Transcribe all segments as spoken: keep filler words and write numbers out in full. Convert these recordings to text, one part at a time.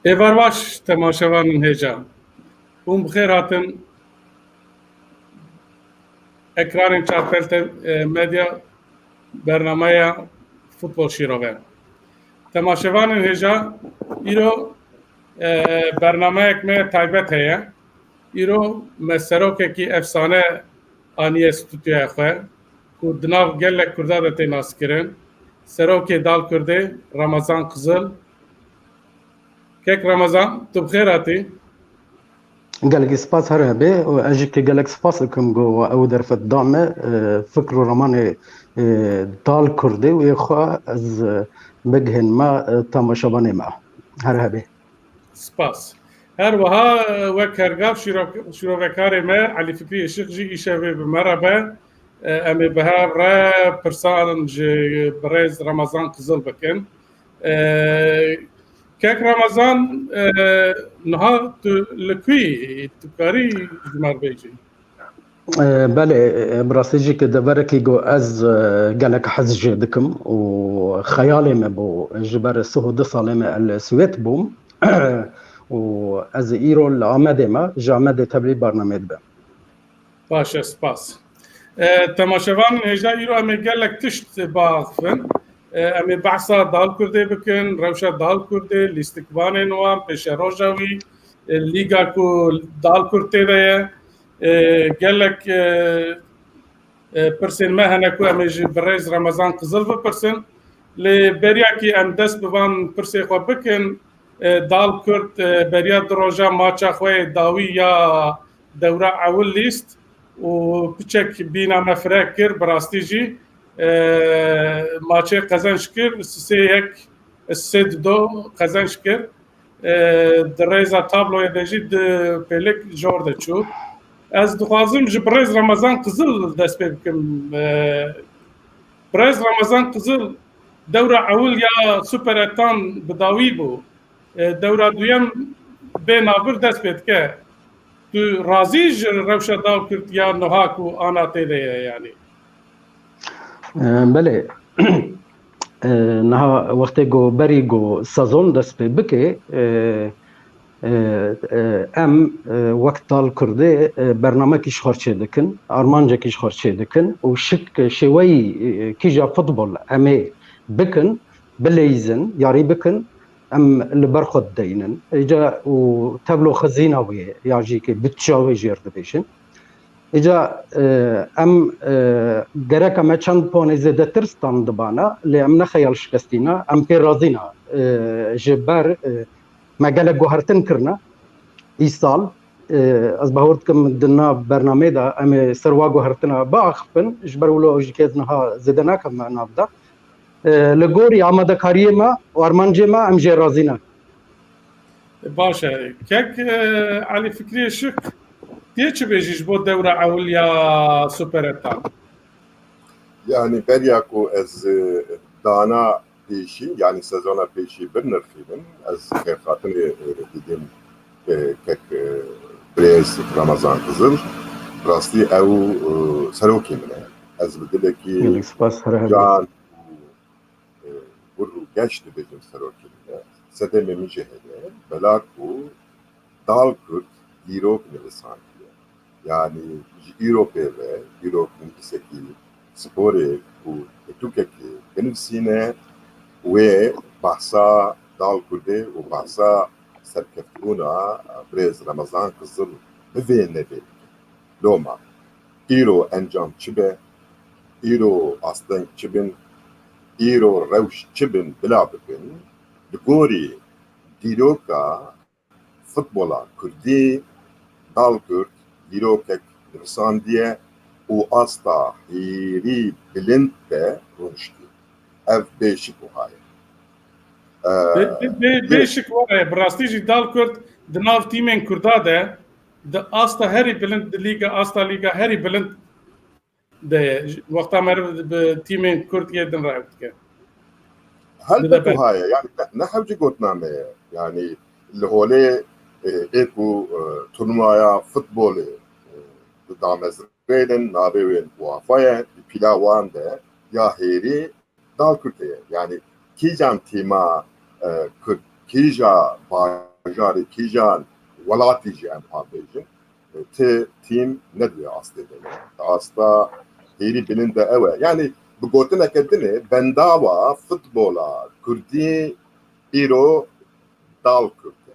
Êvar baş temaşevanên hêja. Hûn bi xêr hatin ekranên Çarpel Te-, e, Medya, bernameya Futbol Şîrove. Temaşevanên hêja, îro, e, bernameyek me taybet heye. Îro me serokekî efsane aniye stûdyoya xwe, ku di nav gelek Kurda de tê naskirin. Serokê Dal Kurdê, Ramazan Qizil. Kek Ramazan, tu bi xêr hatî. Gelekî spas, her hebê. Û ez jî kê gelek spas dikim ku ew derfet da me, e, fikr û ramanê, e, Dal Kurdê û yê xwe ez, e, bigihînim, e, temaşevanê me. Her hebê. Spas. Her wiha, e, wek her gav şîro-, şîrovekarê me Elî Fikrî Işık jî îşevê bi me re be. E, em ê bi hev re pirsan ji birêz Ramazan Qizil bikin. E, kek Ramazan, e, niha tu li ku yî? Tu karî ji me re bêjî? E, belê, e, bi rastî jî ki deverekî ku ez, e, gelek hez jê dikim û xeyalê me bû ji ber sih û du salê me li Swêd bûm û ez îro li Amedê me, ji Amedê tevlî barnameyê dibim. Baş e, spas. E, temaşevanên hêja, îro em ê gelek tişt biaxifin. E, em ê behsa Dal Kurdê bikin, rewşa Dal Kurdê, lîstikvanên wan, pêşeroja wî, e, lîga ku Dal Kurd tê de ye. E, gelek, e, e, pirsên me hene ku em ê ji birêz Remezan Qizil bipirsin. Lê beriya kî em dest bi van pirsê xwe bikin, e, Dal Kurd, e, beriya du roja maça xwe yê dawî ya dewra ewil lîst û piçek bîna me fireh kir, bi rastî jî, e, maçê qezenc kir, sisê yek, sisê dido qezenc kir. E, di rêza tabloyê de jî di pêlik jor de çû. Ez dixwazim ji birêz Remezan Qizil dest pê bikim. E, birêz Remezan Qizil dewra ewil ya Super Ettan bi dawî bû. E, dewra duyem bê navbir dest pê dike. Tu razî ji rewşa Dal Kurd ya niha ku ana tê de ye, yanî? E, belê. E, niha wextê ku berî ku sezon dest pê bike, e, e, e, em, e, wek Dal Kurdê, e, bernamekî ji xwe çê dikin, armancekî ji xwe çê dikin û şik şêweyî, e, kîja futbol em ê bikin, bileyzin, yarî bikin, em li ber xwe dideynin. Îca û tevlo xezîna wê ya jî ke bütçeya wê jêr dibêjin. Îca, e, em, e, gerek em çend ponê zêdetir stand bana, lê em ne xeyal şikestî ne, em pê razî ne. E, ji ber, e, me gelek guhertin kirine îsal. E, ez bawer dikim di nav bernameyê de em ê ser wa guhertina biaxifin, ji ber wilo jî ke ez niha zêde nakim nav de. E, li gorî amadekariyê me û armancê me em jê razî ne. Baş e. Kek, e, Elî Fikrî Işık, tu yê çi bêjî ji bo dewra ewil ya Super Ettan? Yanî beriya ku ez, e, dana pêşî, yanî sezona pêşî binirxînim, ez xêrxatinê, e, didim, e, kek, e, birêz Ramazan Qizil. Rastî ew, e, serokê min e. Ez bi dilekî Gelek spas, her hebî. Can û, e, wir û geş dibêjim serokê min e. Sedemê min jî heye. Bela ku Dal Kurd dîrok nivîsandiye. Yanî ji îro pê ve, dîrok nivîsekî sporê ku pirtûkekê binivîsîne, wê behsa Dal Kurdê û behsa serkeftibûna birêz Remezan Qizil bivê nevê bike. Loma, îro encam çi be, îro asteng çi bin, îro rewş çi bin bila bibin, Li gorî dîroka futbola kurdî, Dalkurd dîrokek nivîsandiye û asta hêrî bilind de rûniştiye. Ev bê şik wiha ye. Bê, bê, bê, bê şik wiha ye. Bi rastî jî Dalkurd di nav tîmên kurda de, di asta herî bilind, di lîga, asta lîga herî bilind de ye. Wexta meriv bi tîmên kurd yê din re ew dike. Helbet wiha ye. Yani ne, ne hewce gotina me ye. Yani li holê, e, ê ku, e, turnuvaya futbolê, e, di damezrênin, navê wê UEFA ye, di pîla wan de ya hêrî Dalkurd heye. Yani kîjan tîma, e, Kurd, kîja bajarê, kîjan welatî jî em pabêjin, e, ti tîm ne di wê astê de ne. Asta hêrî bilind de ew e. Yani bi gotineke din ê, bendava futbola kurdî îro Dalkurd e.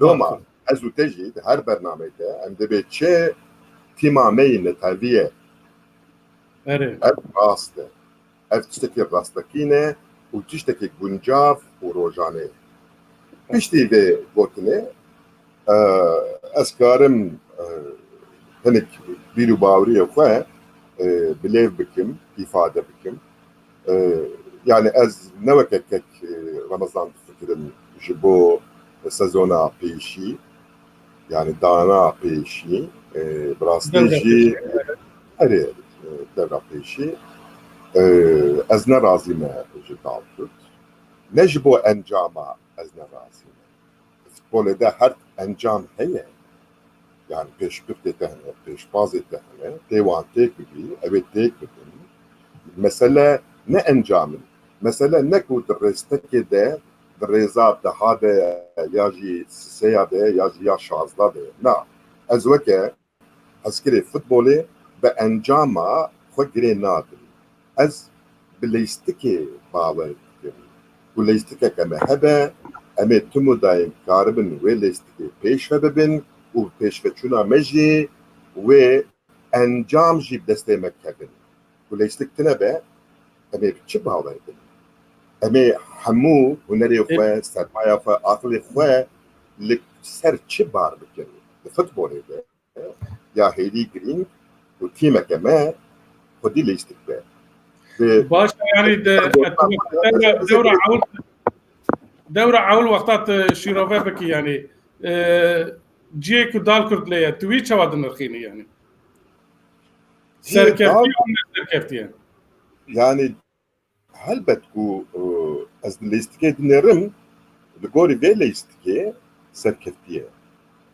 Loma ez û te jî di her bernameyê de em dibê çi tîma me yî netewî ye. Erê. Ev rast e. Ev tiştekî rastekî ne û tiştekî guncav û rojane ye. Piştî vê gotinê, e, ez karim, e, hinek bîr û baweriyê xwe, e, bilêv bikim, îfade bikim. E, yani ez ne weke kek, e, Remezan difikirim ji bo sezona pêşî, yani dana pêşî, e, bi rastî jî, erê, e, devra pêşî, e, ez ne razî me ji Dalkurd. Ne ji bo encama ez ne razî me. Futbolê de her encam heye. Yani pêşbirkê te hene, pêşbazê te hene, tê wan têk bibî, ew ê têk bibin. Mesele ne encam in. Mesele ne ku di rêstekê de, di rêza deha de, ya jî sisêya de, ya jî ya şazda de. Na, ez weke hezkirê futbolê bi encama xwe girê nadim. Ez bi lêstikê bawer dikim. Ku lêstikeke me hebe, em ê tim û dayim karibin wê lêstikê pêş ve bibin û bi pêşveçûna me jî wê encam jî bi destê me kevin. Ku lêstik tine be, em ê bi çi bawer bin? Em ê hemû hunerê xwe, sermaya xwe, aqilê xwe li ser çi bar bikin? Li futbolê de ya hêdî girîng û tîmeke me xwedî lêstik be. Baş e, yani de, dewra, dewra ewil, dewra ewil wexta tu şîrove bikî, yani, e, cihê ku Dalkurd lê ye, tu wî çawa dinirxînî, yani? Serkeftiye an ne serkeftiye? Yani, helbet ku, e, ez di lêstikê dinêrim, li gorî vê lêstikê serkeftiye.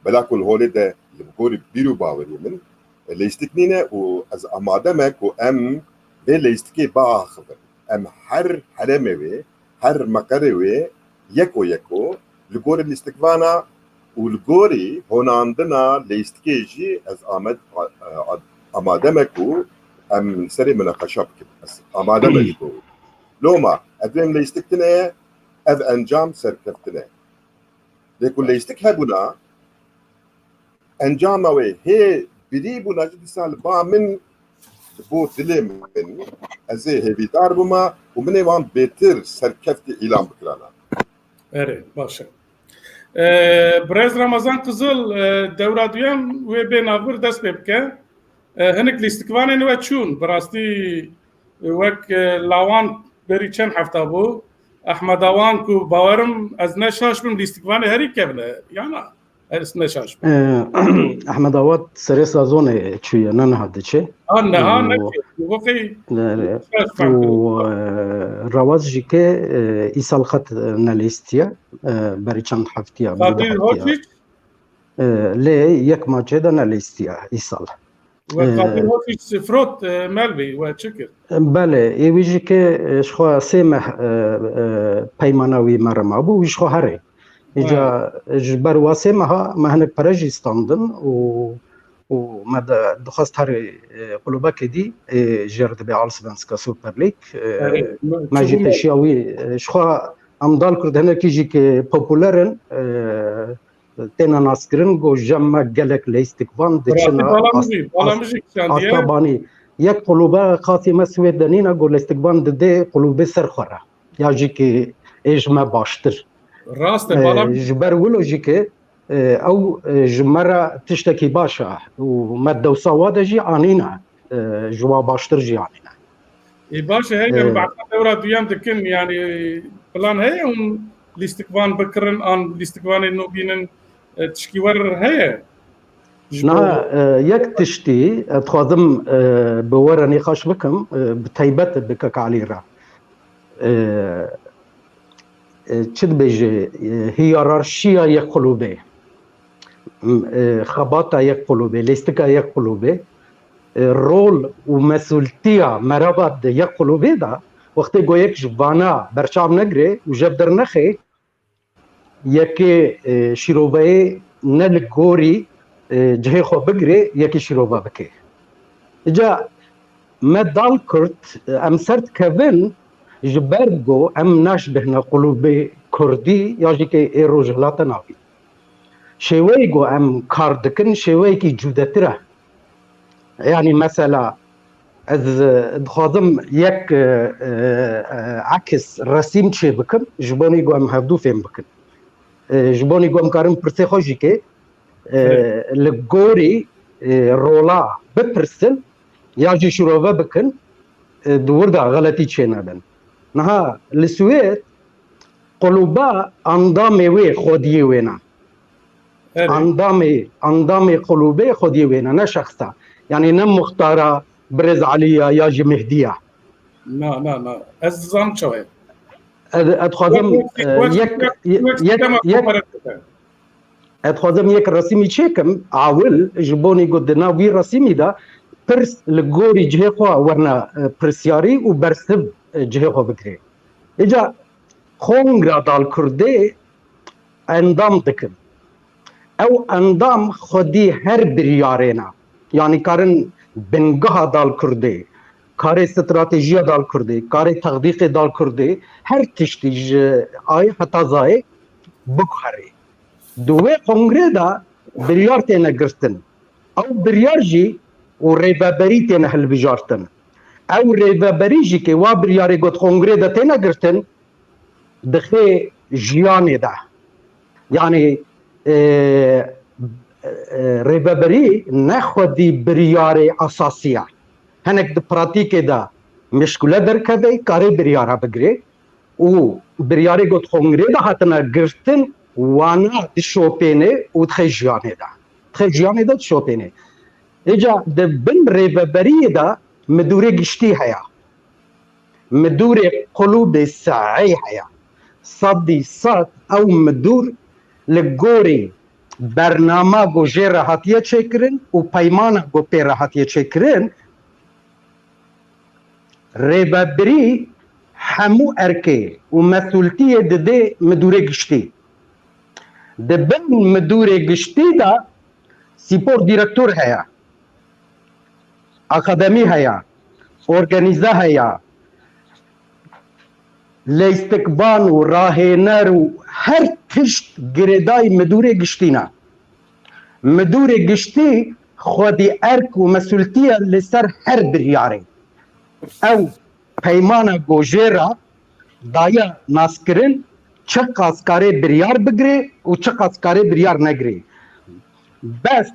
Bela ku li holê de li gorî bîr û baweriyê min, e, lêstik nîne û ez amade me ku em vê lêstikê biaxivin. Em her herêmê wê, her meqerê wê yeko yeko li gorî lîstikvana û li gorî honandina lêstikê jî ez amed, a, a, amade me ku em li serê minaqeşa bikin. Ez amade me ji bo. Loma, ev em lêstik tine ye, ev encam serkeftin e. Lê ku lêstik hebûna, encama wê hê birî bûna jî dîsa li ba min, li bo dilê min, ez ê hêvîdar bûma û min ê wan bêtir serkeftî îlan bikirana. Erê, baş e. E, birêz Ramazan Qizil, e, dewra duyem wê bê navbir dest pê bike. E, hinek lîstikvanên we çûn. Bi rastî, e, wek, e, lawan berî çend hefta bû. Ehmeda wan ku bawerim ez ne şaş bim, lîstikvanê herî kevn e. Yana, ez ne şaş bim. E, Ehmed Awad serê sezonê çûye, ne niha diçe. Ha, niha Û neçûye. Û wexî Lê, şaş û, fam kirin. E, Rawaz jî ke, e, îsal xet, e, nelîstiye, e, berî çend heftiya, berî Kadir heftiya. Hoçiç? E, lê yek maçê de nelîstiye îsal. We Ee, Kadir Hoçiç firot, e, Melbî, we çi kir? Belê, ê wî jî ke, e, ji xwe sê meh, e, e, peymana wî me re mabû, wî ji xwe herê. Îca Ha. ji ber wa sê meha me hinek pere jî standin û, û me de dixwest herê, e, klubekê dî, ê jêr dibê Allsvenska Super League. E, Erê, me, me jî çi bû me? Pêşiya wî, e, ji xwe em Dalkurd hinekî jî ke populer in, e, têne naskirin, got, ji me gelek lêstikvan diçine Bala min jî, bala min jî kişandiye. Asta banî. Yek qulûbe qasî me Swêd de nîne, got, lêstikvan didê qulûbê ser xwe re. Ya jî ki ê ji me baştir. Rast e, e, balam. Ji ber wilo jî ke, e, ew, e, ji me re tiştekî baş e û me dewsa wa de jî anîne, e, ji wa baştir jî anîne. Ê, baş e, heye, e, em behsa dewra duyem dikin, yani plan heye hûn lîstikvan bikirin, an lîstikvanê nû bînin, e, tişkî wer heye? Ji bo Na, e, yek tiştî, e, dixwazim, e, bi we re nîqaş bikim, e, bi teybet bi Kek Elî re. E, e, çi dibêje, e, hiyerarşiya yek qulûbê, m-, e, xebata yek qulûbê, lêstika yek qulûbê, e, rol û mesultiya merava di yek qulûbê de, wextê ku yek ji vana berçav negire û jev dernexe, yekê, e, şîroveyê ne li gorî, e, cihê xwe bigire, yekê şîrove bike. Îca me dal kurt, e, em ser dikevin, ji ber ku em naşbihne qulûbê kurdî ya jî ke ê rojhilata navîn. Şêweyê ku em kar dikin, şêweyekî cudetir e. Yani mesela ez, e, dixwazim yek, e, e, e, aks, resim çê bikim, ji bonê ku em hevdû fêm bikin. E, ji bonê ku em karin pirsê xwe jî ke, e, Evet. li gorî, e, rola bipirsin, ya jî şirove bikin, e, di wir de xeletî çênebin. Niha li Swêd quluba endamê wê xwediyê wê ne. Evet. Endamê, endamê qulûbê xwediyê wê ne, ne şexsa. Yani ne muxtara Birêz Elî ya, ya jî Mehdî ya. Na, na, na. Ez dizanim çawa ye. Ez, ez dixwazim, Wek, wek, e, wek, yek, wek, yek, wek yek, sistema yek, komara dike. Ez dixwazim yek resimî çêkim, awil, ji bonî ku di nav wî resimî de pirs li gorî cihê xwe werna, e, pirsyarî û bersiv, e, cihê xwe bigire. Îca kongra dal kurdê endam dikin. Ew endam xwedî her biryarê ne. Yanî karin bingeha dal kurdê, karê stratejiya dal kurdê, karê texdîqê dal kurdê, her tiştî ji A heta Z biguherê. Di wê kongrê de biryar têne girtin. Ew biryar jî û rêveberî têne hilbijartin. Ew rêveberî jî ke wa biryarê got kongrê de têne girtin, dixê jiyanê de. Yani, e, e, rêveberî ne xwedî biryarê esasî ye. Hinek di pratîkê de mişkule derkeve, karê biryara bigirê û biryarê got kongrê de hatine girtin, wana dişopêne û dixê jiyanê de. Dixê jiyanê de dişopêne. Îca di bin rêveberiyê de midûrê giştî heye. Midûrê qulûbê saê heye. Sedî sed ew midûr li gorî bernama ku jê re hatiye çêkirin û peymana ku pê re hatiye çêkirin, rêvebirî hemû erkê û mesultiyê didê midûrê giştî. Di bin midûrê giştî de spor direktor heye, akademî heye, organîze heye, leyîstikvan û rahêner û her tişt girêdayî midûrê giştî ne. Midûrê giştî xwedî erk û mesultiye li ser her biryarê. Ew peymana ku jê re daye naskirin, çiqas karê biryar bigirê û çiqas karê biryar negirê. Bes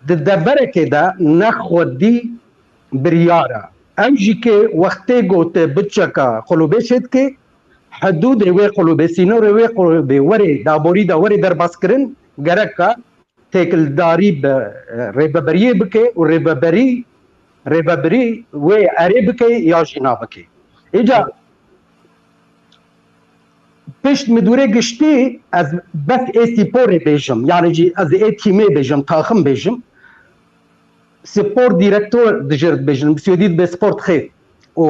di deverekê de ne xwedî biryar e. Ew jî ke wextê ku tu budçeka qulûbê çêdikê, hidûdê wê qulûbê, sînorê wê qulûbê werê daborî de werê derbaskirin, gereka têkildarî bi, e, rêveberiyê bike û rêveberî, rêvebirî wê erê bike ya jî nabike. Îca pişt midûrê giştî ez bes ê spor ê bêjim, yani jî ez ê tîmê bêjim, taxim bêjim. Spor direktor dijêr dibêjin, bi swêdî dibe sportchef û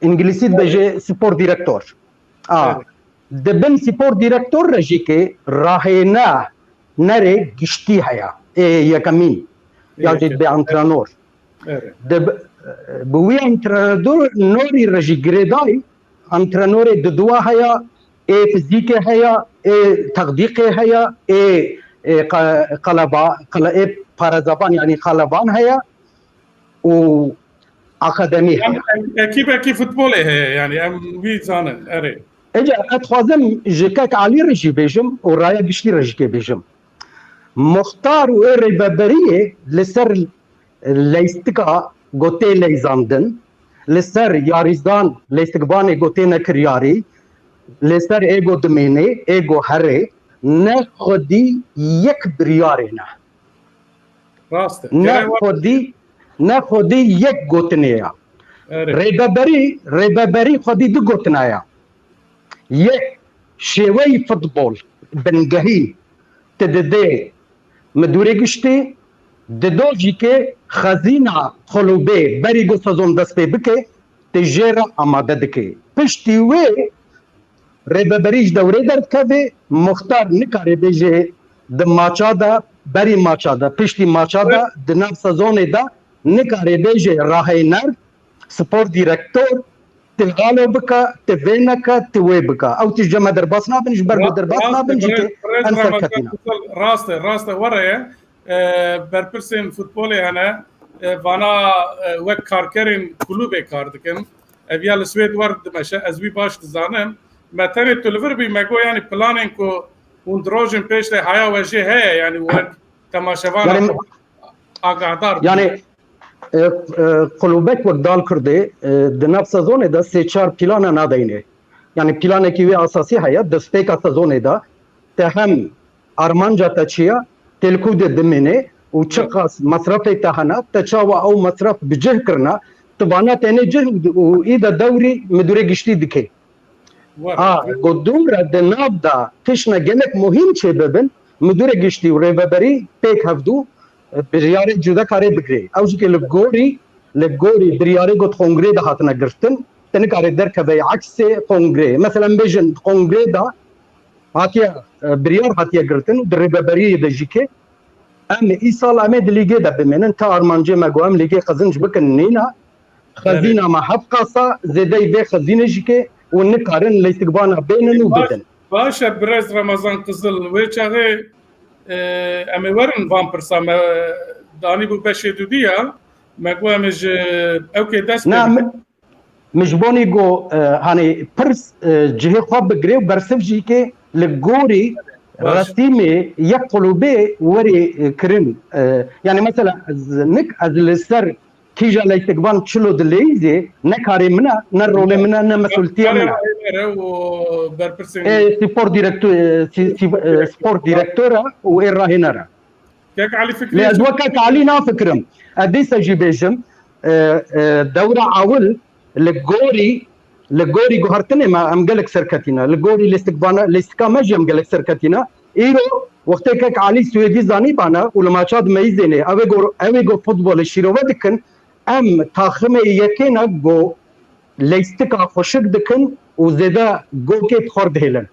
îngilîsî dibêje spor direktor. A, Evet. Di bin spor direktor re jî ke rahênerê giştî heye. Ê yekemîn. Ya jî Evet. Dibe antrenor. Evet. Di bi, bi wî antrenorî re jî girêdayî antrenorê diduwa heye, ê fizîkê heye, ê texdîqê heye, ê, ê qe-, qeleba-, qele-, ê parezevan, yanî qelevan heye û akademî heye. Ekîbekî futbolê heye, yani em wî zanin. Erê. Ece, ez dixwazim ji kek Alî re jî bêjim û raya giştî re jî kê bêjim. Muxtar û ê rêveberiyê li ser leyistika ku tê leyzandin, li ser yarîzan leyistikvanê ku têne kiryarî, li ser ê ku dimênê, ê ku herê, ne xwedî yek biryarê ne. Rast e. Ne xwedî, ne xwedî yek gotinê ya. Rêveberî, rêveberî xwedî du gotina ya. Yek, şêweyî futbol, bingehî, tu didê midûrê giştî, dido jî ke xezîna klûbê berî ku sezon dest pê bike, tu jê re amade dike. Piştî wê rêveberî ji dewrê derdikeve, muxtar nikare bêje di maça de, berî maça de, piştî maça de, di nav sezonê de nikare bêje rahêner, spor direktor, tu alo bike, tu vê neke, tu wê bike. Ew tişt ji me derbas nabin, ji ber ku derbas nabin jî ke em serketîne. Rast e, rast e, were ye. E, berpirsên futbolê hene, e, vana, e, wek karkerên kulûbê kar dikin. Ev ya li Swêd wer dimeşe, ez wî baş dizanim. Me tenê tu li vir bî, me got, yanî planên ku hûn di rojên pêş de haya we jê heye, yanî wek temaşevan agahdar bû. Yanî, e, e, kulûbek wek Dal Kurdê, e, di nav sezonê de sê çar plana nadeyne. Yanî planekî wê asasî heye, destpêka sezonê de te hem armanca te çi ye, te li ku de dimîne û çiqas mesrefê te hene, te çawa ew mesref bi cih kirine, tu vana tenê cih û î de dewrî midûrê giştî dike. A, ku dû re di nav de tiştine gelek muhîm çêbibin, midûrê giştî û rêveberî pêk hevdû, e, biryarê cuda karê bigirê. Ew jî ke li gorî, li gorî biryarê ku di kongrê de hatine girtin, te nikare derkeve eksê kongrê. Mesela em bêjin kongrê de hatiye, e, biryar hatiye girtin, di rêveberiyê de jî ke em îsal em ê di lîgê de bimênin, ta armancê me ku em lîgê qezinc bikin nîne, xezîna me hevqasa zêdeyî vê xezînê jî ke û nikarin leysikvana bênin û bidin. Baş e, birêz Remezan Qizil, wê çaxê, e, em ê werin van pirsa me danîbû beşê dudî ya, me got em ê ji ewkê dest pê bikin. Min ji bonî got, e, hanî pirs, e, cihê xwe bigirê û bersiv jî ke li gorî resîmê yek qulûbê werê, e, kirin. E, yanî mesela ez nik, ez li ser kîja leysikvan çilo dileyîzê ne karê min e, ne rolê min e, ne mesultiya min e. E, spor direktor, e, si-, si-, e, spor direktor e û ê rahêner e. Kek Elî Fikrî. Lê ez wek Kek Elî nafikirim. Ez dîsa jî bêjim, e, e, dewra ewil li gorî, li gorî guhertinê me em gelek serketîne. Li gorî lêstikvana, lêstika me jî em gelek serketîne. Îro wextê Kek Elî Swêdî zanîbane û li maça dimeyîzêne. Ew ê go, ew ê go futbolê şîrove dikin. Em taximê yekê ne go leyistika xweşik dikin û zêde gokê bi xwe dihêlin.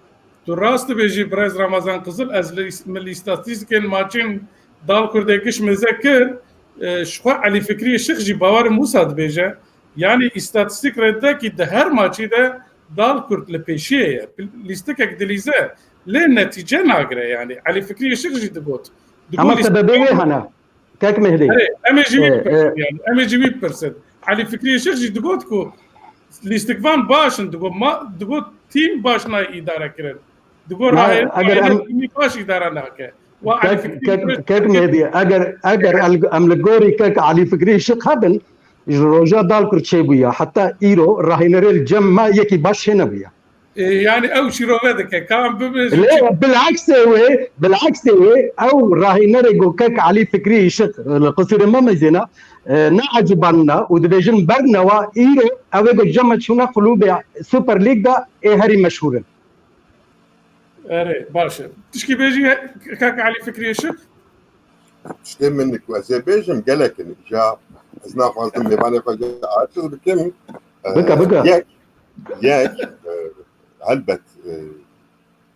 Tu rast dibêjî birêz Ramazan Qizil, ez li, min li îstatîstîkên maçên Dal Kurdê giş mêze kir, e, ji xwe Elî Fikrî Şix jî bawerim wisa dibêje. Yanî îstatîstîk rê dide kî di her maçî de Dal Kurd li pêşiyê ye. Lîstikek dilîze, lê netîce nagire yanî. Elî Fikrî Şix jî digot. Digot Ama sebebê wê hene. Kek Mehdî. Erê, em ê ji wî bipirsin yani. Em ê ji wî bipirsin. Elî Fikrî Şix jî digot ku lîstikvan baş in, digot ma, digot tîm baş nayê îdare kirin. Digot rahêner, eger rahêner em tîmî baş îdare nake. Wa Elî Fikrî Şix. Kek Mehdî, eger, eger em li gorî Kek Elî Fikrî Şix hebin, ji roja Dal Kurd çêbûya, heta îro rahênerê li cem me yekî baş çênebûya. E, yani ew şîrove dike, ka em bibêjin. Lê bil'eksê wê, bil'eksê wê, ew rahînerê ku Kek Elî Fikrî Şix, li qisûrê me mezêna, e, ne ecibanina û dibêjin bernewa îro, ew ê ku cem me çûne qulûbê Super League de ê herî meşhûr in. Erê, baş e. Tişkî bêjî, Kek Elî Fikrî Şix? Tiştê min ku ez ê bêjim gelek in. Îja ez naxwazim mêvanê xwe jî aciz bikim. Bike, bike. Yek, yek, e, helbet, e,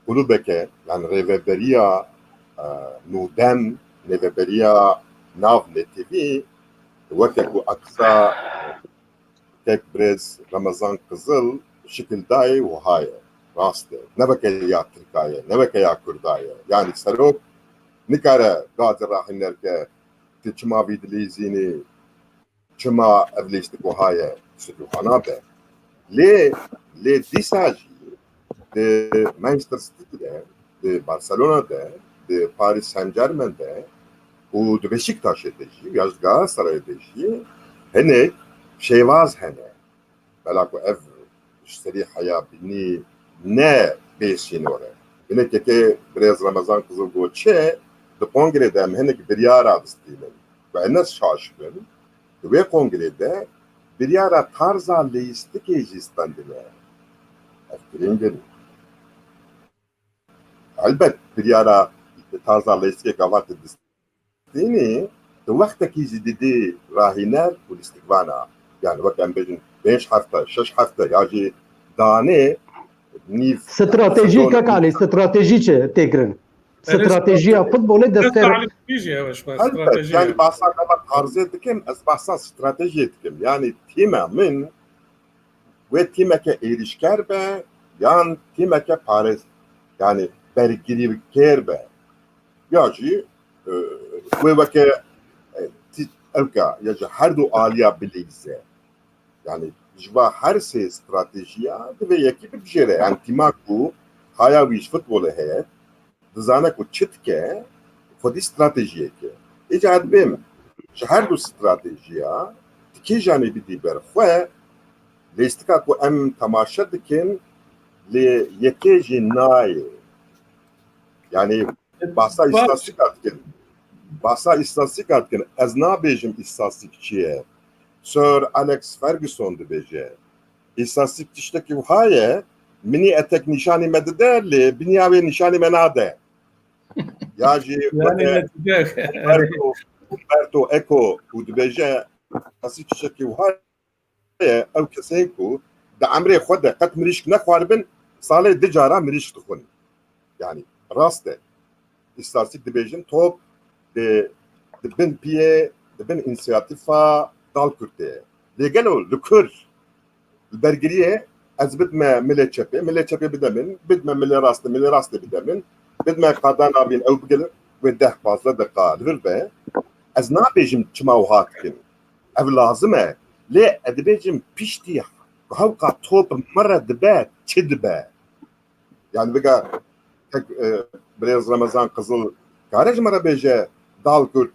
kulubeke, yani rêveberiya, e, nûdem, rêveberiya nav netewî, weke ku a qisa kek birêz Remezan Qizil şikil dayê wiha ye. Rast e. Ne weke ya Tirka ye, ne weke ya Kurda ye. Yani serok nikare gazê rahînerke, tu çima vî dilîzînî, çima ev lîstik wiha ye, stûdyoxana be. Lê, lê dîsa jî di Manchester City de, di Barcelona de, di Paris Saint-Germain de û di Beşiktaşê de jî, ya ji Galatasarayê de jî hinek şêwaz hene. Bela ku ev ji serî heya bînî ne bê sînor e. Hinek yekê birêz Remezan Qizil got çi, di kongrê de em hinek biryara distînin. Ku ez ne şaş bin, di wê kongrê de biryara tarza leyîstikê jî stendine. Ev girîng in. Elbet biryara tarza leyîstikê gava tu distînî, tu wextekî jî didî rahîner û lîstikvana. Yani wek em bêjin pênc hefte, şeş hefte ya jî danê nîv Stratejî, sezon- Kek Alî, stratejî çi tê kirin? Belê, Stratejiya strateji. Futbolê dest Dest tê. Alî jî, evet, ben Elbet, strateji yani yani. Bahsa gava tarzê dikim, ez bahsa stratejiyê dikim. Yani tîma min wê tîmeke êrîşker be, yan tîmeke parêz, yani bergirîkêr be. Ya jî, e, wê weke, e, tî-, ewka, ya ji her du aliya bileyze. Yani ji va her sê stratejiya divê yekî bibijêre. Yani tîma ku haya wî ji futbolê heye, dizane ku çi dike, xwedî stratejiyek e. Îca dibêm ji her du stratejiya di kîjanê bidî ber xwe, lêstika ku em temaşe dikin, lê yekê jî nayê. Yani bahsa Baş. îstatîstika dikin. Bahsa îstatîstika dikin. Ez nabêjim îstatîstik çi ye. Sir Alex Ferguson dibêje, îstatîstik tiştekî wiha ye, minî etek nîşanî me dide, lê biniya wê nîşanî me nade. Ya jî Yani weke netîce. Umberto, Umberto Eco û dibêje, îstatîstik tiştekî wiha ye, ew kesên ku di emrê xwe de qet mirîşk nexwaribin, salê du cara mirîşk dixwin. Yani rast e. Îstatîstik dibêjin top di, di bin piyê, di bin însiyatîfa Dalkurtê ye. Lê gelo li kur, li bergiriyê ez bidme milê çepê, milê çepê bide min, bidme milê rastê, milê rastê bide min, bidme qadan abîn ew bigire, wê deh pazdeh deqa li vir be. Ez nabêjim çima wiha dikin. Ev lazim e. Lê ez dibêjim piştî hewqa top me re dibe, çi dibe? Yani biga tek, e, birêz Remezan Qizil kare ji me re bêje, Dalkurt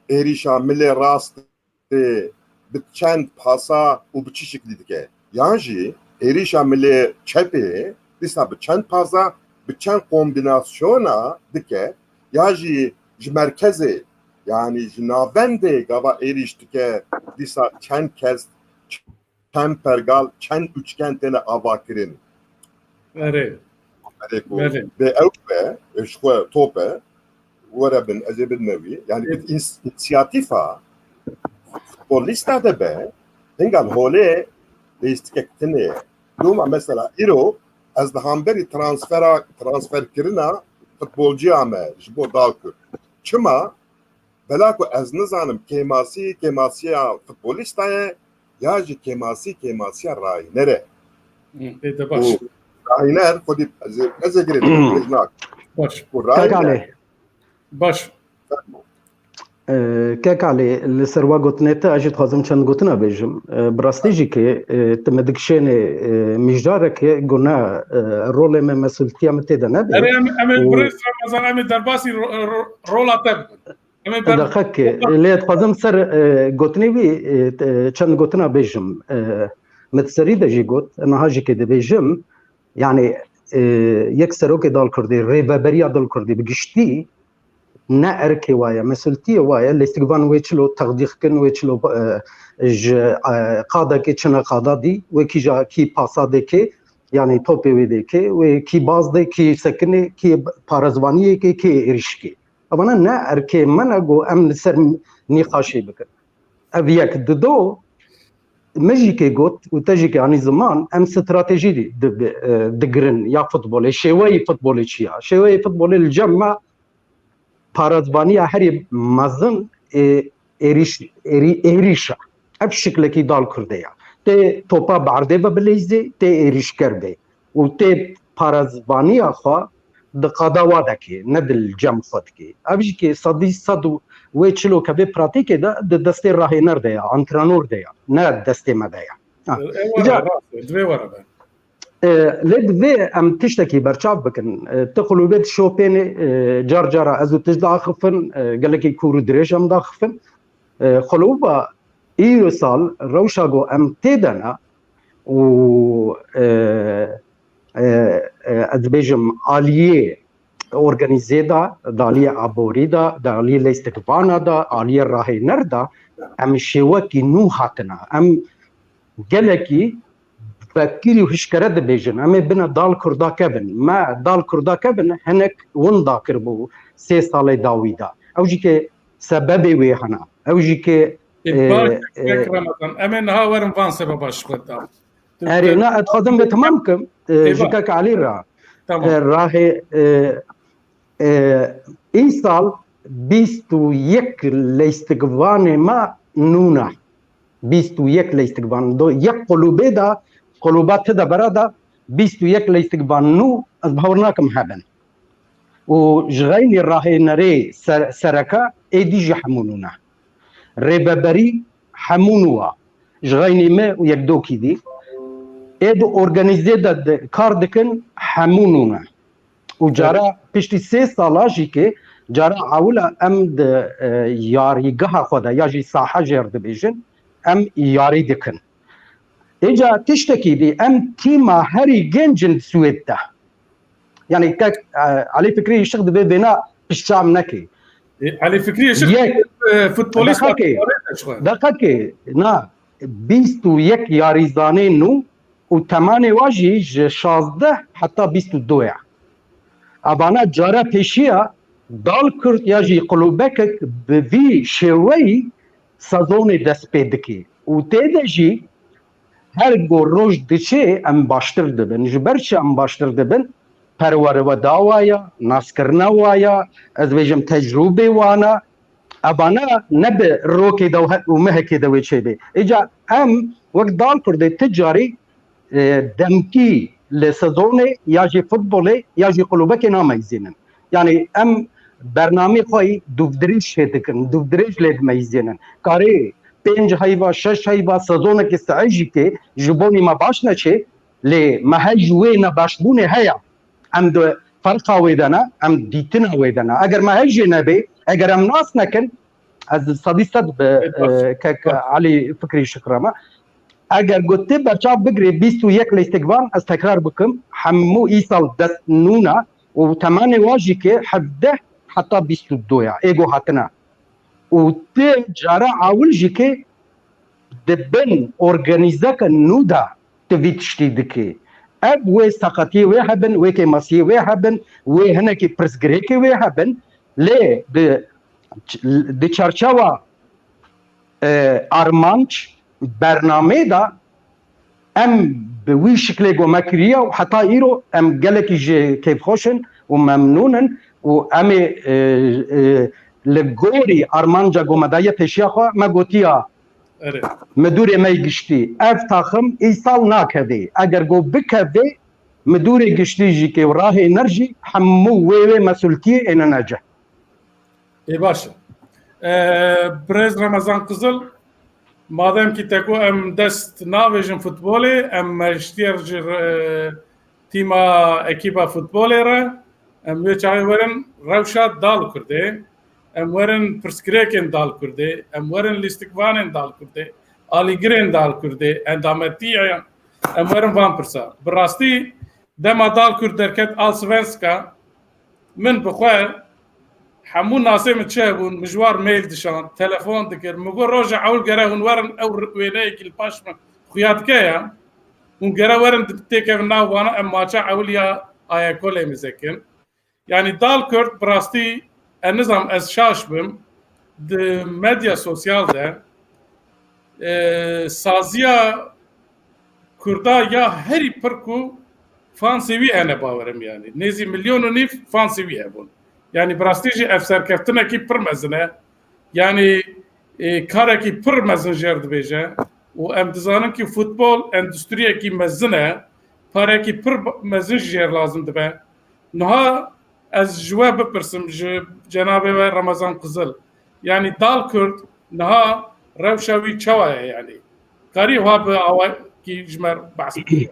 êrîşa milê rastê bi çend pasa û bi çi şiklî dike? Yan jî êrîşa milê çepê dîsa bi çend pasa, bi çend kombînasyona dike? Ya jî ji merkezê, yani ji navendê gava êrîş dike, dîsa çend kes, çend pergal, çend üçgen têne avakirin? Erê. Erê ku Belê. bê ew be, ji xwe top e, were bin, ez ê bidme wî. Yani Evet. ins-, însiyatîfa futbolîsta de be, hinga li holê lêstikek tune ye. Doma mesela îro ez li hemberî transfera, transferkirina futbolciya me ji bo Dalkurd. Çima? Bela ku ez nizanim kêmasî, kêmasiya futbolîsta ye, ya jî kêmasî, kêmasiya rahîner e. Hı, pê de baş. Û rahîner xwedî ez ê, ez ê girê, ez nak. Baş. Û rahîner Kek Alî. Baş. Fermo. Ee, Kek Alî, li ser wa gotinê te, ez jî dixwazim çend gotina bêjim. Ee, bi rastî jî ki, e, tu me dikişênê, e, mijdarekê, guna, e, rolê me, mesultiya me tê de nebe. Erê, em, em ê Û birêz Ramazan, em ê derbasî ro-, ro-, rola te bikin. Em ê ber- Deqekê, lê dixwazim ser, e, gotinê wî, e, te-, çend gotina bêjim. E, min di serî de jî got, niha jî kê dibêjim, yani, e, yek serokê Dalkurdî, rêveberiya Dalkurdî bi giştî, ne erkê wa ye, mesultiyê wa ye, lêstikvan wê çilo teqdîx kin, wê çilo, e, ji, e, qadekê çine qada dî, wê kîja kî pasa dê kê, yani topê wê dê kê, wê kî baz dê, kî sekinê, kî parezvaniyê kê, kê êrîşkê. Evana ne erkê me ne ku em li ser nîqaşê bikin. Ev yek. Dido, me jî kê got û te jî kê anî ziman, em stratejî di-, di-, e, digirin ya futbolê. Şêweyî futbolê çi ya? Şêweyê futbolê li cem me parezvaniya herî mezin, e, êrîş, êrî-, êrîş e. Ev şiklekî Dalkurdê ya. Tê topa bi erdê ve bileyzê, tê êrîşker bê. Û tê parezvaniya xwe di qada wa de kê, ne di cem xwe dikê. Ev jî kê sedî sed û wê çilo ke vê pratîkê de di destê rahêner de ya, antrenor de ya, ne destê me de ya. Ha. Ew Îca- were rast e, divê were be. E, lê divê em tiştekî berçav bikin. E, ti xulûbê dişopênê, e, car cara ez û tij daxifin, e, gelekî kûr û dirêj em daxifin. E, xulûba îro sal rewşa ku em tê de ne û, e, e, e, ez dibêjim aliyê organîzê de, di aliyê aborî de, di aliyê leystigbana de, aliyê rahêner de, em şêwekî nû hatine. Em gelekî vekirî û hişkere dibêjin, em ê bine dal kurda kevin. Me dal kurda kevin hinek winda kiribû sê salê dawî de. Ew jî ke sebebê wê hene. Ew jî ke, Ê, e, baş, e, kek Ramazan, em ê niha werin van sebeba ji xwe de. Tu Erê, te- na, ez dixwazim vê temam kim, e, Ê, ji baş. Kek Elî re. Tamam. E, rahê, e, e, îsal bîst û yek leystikvanê me nû ne. Bîst û yek leystikvan. Do yek qulûbê de, qulûba ti de bera de bîst û yek leystikvan nû, ez bawer nakim hebin. Û ji xeynî rahênerê ser-, sereke êdî jî hemû nû ne. Rêveberî hemû nû wa. Ji xeynî me û yek dokî dî. Ê di organîzê de di-, kar dikin hemû nû ne. Û cara piştî sê sala jî ke cara ewila em di, e, yarîgeha xwe de ya jî sahe jêr dibêjin, em yarî dikin. Êca tiştekî dî em tîma herî genc in Swêd de. Yani kek, e, Elî Fikrî Işık divê vêna piştçam nekê. E, Elî Fikrî Işık, Yek. e, futbolîst Deqekê. Deqekê, na, bîst û yek yarîzanê nû û temanê wa jî ji şazdeh heta bîst û du ya. Evana cara pêşiya dal kurt ya jî qulûbekek bi vî şêweyî sezonê dest pê dikê. Û tê de jî her ku roj diçê em baştir dibin. Ji ber çi em baştir dibin? Perwereweda wa ya, naskirina wa ya, ez bêjim tecrûbê wana. Evana ne bi rokê de û he-, û mehekê de wê çêbê. Îca em wek dal kurdê ti carî, e, demkî li sezonê ya jî futbolê ya jî qulûbekê nameyzînin. Yani em bernamê xwe yî dûvdirêj çê dikin, dûvdirêj lê dimeyzînin. Karê pênc heyva, şeş heyva sezonekê saê jî kê ji bonî me baş neçê, lê me hej wê nebaşbûnê heye. Em di ferqa wê de ne, em dîtina wê de ne. Eger me hej jê nebê, eger em nas nekin, ez sedî sed bi, Evet, baş. e, kek Baş. Elî Fikrî Işık re me. Eger got tê berçav bigirê bîst û yek leystiqvan, ez tekrar bikim, hemû îsal dest nû ne û temanê wa jî kê hevdeh heta bîst û du ya, ê go hatine. Û ti cara awil jî kê di bin organîzeke nû de ti vî tiştî dikê. Ev wê seqetiyê wê hebin, wê kêmasiyê wê hebin, wê hinekî pirsgirêkê wê hebin, lê di, di çarçewa, e, armanc, bernameyê de em bi wî şiklê ku me kiriye û heta îro em gelekî jê kêfxweş in û memnûn in û em ê, e, e, li gorî armanca ku me daye pêşiya xwe me gotiya Erê. Midûrê me yê giştî, ev taxim îsal nakevê. Eger ku bikevê, midûrê giştî jî kê û rahêner jî hemû wê wê mesultiyê êne necih. Ê baş e. E, birêz Remezan Qizil, madem ki te ku em dest navêjin futbolê, em me ji tîyer ji, e, tîma ekîba futbolê re, em wê çaxê werin rewşa dal kurdê, em werin pirsgirêkên dal kurdê, em werin lîstikvanên dal kurdê, alîgirên dal kurdê, endametiya, em werin van pirsa. Bi rastî dema dal kurd derket Allsvenska, min bi xwe hemû nasê min çi hebûn, min ji war mail dişand, telefon dikir. Min got, roja ewil gere hûn werin, ew wêneyekî li paş min xuya dike ya. Hûn gere werin di-, têkevin nav wana, em maça ewil ya Ayekolê mizekin. Yani dal kurt bi rastî, ez nizam, ez şaş bim. Di medya sosyal de, e, saziya Kurda ya herî pir ku fansê wî hene, bawerim yani. Nêzî milyon û nîv fansê wî hebûn. Yani bi rastî jî ev serkeftinekî pir mezin e. Yani, e, karekî pir mezin jêr dibêje. Û em dizanin ki futbol endustriyekî mezin e. Parekî pir ba-, mezin jêr lazim dibe. Niha Ez ji we bipirsim, ji cenabê we Remezan Qizil. Yanî Dal Kurd niha rewşa wî çawa ye yanî? Karî wiha bi awakî ji me behs bike?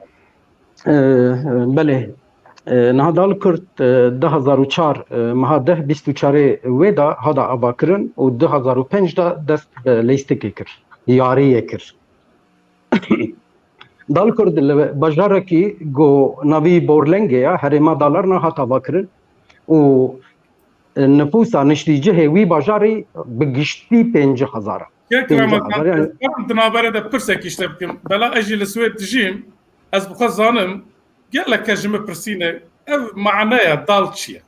Belê. Niha Dal Kurd du hezar û çar, meha deh, bîst û çarê wê de hate avakirin û du hezar û pênc de dest bi leyîstikê kir, yariyê kir. Dal Kurd li bajarekî ku navî Borlengê ya herêma Dalarna hat avakirin û nifûsa niştîcihê wî bajarî bi giştî pêncî hezar e. Kek Pêncî Remezan, hezar, yani. Ez karim di navberê de pirsekî ji te bikim. Bela ez jî li Swêd dijîm, ez bi xwe zanim, gelek kes ji min pirsîne, ev maneya dal çi ye?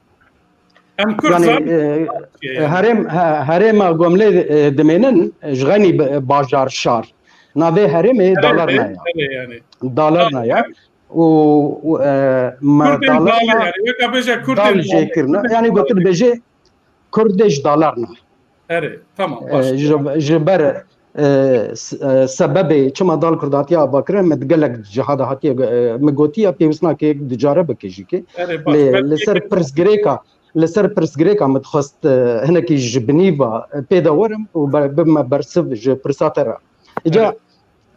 Em Kurd Yani, zanin e, dal çi ye yani? herêm, he-, herêma ku em lê, e, dimênin, ji xeynî bi-, bajar, şar. Navê herêmê Dalarna ya. Erê yani. Dalarna ya. Û, û, e, me Kurdên dal Dalarna yani. Weka bêje dal Kurdên jê kirine. Yani gotin bêje Kurdê ji Dalarna. Erê, tamam, baş. E, ji, ji ber, e, s-, e, sebebê çima Dal Kurd hatiye avakirin, me di gelek ciha de hatiye, e, me gotiye pêwîst nake yek du care bike jî ke. Erê, baş. Lê Belkî li ser pirsgirêka, li ser pirsgirêka me dixwest, e, hinekî ji binî ve, e, pê de werim û be-, bibime bersiv ji pirsa te re. Îca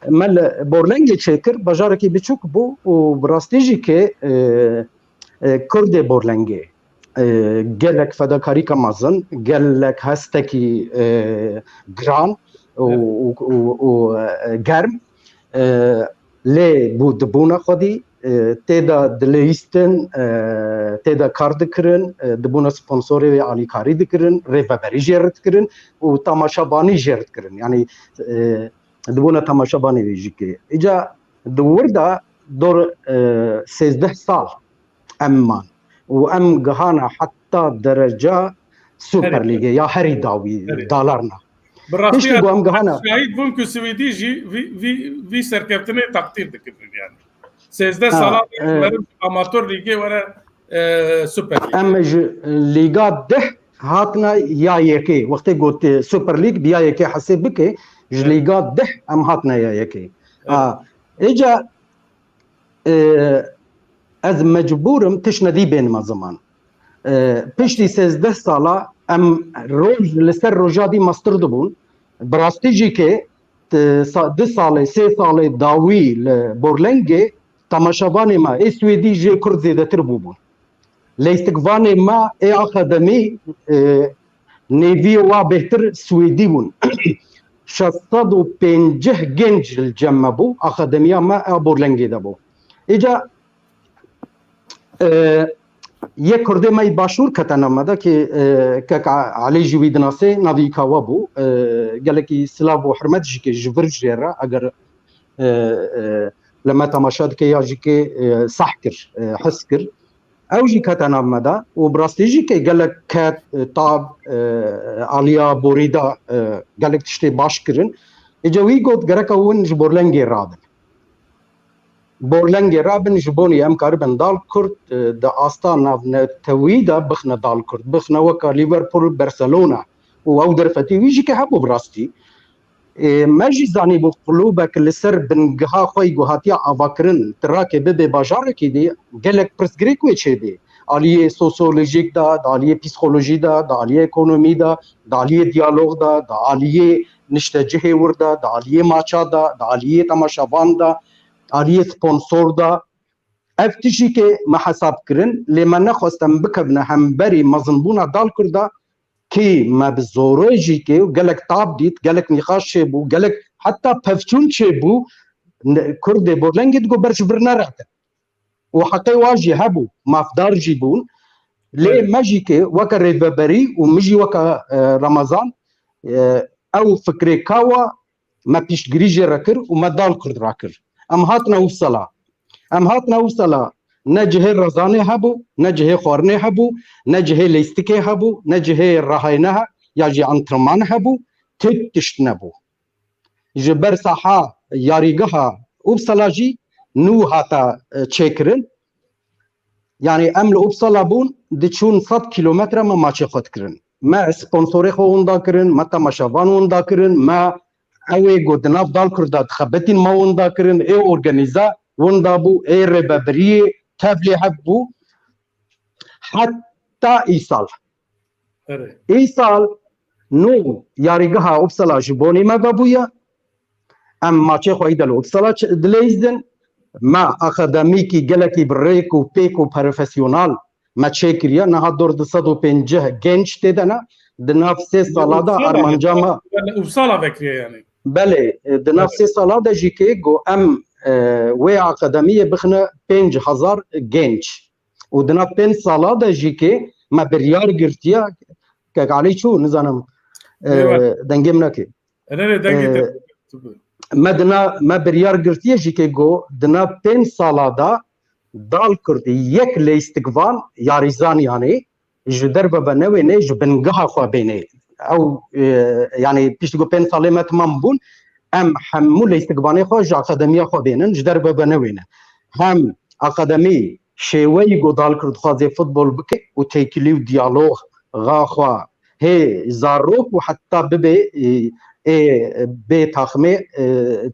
Evet. me li Borlengê çêkir, bajarekî biçûk bû û bi rastî jî ke, e, e, Kurdê Borlengê, e, gelek fedakarîka mezin, gelek hestekî, e, giran û, Evet. û, û, û, e, germ, e, lê bû dibûne xwedî, e, tê de dileyîstin, e, tê de kar dikirin, e, dibûne sponsorê wê alîkarî dikirin, rêveberî jê re dikirin û temaşevanî jê re dikirin. Yanî, e, dibûne temaşevanê wê jî ke. Îca di wir de dor, e, sêzdeh sal em man û em gihana heta dereca Super Herî. Lîgê ya herî dawî Herî. Dalarna. Bi rastî Piştî ku em gihana şahid bûm ku Swêdî jî vî, vî, vî serkeftinê takdîr dikirin yani. Sêzdeh Ha, sala e, meriv ji amator lîgê were, e, Super Lîg. Em ji Lîga deh hatine ya yekê. Wextê got, e, Super Lîg bi ya yekê hesê bike, ji Evet. Lîga deh em hatine ya yekê. Ha, êca, e, ez mecbûr im tiştnedî bênime ziman. E, piştî sêzdeh sala em roj li ser roja dî mestir dibûn. Bi rastî jî ke, e, sa-, du salê, sê salê dawî li Borlengê temaşevanê me ê Swêdî jê Kurd zêdetir bûbûn. Leyîstikvanê me ê akademî, e, nêviyê wa bêhtir Swêdî bûn. Şeş sed û pêncî genc li cem me bû, akademiya me a Borlengê de bû. Îca, e, yek Kurdê me yê başûr kete nav me de ki, e, kek A-, Elî jî wî dinasê, navî ka we bû. E, gelekî silav û hurmet jî ke ji vir jê re, eger, e, e, li me temaşe dike ya jî ke, e, seh kir, e, his kir. Ew jî kete nav me de û bi rastî jî ke gelek ket, e, tab, e, aliya borî de, e, gelek tiştê baş kirin. Îca wî got gereka hûn ji Borlengê rabin. Borlengê rabin ji bo nî em karibin Dal Kurd, e, di asta navnetewî de bixne Dal Kurd, bixne weka Liverpool, Barcelona û ew derfetî wî jî ke hebû bi rastî. Ê, me jî zanîbû qulûbek li ser bingeha xwe yî ku hatiye avakirin, tirake bibe bajarekî dî, gelek pirsgirêk wê çêbê. Aliyê sosyolojîk de, di aliyê psîkolojî de, di aliyê ekonomî de, di aliyê diyalog de, di aliyê niştecihê wir de, di aliyê maça de, di aliyê temaşevan de, aliyê sponsor de. Ev tiştî ke me hesab kirin, lê me nexwest em bikevine hemberî mezinbûna Dal Kurda, kî me bi zorê jî kê û gelek tab dît, gelek nîqaş çêbû, gelek heta pevçûn çêbû, ne-, Kurdê Borlengê digot ber ji vir neretin. Û heqê wa jî hebû, mafdar jî bûn. Lê Evet. me jî kê weke rêveberî û min jî weke, e, Remezan, e, ew fikrê ka wa me piştgirî jê re kir û me Dal Kurd rakir. Em hatine Uppsala. Em hatine Uppsala, ne cihê rezanê hebû, ne cihê xwarinê hebû, ne cihê leyîstikê hebû, ne cihê rahayne he-, ya jî antrenman hebû, tu tişt nebû. Ji ber saha yarîgeha Uppsala jî nû hate, e, çêkirin. Yanî em li Uppsala bûn, diçûn sed kîlometre me maçê xwe dikirin. Me sponsorê xwe winda kirin, me temaşevan winda kirin, me ewê ku di nav Dal Kurda dixebitîn me winda kirin, ê organîza winda bû, ê rêvebiriyê tevlî hev bû. Het heta îsal. Îsal nû yarîgeha Uppsala ji bonê me vebûye. Em maçê xwe yî de li Uppsala dileyîzin. Me akademîkî gelekî bi rêk û pêk û profesyonel me çêkiriye. Niha dor du sed û pêncî genç tê de ne. Di nav sê sala de armanca me. Li Uppsala vekiriye yani. Belê, e, di nav sê sala de jî kê go em, e, wê akademiyê bixine pênc hezar genç. Û di nav pênc sala de jî kê me biryar girtiye, kek Alî çû, nizanim, e, dengê min nake. Erê, dengê te. E, me di nav, me biryar girtiye jî kê go di nav pênc sala de dal Kurd yek leyîstikvan yarîzan yanê ji derve ve newêne, ji bingeha xwe bêne. Ew, e, yanî piştî ku pênc salê me temam bûn, em hemû leyîstikvanê xwe ji akademiya xwe bênin, ji derve ve newêne. Hem akademî şêweyî ku dal Kurd dixwaze futbol bike û têkilî û diyalog, ga xwe hê zarok û heta bibe, e, ê bê taxmê, e,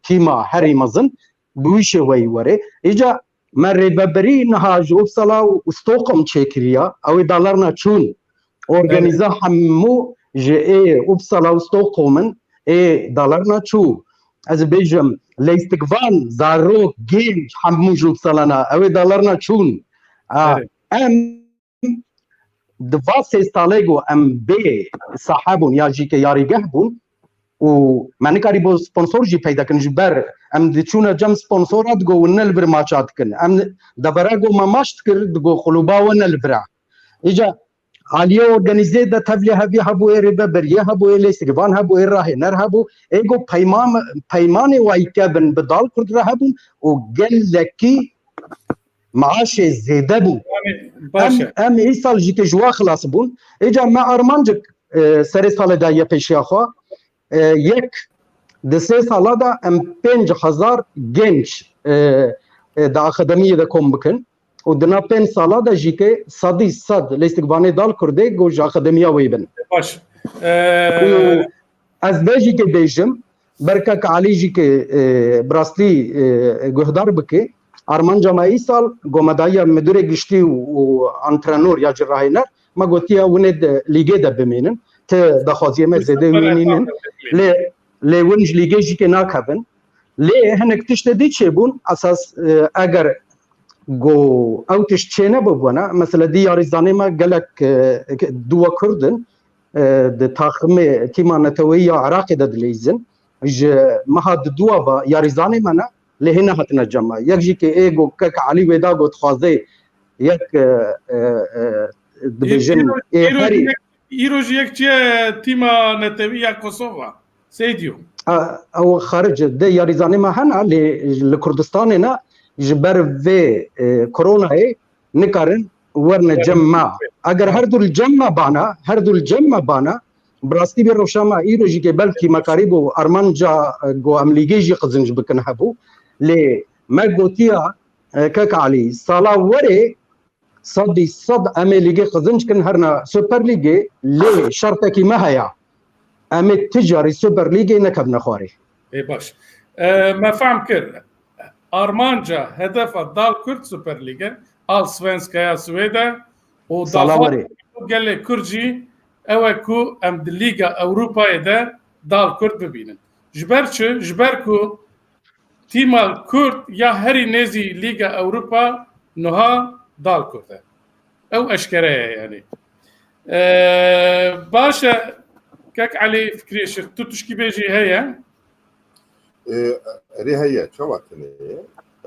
tîma herî mezin bi wî şêweyî were. Îca me rêvebirî niha ji Uppsala û Stockholm çêkiriya. Ew ê dalarna çûn. Organîza hemû ji ê Uppsala û Stockholm in, ê dalarna çû. Ez ê bêjim, leyîstikvan, zarok, genç, hemû ji Uppsala ne. Ew ê dalarna çûn. A, em di va sê salê ku em bê sahe bûn ya jî ke yarîgeh bûn û me nikarîbû sponsor jî peyda kin, ji ber em diçûne cem sponsora digo win ne li vir maça dikin. Em devera ku me maç dikir digo xuluba we ne li vir e. Îca aliyê organîzê de tevlî hevî hebû, ê rêveberiyê hebû, ê leyîstikvan hebû, ê rahêner hebû, ê ku peyman, peymanê wayî kevin bi dal Kurd re hebûn û gelekî maaşê zêde bû. Yanî, baş e. Em, em îsal jî ke ji wa xilas bûn. Îca me armancik, e, serê salê daye pêşiya xwe. E, yek, di sê sala de em pênc hezar genç, e, e, di akademiyê de kom bikin. Û di nav pênc sala de jî ke sedî sed leyîstikvanê dal Kurdê ku ji akademiya wê bin. Baş. E, Û ez vê jî ke bêjim, ber kek Alî jî ke, e, bi rastî, e, guhdar bike, armanca me îsal, ku me daye midûrê giştî û, û antrenor ya jî rahêner, me gotiye hûn ê di lîgê de bimînin. Ti daxwaziyê me zêde wî nînin. Lê, lê hûn ji lîgê jî ke nakevin. Lê hinek tiştê dî çêbûn, esas, e, eger ku ew tişt çênebibûna, mesela dî yarîzanê me gelek, e, duwe Kurd in, e, di taximê tîma neteweyî ya Iraqê de dileyîzin. Ji meha diduwa ve yarîzanê me ne, lê hê nehatine cem me. Yek jî ke ê ku kek Elî wê da ku dixwaze yek, e, e, e, dibêjin, Îro-, ê îro herî jî yek, îro jî yek çiye tîma netewî ya Kosova. Seydiyo. A, ew xaric de yarîzanê me hene, lê li Kurdistanê ne, ji ber vê, e, koronayê nikarin werne cem me. Eger her du li cem me bana, her du li cem me bana, bi rastî vê rewşa me îro jî ke belkî me karîbû armanca, e, ku em lîgê jî qizinc bikin hebû. Lê me gotiya, e, kek Alî, sala werê sedî sed em ê lîgê qizinc kin herna Super Lîgê, lê şertekî me heye. Em ê ti carî Super Lîgê nekevine xwarê. Ê baş. E, me fehm kir. Armanca, hedefa Dal Kurd Super Lîg e. Allsvenska ya Swêde û Sala daxwaz werê. Gelê Kurd jî ew e ku em di Lîga Ewropayê de Dal Kurd bibînin. Ji ber çi? Ji ber ku tîma Kurd ya herî nêzî Lîga Ewropa niha Dal Kurd e. Ew eşkere ye yani. Ee, baş e, kek Elî Fikrî Şix, tu tişkî bêjî heye? Ee, erê heye, çawa tune ye?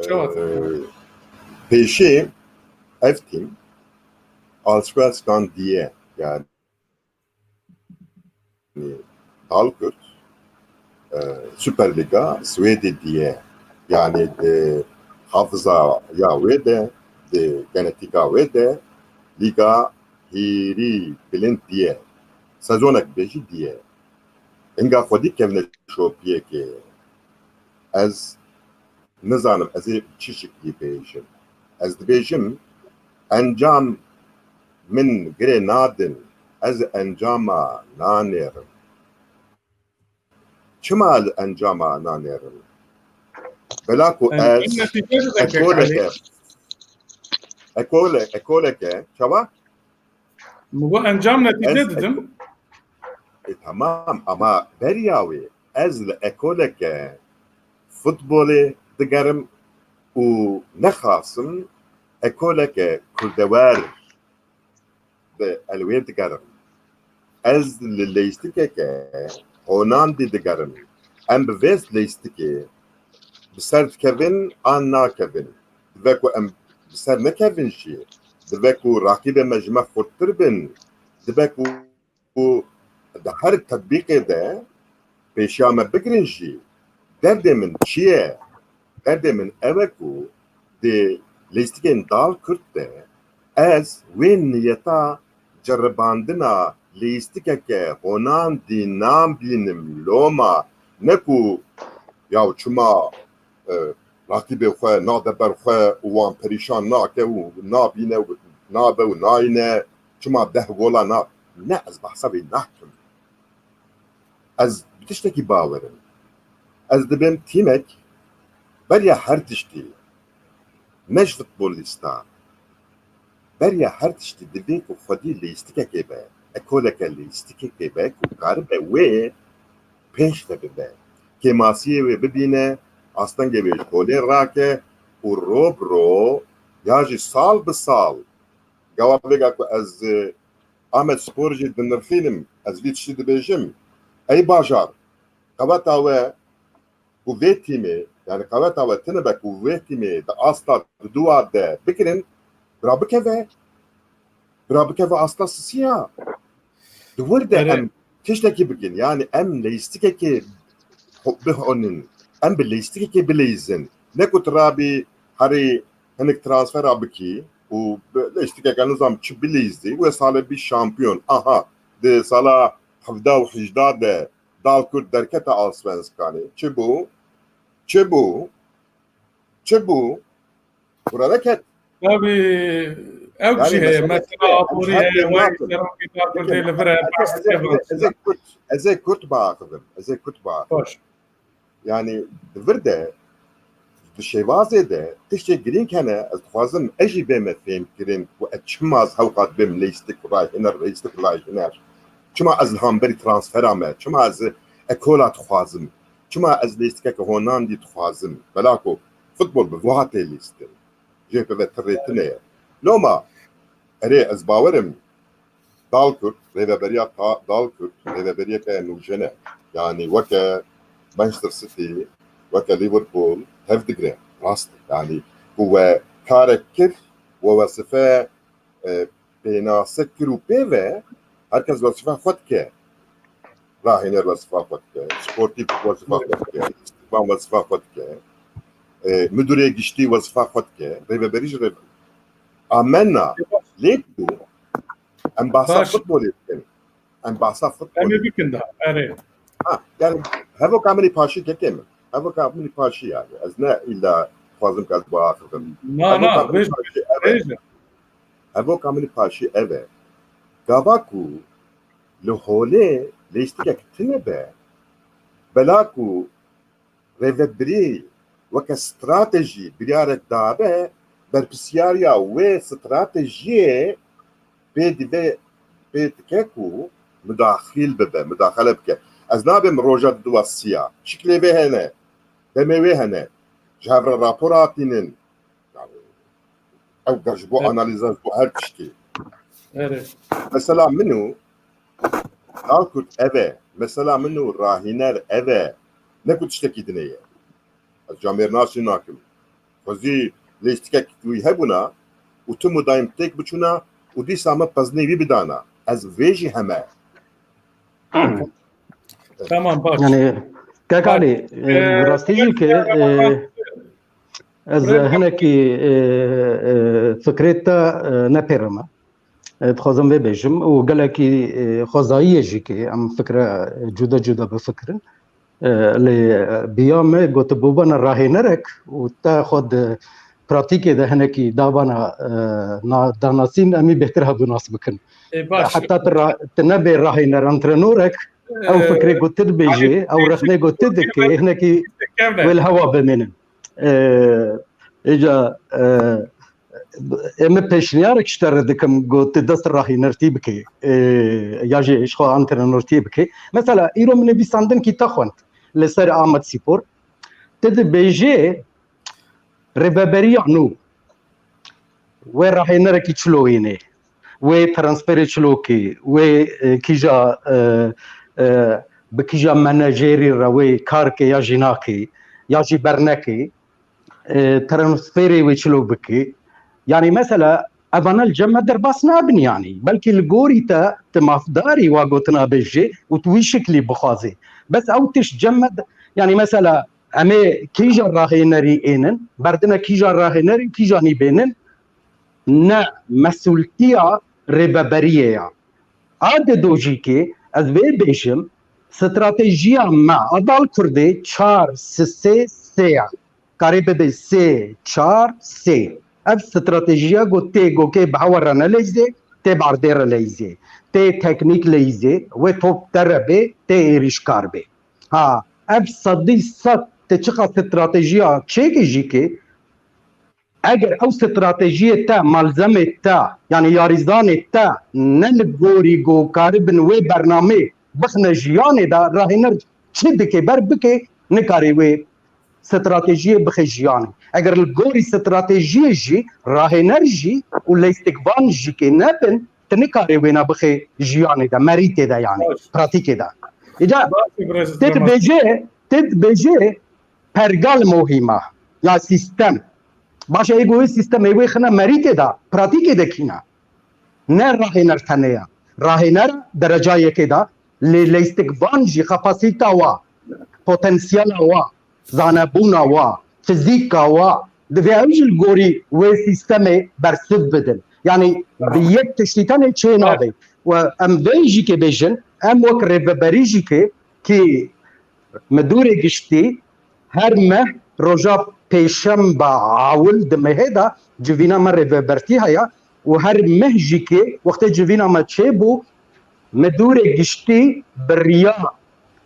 Çawa tune? Ee, pêşê ev tîm Allsvenskan diye yani. Dal Kurd, e, Superliga Swêdê diye. Yani di hafiza ya wê de, di genetîka wê de, lîga hîrî bilind diye. Sezonek bê jî diye. Hinga xwedî kevne şopiyekê. Ez nizanim ez ê çi şiklî bêjim. Ez dibêjim, encam min girê nadin, ez encama nanêrim. Çima ez encama nanêrim? Bela ku ez ekoleke, ekole-, ekoleke, çawa? Min got encam netîce Ez- didim. E, tamam, ama beriya wê ez li ekoleke futbolê digerim û nexasim ekoleke kurdewer bi elwê digerim. Ez li leyistikeke honandî digerim. Em bi vê leyistikê bi ser dikevin an nakevin. Dibe ku em bi ser nekevin jî, dibe ku raqîbê me ji me xurttir bin, dibe ku di her tetbîqê de pêşiya me bigirin jî. Derdê min çi ye? Derdê min ew e ku di lîstikên Dal Kurd de ez wê niyeta ceribandina lîstikeke honandî nan bînim. Loma ne ku ya çima, e, raqîbê xwe nade ber xwe û wan perîşan nake û nabîne û nabe û nayîne, çima deh gola na-, ne, ez behsa vê nakim. Ez bi tiştekî bawer im. Ez dibêm tîmek beriya her tiştî, ne ji futbolîsta, beriya her tiştî divê ku xwedî lîstikekê be, ekoleke lîstikekê be ku karibe wê pêş de bibe. Kêmasiyê wê bibîne, astengê wê ji holê rake û ro bi ro ya jî sal bi sal. Gawa vêga ku ez, e, Amed Spor jî dinirxînim, ez vî tiştî dibêjim. Ey bajar, qeweta we ku vê tîmê, yani qeweta we tune be ku vê tîmê di asta duduwa de bikirin, bira bikeve, bira bikeve asta sisiya. Di wir de Erê. Em tiştekî bikin, yani em leyistikekê ho-, bihonin, em bi leyistikekê bileyizin. Ne ku tu rabî herî hinik transfera bikî û bi leyistikeke nizam çi bileyizî, wê salê bî şampiyon. Aha, di sala hevda û hejda de Dal Kurd derkete Allsvenskanê. Çi bû? Çi bû? Çi bû? Kureleket. Tabii, ew Yani jî heye. mesele Mesela heye, aborî her heye, şey wayî nasıl? serokê Dal Kurdê Peki, li vir e, ez, behs ez, keve. ez, ez ê kurt, ez ê kurt biaxivim, ez ê kurt biaxivim. Baş. Yani di vir de, di şêwazê de tiştê girîng hene, ez dixwazim ez jî bême fêmkirin ku ez çima ez hewqat bêm leyistik rayhiner, leyistik rayhiner. Çima ez li hemberî transfera me, çima ez ekola dixwazim, çima ez leyistikeke honandî dixwazim. Bela ku futbol bi vê hatê lîstin. Jê peve tirê tune ye. Loma, erê, ez bawerim, Dal Kurd, rêveberiya ta-, Dal Kurd, rêveberiyeke nûjen e. Yani weke Manchester City, weke Liverpool, hev digre. Rast. Yani ku we karek kir, we wesife, e, pênase kir û pê ve, herkes wesifa xwe dike. Rahîner wesifa xwe dike, sportîf wesifa xwe dike, îstîkbal wesifa xwe dike, e, midûrê giştî wesifa xwe dike, rêveberî jî rêve-, amenna. Lê ku em bahsa Baş. Futbolê dikin. Em bahsa Em futbolê ê bikin da. Erê. Ha, yani hevoka min ê paşî kekê min. Hevoka min ê paşî yani. Ez ne îlla dixwazim ku ez biaxivim. Na, na, Hevoka min ê bêj, paşî ev e. bêj. Hevoka min ê paşî ev e. Gava ku li holê lêstikek tune be, bela ku rêvebirî weke stratejî biryarek dabe, berpirsiyariya wê stratejiyê pê dibe, pê dike ku mudaxil bibe, mudaxele bike. Ez nabêm roja duwa siya. Şiklê vê hene, demê wê hene. Ji hev re rapor hatînin. Yani, ew ger ji bo Evet. Analîza, ji bo her tiştî. Erê. Mesela min û Dal Kurd ev e. Mesela min û Rahîner ev e. Ne ku tiştekî dinê ye. Ez camêrnasî nakim. Xwezî lêstikek wî hebûna û tim û dayim têk biçûna û dîsa me pezinê wî bidana. Ez vê jî heme. Tamam, baş. Yani Kekalî, Ee, e, rastî jî ke, e, ez Buraya hinekî, e, e, fikrê te, e, nepêrime. E, dixwazim vê bêjim û gelekî, e, xwezayî ye jî ke em fikre, e, cuda cuda bifikirin. E, lê, e, biya me gotibûbana rahênerek û te xwe di pratîkê de hinekî dabana, e, na-, danasîn, em ê bêhtir hev nas bikin. E, baş. Heta tu ra-, tu nebê rahêner, antrenorek, ew E, fikrê ku tu dibêjî, Halî, ew rexnê ku tu dikê, hinekî kevne. wê li hewa bimînin. E, îca, e, Ê min pêşniyarek ji te re dikim, ku tu dest rahînertî bikî, ê, ya jî ji xwe antrenörtî bikî. Mesela, îro min nivîsandin kî te xwend li ser Amed Spor. Tu dibêjê rêveberiya nû, wê rahênerekî çilo înê, wê transferê çilo kî, wê, e, kîja, e, e, bi kîja menajerî re wê kar ke ya jî nakî, ya jî bernekî, e, transferê wê çilo bikî. Yanî mesela evana li cem me derbas nabin yanî. Belkî li gorî te tu mafdarî wa gotina bêjê û tu wî şiklî bixwazî. Bes ew tişt cem me de, yanî mesela em ê kîja rahênerî ênin, berdine kîja rahênerî û kîja nî bênin, ne mesultiya rêveberiyê ya. A di do jî kê ez vê bêjim, stratejiya me a dal Kurdê çar sê sê sê ya. Karê bibe sê çar sê. Ev stratejiya ku tê gokê bi hewa re neleyzê, tê bardê re leyzê, tê teknîk leyzê, wê top te re bê, tê êrîşkar bê. Ha, ev sedî sed te çiqa stratejiya çêkê jî kê, eger ew stratejiyê te, malzemê te, yanî yarîzanê te ne li gorî ku karibin wê bernamê bixine jiyanê de, rahêner çi dike ber bike, nikarê wê stratejiyê bixe jiyanê. Eger li gorî stratejiyê jî rahêner jî û leystikvan jî kê nebin, tu nikarê wêna bixe jiyanê de, merîtê de yanî, Baş. pratîkê de. Îca Baş, birêz tê Ramazan. dibêje, tê dibêje pergal muhîma ya sîstem. Baş e, ê ku wê sîstemê wê xine merîtê de, pratîkê de kîna. Ne rahêner tenê ya. Rahêner dereca yekê de, lê leystikvan jî kapasîta wa, potensiyela wa, zanebûna wa, fizîka wa, divê ew jî li gorî wê sîstemê bersiv bidin. Yanî bi yek tiştî tenê çê nabe. We em vê jî kê bêjin, em wek rêveberî jî kê kî midûrê giştî her meh roja pêşemba awil di mehê de civîna me rêvebertî heye û her meh jî kê wextê civîna me çêbû, midûrê giştî bi riya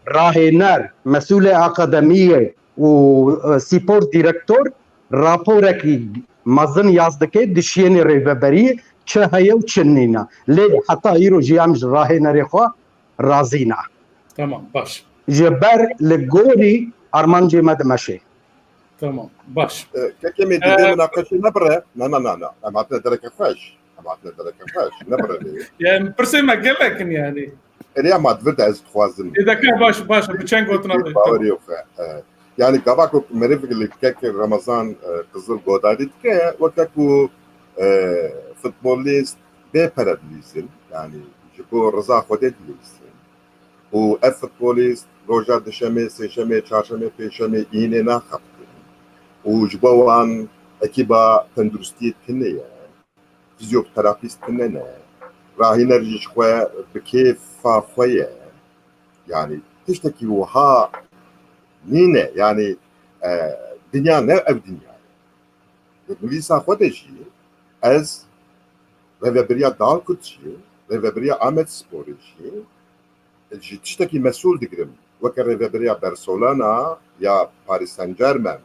rahêner, mesûlê akademiyê û, e, spor direktor raporekî mezin yaz dike, dişiyênê rêveberiyê çi heye û çi nîne. Lê heta îro jî em ji rahênerê xwe razî ne. Tamam, baş. Ji ber li gorî armancê me dimeşê. Tamam, baş. E, kekê me E, didê minaqeşê nebire. Na, na, na, na. Em hatine dereke xweş. Em hatine dereke xweş. Nebire lê. Yani pirsê me gelek in yani. Erê, ama divir de ez dixwazim. Ê, deke baş, baş, bi çend gotina bê. Bawerî yok. E, yani gava ku meriv li kek Ramazan, e, Qizil godarî dike, weke ku, e, futbolîst bê pere dilîzin. Yani ji bo riza Xwedê dilîzin. Û ev futbolîst roja dişemê, sêşemê, çarşemê, pêşemê, înê naxebitin. Û ji bo wan ekîba tenduristiyê tune ye. Fizyoterapîst tune ne. Rahîner jî ji xwe bi kêfa xwe ye. Yani tiştekî wiha nîne. Yani, e, dinya ne ev dinya ye. Di nivîsa xwe de jî ez rêvebiriya Dalkurt jî, rêvebiriya Amedsporê jî, ji tiştekî mesûl digirim. Weke rêveberiya Barcelona ya Paris Saint-Germain,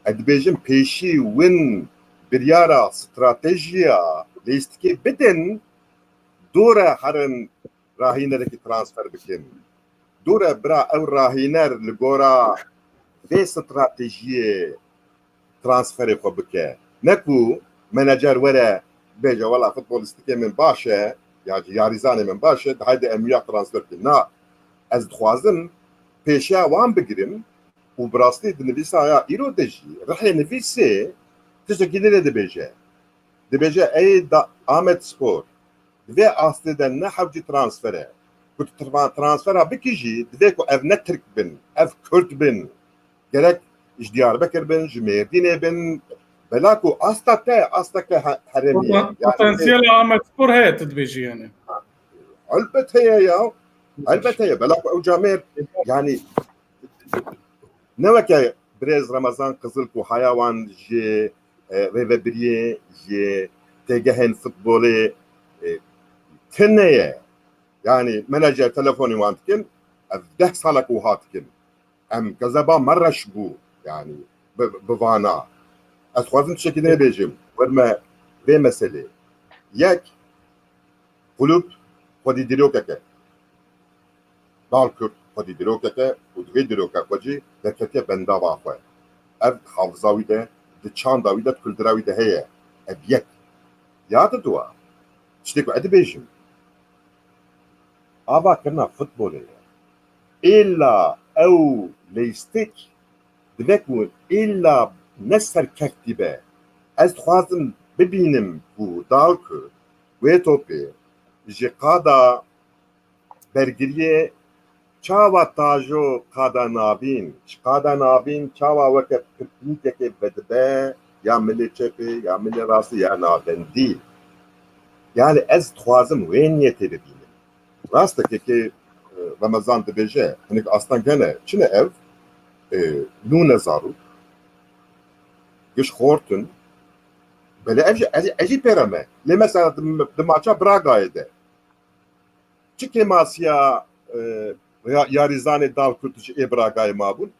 ez dibêjim pêşî win biryara, stratejiya lîstikê bidin, dûre herin rahînerekî transfer bikin. Dûre bira ew rahîner li gora vê stratejiyê transferê xwe bike. Ne ku menajer were bêje, "Wela futbolîstikê min baş e, ya jî yarîzanê min baş e, haydi em wiya transfer bikin." Na, ez dixwazim pêşiya wan bigirim û bi rastî di nivîsa ya îro de jî rihê nivîsê tiştekî din ê dibêje. Dibêje, ey da Amedspor, di vê astê de ne hewcî transfer e. Ku tu tra-, transfera bikî jî, divê ku ev ne Tirk bin, ev Kurd bin. Gerek ji Diyarbekir bin, ji Mêrdînê bin. Bela ku asta te, asta ke he-, herêmî ye. Poten-, Yani potansiyela Amedspor heye, tu dibêjî yani. Elbet heye ya. Elbet heye. Bela ku ew camêr, yani, ne weke birêz Remezan Qizil ku haya wan ji, e, rêvebiriyê, ji têgehên futbolê, e, tune ye. Yani menajer telefonê wan dikin, ev deh salek wiha dikin. Em gazeba me reş bû, yani bi, bi vana. Ez dixwazim tiştekî din bêjim. Werme vê meselê. Yek, kulûb xwedî dîrokek e. Dal Kurd xwedî dîrokek e û di vê dîroka xwe jî derketiye bendava xwe. Ev di hafiza wî de, di çanda wî de, di kultura wî de heye. Ev yek. Ya di dua, tiştê ku ez dibêjim, avakirina futbolê ye. Êla ew leyîstik dibe ku êla ne serkeftî be. Ez dixwazim bibînim ku Dal Kurd wê topê ji qada bergiriyê çawa tajo qada navîn, ji qada navîn çawa weke pirpînkekê vedibe ya milê çepê, ya milê rastî, ya navendî. Yani ez dixwazim wê niyetê bibînim. Rast e, kekê, e, Remezan dibêje, hinek asteng hene, çi ne ev? E, nûne zarok, giş xortin. Belê ev jî, ez, ez jî pêre me. Lê mesela di, di maça Bragayê de, çi kêmasiya, e, ya-, yarîzanê Dal Kurd ji ê Bragayê mabûn?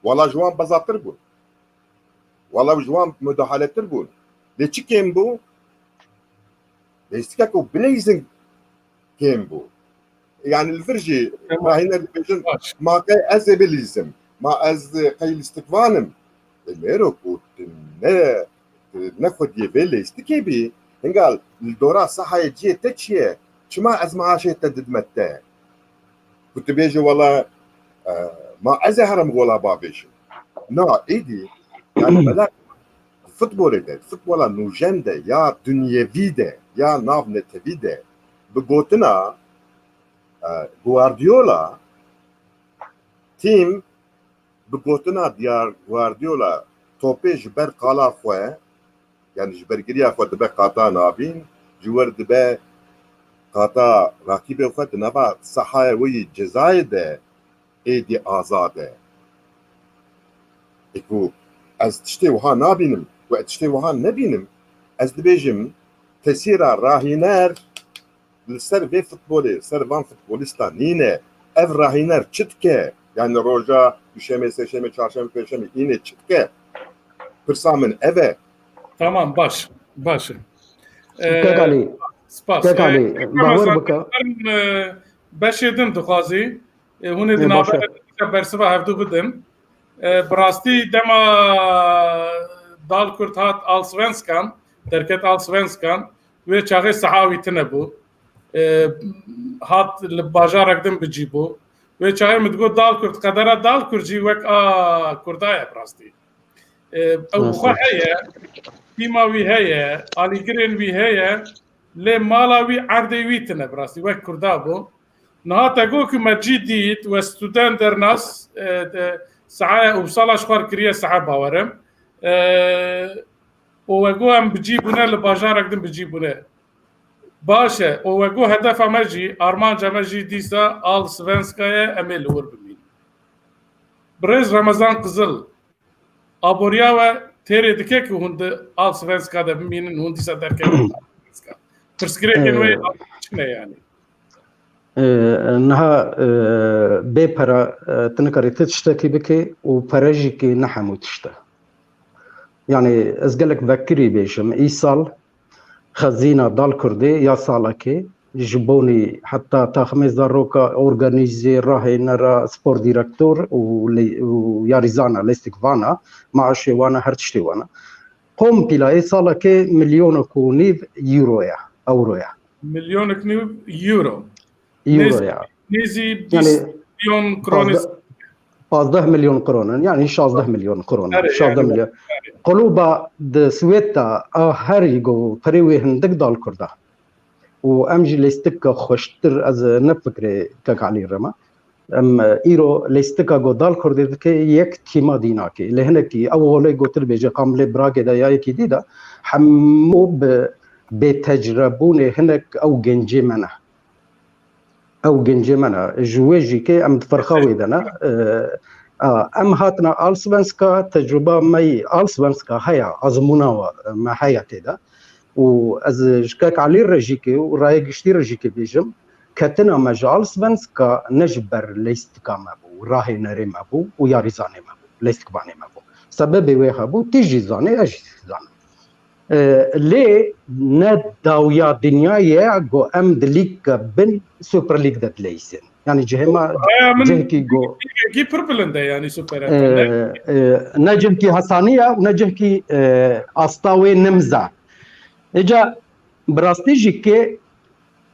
Wala ji wan bezatir bûn. Wala ji wan mudahalettir bûn. Lê çi kêm bû? Lêstikek û bileyzin kêm bû. Yani li vir jî Tamam. rahîner dibêjin, Baş. ma qey ez ê bilîzim, ma ez qey lîstikvan im. E, mêro ku tu ne, tu ne xwediyê vê lêstikê bî, hingal li dora sahayê cihê te çi ye? Çima ez maaşê te didime te? Ku tu bêjî wela, e, ma ez ê herim gola bavêjim. Na, êdî, yani bela futbolê de, futbola nûjen de ya dunyevî de ya navnetewî de bi gotina, e, Guardiola, tîm bi gotina diyar Guardiola topê ji ber qala xwe, yani ji bergiriya xwe dibe qata navîn, ji wir dibe qata rakîbê xwe di nava sahaya wê yî cezayê de êdî azad e. Ê ku ez tiştê wiha nabînim, ku ez tiştê wiha nebînim, ez dibêjim tesîra rahîner li ser vê futbolê, li ser van futbolîsta nîne. Ev rahîner çi dike? Yani roja duşemê, sêşemê, çarşemê, pêşemê înê çi dike? Pirsa min ev e. Tamam, baş, baş e. Ee, Kekalî, spas. Kekalî, Ee, bawer Ramazan, bike. Beşê din dixwazî. E, hûn ê di Ê, baş e. navberê de bersiva hevdu bidin. E, bi rastî dema Dal Kurd hat Allsvenskan, derket Allsvenskan, wê çaxê siha wî tune bû. E, hat li bajarek din bi cî bû. Wê çaxê min digot Dal Kurd, qedera Dal Kurd jî wek a Kurda ye bi rastî. E, ew bi xwe Nasıl? heye, tîma wî heye, alîgirên wî heye, lê mala wî erdê wî tune bi rastî, wek Kurda bû. Niha te got ku me cî dît, we student dernas, e, de, sehaya Uppsala ji xwe re kiriye sehe bawerim. E, û we got em bi cî bûne, li bajarek din bi cî bûne. Baş e, û we got hedefa me jî, armanca me jî dîsa Allsvenska ye, em ê li wir bimînin. Birêz Remezan Qizil, aboriya we têrê dike ku hûn di Allsvenska de bimînin, hûn dîsa derkevin Allsvenska. Pirsgirêkên we Ee, çi ne yani? Ee, niha, e, bê pere, e, tu nikarî ti tiştekî bikî û pere jî kî ne hemû tişt e. Yani ez gelek vekirî bêjim, îsal xezîna Dal Kurdê ya salekê ji bonî heta taximê zaroka, organîzê, rahênera, spor direktor û lê-, û yarîzana, lêstikvana, maaşê wana, her tiştê wana. Kompîla ê salekê milyonek û nîv euro ye, euro ye. Milyonek nîv euro. Euro Nêzî, ya. nêzî Yani bîst milyon kronê. pazdeh, pazdeh milyon kron in, yani şazdeh milyon kron in, Erê, şazdeh yani, milyon. erê. Quluba di Swêd de a herî go perê wê hindik Dal Kurda. Û em jî lêstika xweştir, ez ne fikrê Kek Elî re me. Em, e, îro lêstika go Dal Kurdê dike yek tîma dî nake. Lê hinekî ew holê gotir bêje, qamlê Bragê de ya yekî dî de, hemû bi bêtecrebûnê hinek ew gencê me ne. Ew gencê me ne. Ji wê jî ke em di ferqa wê de ne. E, a, em hatina Allsvenska, tecruba me yî Allsvenska heye, azmûna me heye tê de. Û ez ji Kek Elî re jî ke û raya giştî re jî ke bêjim, ketina me ji Allsvenska ne ji ber lêstika me bû, rahênerê me bû û yarîzanê me bû, lêstikvanê me bû. Sebebê wê hebû, tî jî zanê, ez jî zanim. E, lê ne dawiya dinya ye ku em di lîgka bin Super League de dileyîsin. Yani cihê me Aya min cihekî ku lîgekî pir bilind e, yani Super e, League. E, ne cihekî hesanî ye û ne cihekî, e, asta wê nimza. Îca bi rastî jî kê,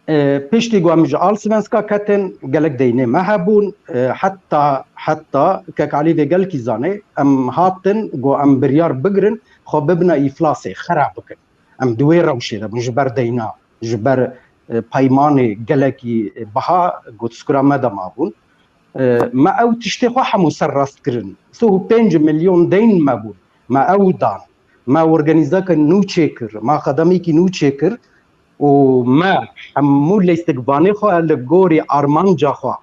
e, piştî ku em ji Allsvenska ketin, gelek deynê me hebûn, e, heta, heta Kek Alî vê gelkî zanê, em hatin ku em biryar bigirin, xwe bibine îflasê, xera bikin. Em di wê rewşê de bûn, ji ber deyna, ji ber, e, peymanê gelekî, e, biha ku di skura me de mabûn. E, me ew tiştê xwe hemû ser rast kirin. Sih û pênc milyon deyn me bûn. Me ew dan. Me organîzeke nû çêkir. Me xedemekî nû çêkir. Û me hemû leysikvanê xwe li gorî armanca xwe,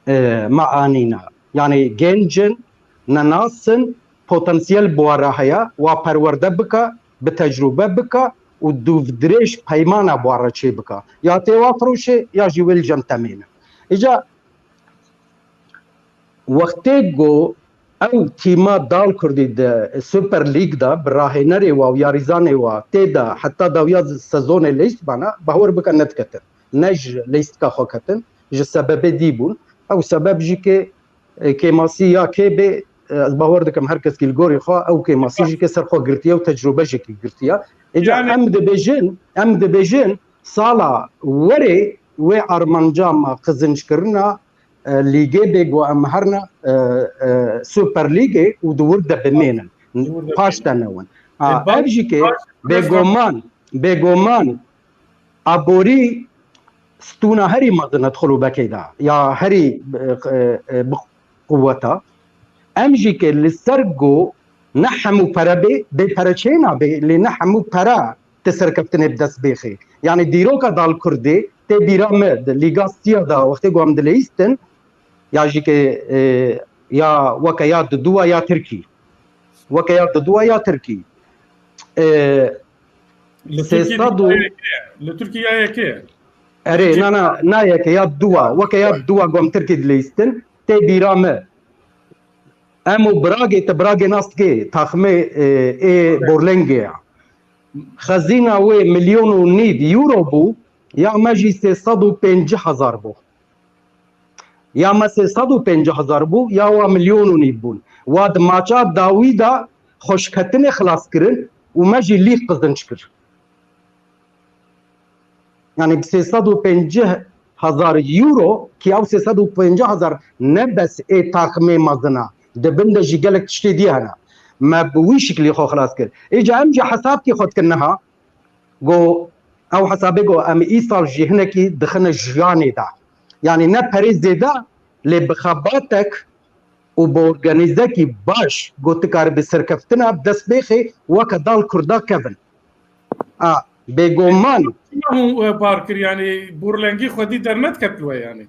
e, me anîne. Yani genc in, nenas in, potansiyel bi we re heye, wa perwerde bike, bi tecrûbe bike û dûvdirêj peymana bi we re çê bike. Ya tê wa firoşê, ya jî wê li cem temêne. Îca wextê ku ew tîma Dal Kurdî di Super League de bi rahênerê wa û yarîzanê wa tê de heta dawiya sezonê leyst bana, bawer bike nediketin. Ne ji leystka xwe ketin, ji sebebê dî bûn. Ew sebeb jî kê, e, kêmasî ya kê bê, e, ez bawer dikim her keskî li gorî xwe ew kêmasî jî kê ser xwe girtiye û tecrûbe jî kê girtiye. Îca Yani em dibêjin, em dibêjin sala werê wê armanca me qizinckirina, e, lîgê bê ku em herna, e, e, Super Lîgê û di wir de bimênin. Di wir de Paş bimênin. De newin. E, Ha, baş, ev jî kê baş, bêgoman, bêgoman aborî stûna herî mezin e di xulûbekê de. Ya herî, e, e, e, bi quweta. Em jî kê li ser ku ne hemû pere bê, bê pere çê nabê, lê ne hemû pere ti serkeftinê bi dest bêxê. Yani dîroka Dal Kurdê tê bîra me di Lîga Siya de wextê ku em dileyîstin, ya jî ke, e, ya weke ya Duduwa ya Tirkî. Weke ya Duduwa ya Tirkî. E, Li Tirkî sê sed û ya yekê ye. Li Tirkî ya yekê ye. Erê, Tirkî na, na, na yeke ya Duduwa. Weke ya Duduwa ku em Tirkî dileyîstin, tê bîra me. Em û Bragê, te Bragê nas dikê, taxmê, e, ê Borlengê ya. Xezîna wê milyon û nîv euro bû, ya me jî sê sed û pêncî hezar bû. Ya me sê sed û pêncî hezar bû, ya wa milyon û nîv bûn. Wa di maça dawî de xweşketinê xilas kirin û me jî lîg qizinc kir. Yani bi sê sed û pêncî hezar euro, ki ew sê sed û pêncî hezar ne bes ê taximê mezin e, di bin de jî gelek tiştê dî hene. Me bi wî şiklî xwe xilas kir. Îca em jî hesabkî xwe dikin niha, go ew hesabê go em îsal jî hinekî dixine jiyanê de. Yani ne perê zêde, lê bi xebatek û bi organîzekî baş, go tu karibî serkeftina bi dest bêxê weke Dal Kurda kevin. A, bêgoman. Çima hûn, e, bar kir, yani Borlengî xwedî dernet ket we yani?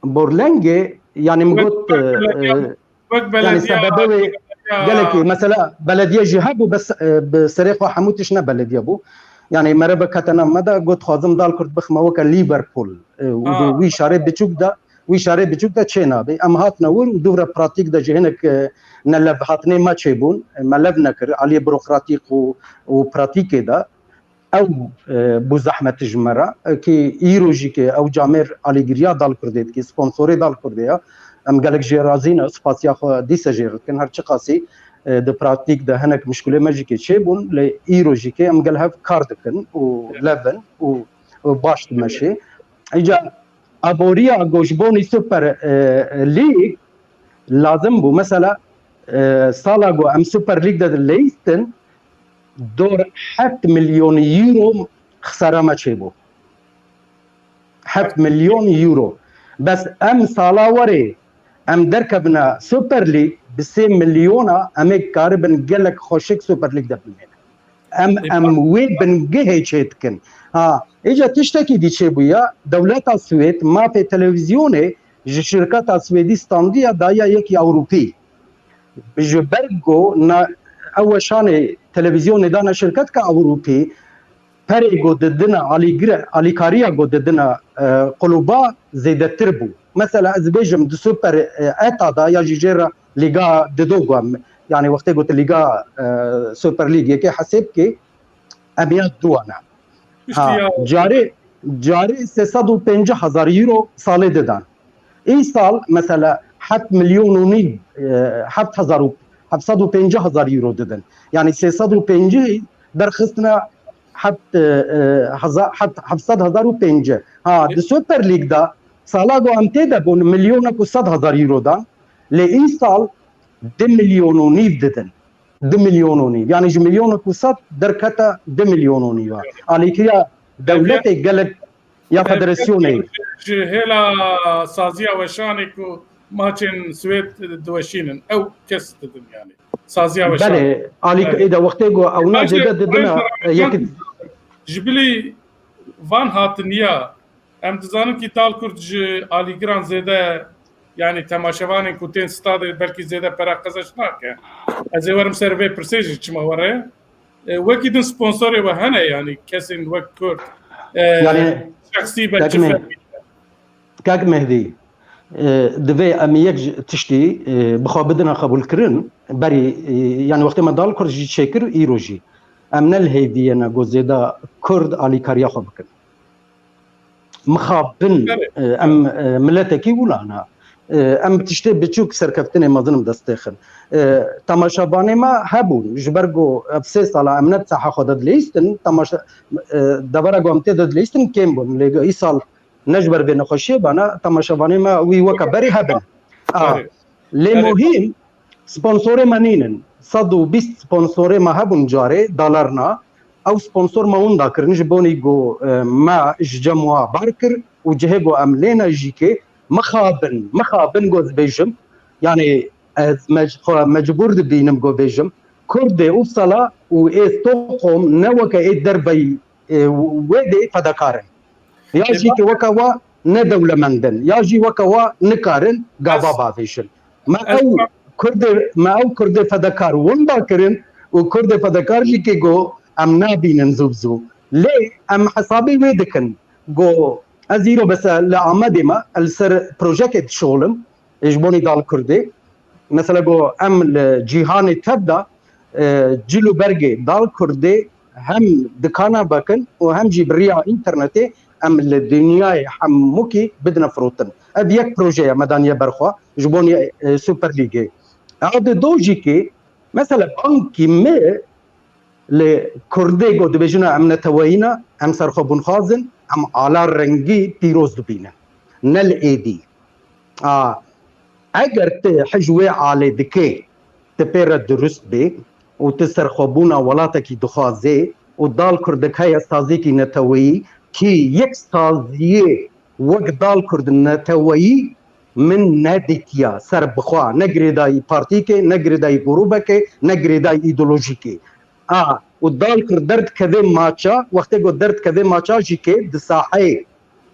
Borlengê, yani min Wek got, e, belediye, e, wek yani belediye, sebebe wê belediye gelekî, mesela belediye jî hebû, bes, e, bi serê xwe hemû tişt ne belediye bû. Yani mere bi ketena me de got, xwazim Dal Kurd bixme weke Liverpool, e, û Ha. Wî şarê biçûk de, wî şarê biçûk de çê nabe. Em hatine wir û dûvre pratîk de jî hinek, e, ne levhatinê me çêbûn, e, me lev nekir, aliyê burokratîk û, û pratîkê de. Ew, e, bû zehmet ji me re, e, ki îro jî ki ew camêr alîgiriya Dal Kurdê dikî, sponsorê Dal Kurdê ya. Em gelek jê razî ne, spasiya xwe dîse jê re dikin. Her çiqasî, e, di pratîk de hinek muşkilê me jî ki çêbûn, lê îro jî ki em gel hev kar dikin û levin û, û baş dimeşê. Îca aboriya go ji bonî Super, e, League lazim bû. Mesela, e, sala ku em Super League de dileyîstin, dor heft milyon euro xisara me çêbû. Heft milyon euro. Bes em sala werê em derkevine Super League, bi sê milyona em ê karibin gelek xweşik Super League de bimêne. Em, Ê, em wê bingehê çê dikin. Ha, êca tiştekî dî çêbûya, dewleta Swêd mafê televîzyonê ji şirketa Swêdî standiya daye yekî Ewropî. Ji ber ku na, ew weşanê televîzyonê dane şirketka Ewropî, perê ku didine, alîgire, alîkariya ku didine, e, quluba zêdetir bû. Mesela ez bêjim di Super, e, Eta da ya jî jê re Lîga Dido ku em, yani wextê ku tu Lîga, e, Super League yekê hesêb kê, Em ya duane. Ha, carê, carê sê sed û pêncî hezar euro salê didan. Îsal mesela heft milyon û nîv, e, heft hezar û, heft sed û pêncî hezar euro didin. Yani sê sed û pêncî derxistine heft, e, e, heza-, heft, heft sed hezar û pêncî. Ha, di Super League de sala ku em tê de bûn milyonek û sed hezar euro dan. Lê îsal du milyon û nîv didin. Du milyon û nîv. Yani ji milyonek û sed derkete du milyon û nîv. Alîkiriya dewletê gelek ya federasyonê. Ji hêla saziya weşanê ku maçên Swêd diweşînin, ew kes didin yani. Saziya weşanê. Belê, alîkirî de wextê ku ew na zêde didin, yek ji bilî van hatiniya, em dizanin ki Dal Kurd ji alîgiran zêde, yani temaşevanên ku tên stadê belkî zêde pere qezenç nake. Ez ê werim ser vê pirsê jî çima were. E, wekî din sponsorê we hene, yani kesên wek Kurd, e, yani, şexsî be, çi ferqî be? Kak Mehdî, e, divê em yek ji tiştî, e, bi xwe bidine qebûlkirin. Berî, e, yani wextê me Dal Kurd jî çêkir û îro jî. Em ne li hêviyê ne ku zêde Kurd alîkariya xwe bikin. Mixabin, e, em, e, miletekî wila ne. E, em tiştê biçûk serkeftinê mezin bi dest têxin. E, temaşevanê me hebûn, ji ber ku ev sê sala em ne di saha xwe de dilîstin, temaşe, e, devera ku em tê de dilîstin kêm bûn. Lê îsal ne ji ber vê nexweşiyê bana, temaşevanê me wî weke berê hebin. A, lê muhîm, sponsorê me nînin. Sed û bîst sponsorê me hebûn carê, dalarna. Ew sponsor me winda kirin, ji bonî ku, e, me ji cem wa bar kir û cihê ku em lê ne jî kê, mixabin, mixabin ku ez bêjim, yani ez mec-, xwe mecbûr dibînim ku bêjim, Kurdê Uppsala û ê Stockholm ne weke ê derveyî, e, wê dê fedakar in. Ya jî ki weke wa ne dewlemend in, ya jî weke wa nikarin gava bavêjin. Me ew Kurdê, me ew Kurdê fedakar winda kirin û Kurdê fedakar jî ki got, em nabînin zû bi zû. Lê em hesabê wê dikin. Got, ez îro bes li Amedê me, li ser projekê dişolim, ji bonî Dal Kurdê. Mesela got, em li cîhanê tev de, e, cil û bergê Dal Kurdê hem dikana vekin û hem jî bi riya înternetê em li dinyayê hemûkî bidine firotin. Ev yek proje ye me daniye ber xwe ji bonî, e, Super Lîgê. A di do jî kê, mesela bankî me li Kurdê got dibêjine em neteweyî ne, em serxwebûnxwaz in, em ala rengî pîroz dibînin. Ne li êdî. A, eger tu hij wê alê dikê, tu pê re durust bê û tu serxwebûna welatekî dixwazê û Dal Kurdek heye saziyekî neteweyî, kî yek saziyê wek Dal Kurd neteweyî min nedîtiya ser bi xwe, ne girêdayî partîkê, ne girêdayî grûbekê, ne girêdayî îdeolojîkê. A, û Dal Kurd derdikeve maça, wextê ku derdikeve maça jî kê di saheyê,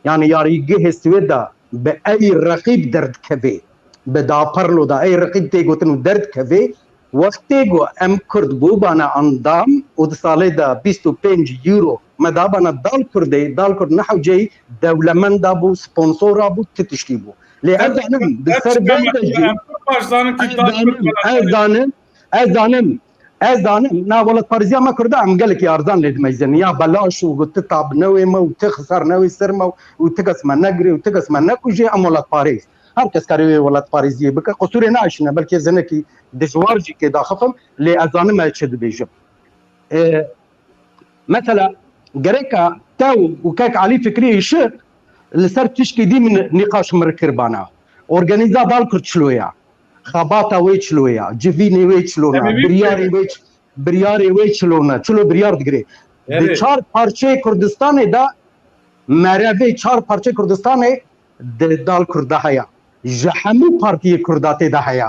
yani yarîgehê Swêd de bi ey reqîb derdikeve, bi daperlo de ey reqîb tê gotin û derdikeve, wextê ku em Kurd bûbane endam û di salê de bîst û pênc euro me dabane Dal Kurdê, Dal Kurd ne hewceyî dewlemenda bû, sponsora bû, ti tiştî bû. Lê ez zanim, di ser vê de jî, ez zanim, ez zanim, ez zanim, Ez zanim, na welatparêziya me Kurda em gelekî arzan lê dimeyzin. Ya belaş û got, ti tab newê me û ti xisar newê ser me û ti kes me negirê û ti kes me nekujê, em welatparêz. Her kes karê wê welatparêziyê bike. Qusûrê naşine, belkî ez hinekî dijwar jî kê daxifim, lê ez zanim ez çi dibêjim. E, mesela gereka tew û kek Alî Fikrî Işık li ser tişkî dî min nîqaş min kiribana. Organîza Dal Kurd çilo ya. Xebata wê çilo ya, civînê wê çilo ne, biryarê wê ç-, biryarê wê çilo ne, çilo biryar digire. Di çar parçeyê Kurdistanê de merevê çar parçeyê Kurdistanê di Dal Kurda heye. Ji hemû partiyê Kurda tê de heye.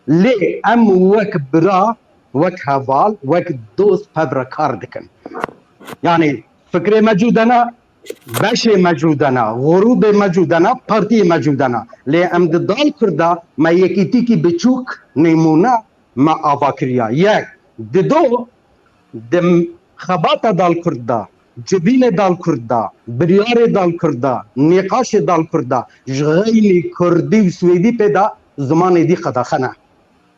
Lê em wek bira, wek heval, wek dost pev re kar dikin. Yani fikrê me cû de ne, beşê me cû de ne, grûbê me cû de ne, partiyê me cû de ne. Lê em di Dal Kurda me yekîtîkî biçûk nêmûne me ava kiriya. Yek, di do, di xebata Dal Kurda, civînê Dal Kurda, biryarê Dal Kurda, nîqaşê Dal Kurda, ji xeynî Kurdî û Swêdî pê de zimanê dî qedexe ne.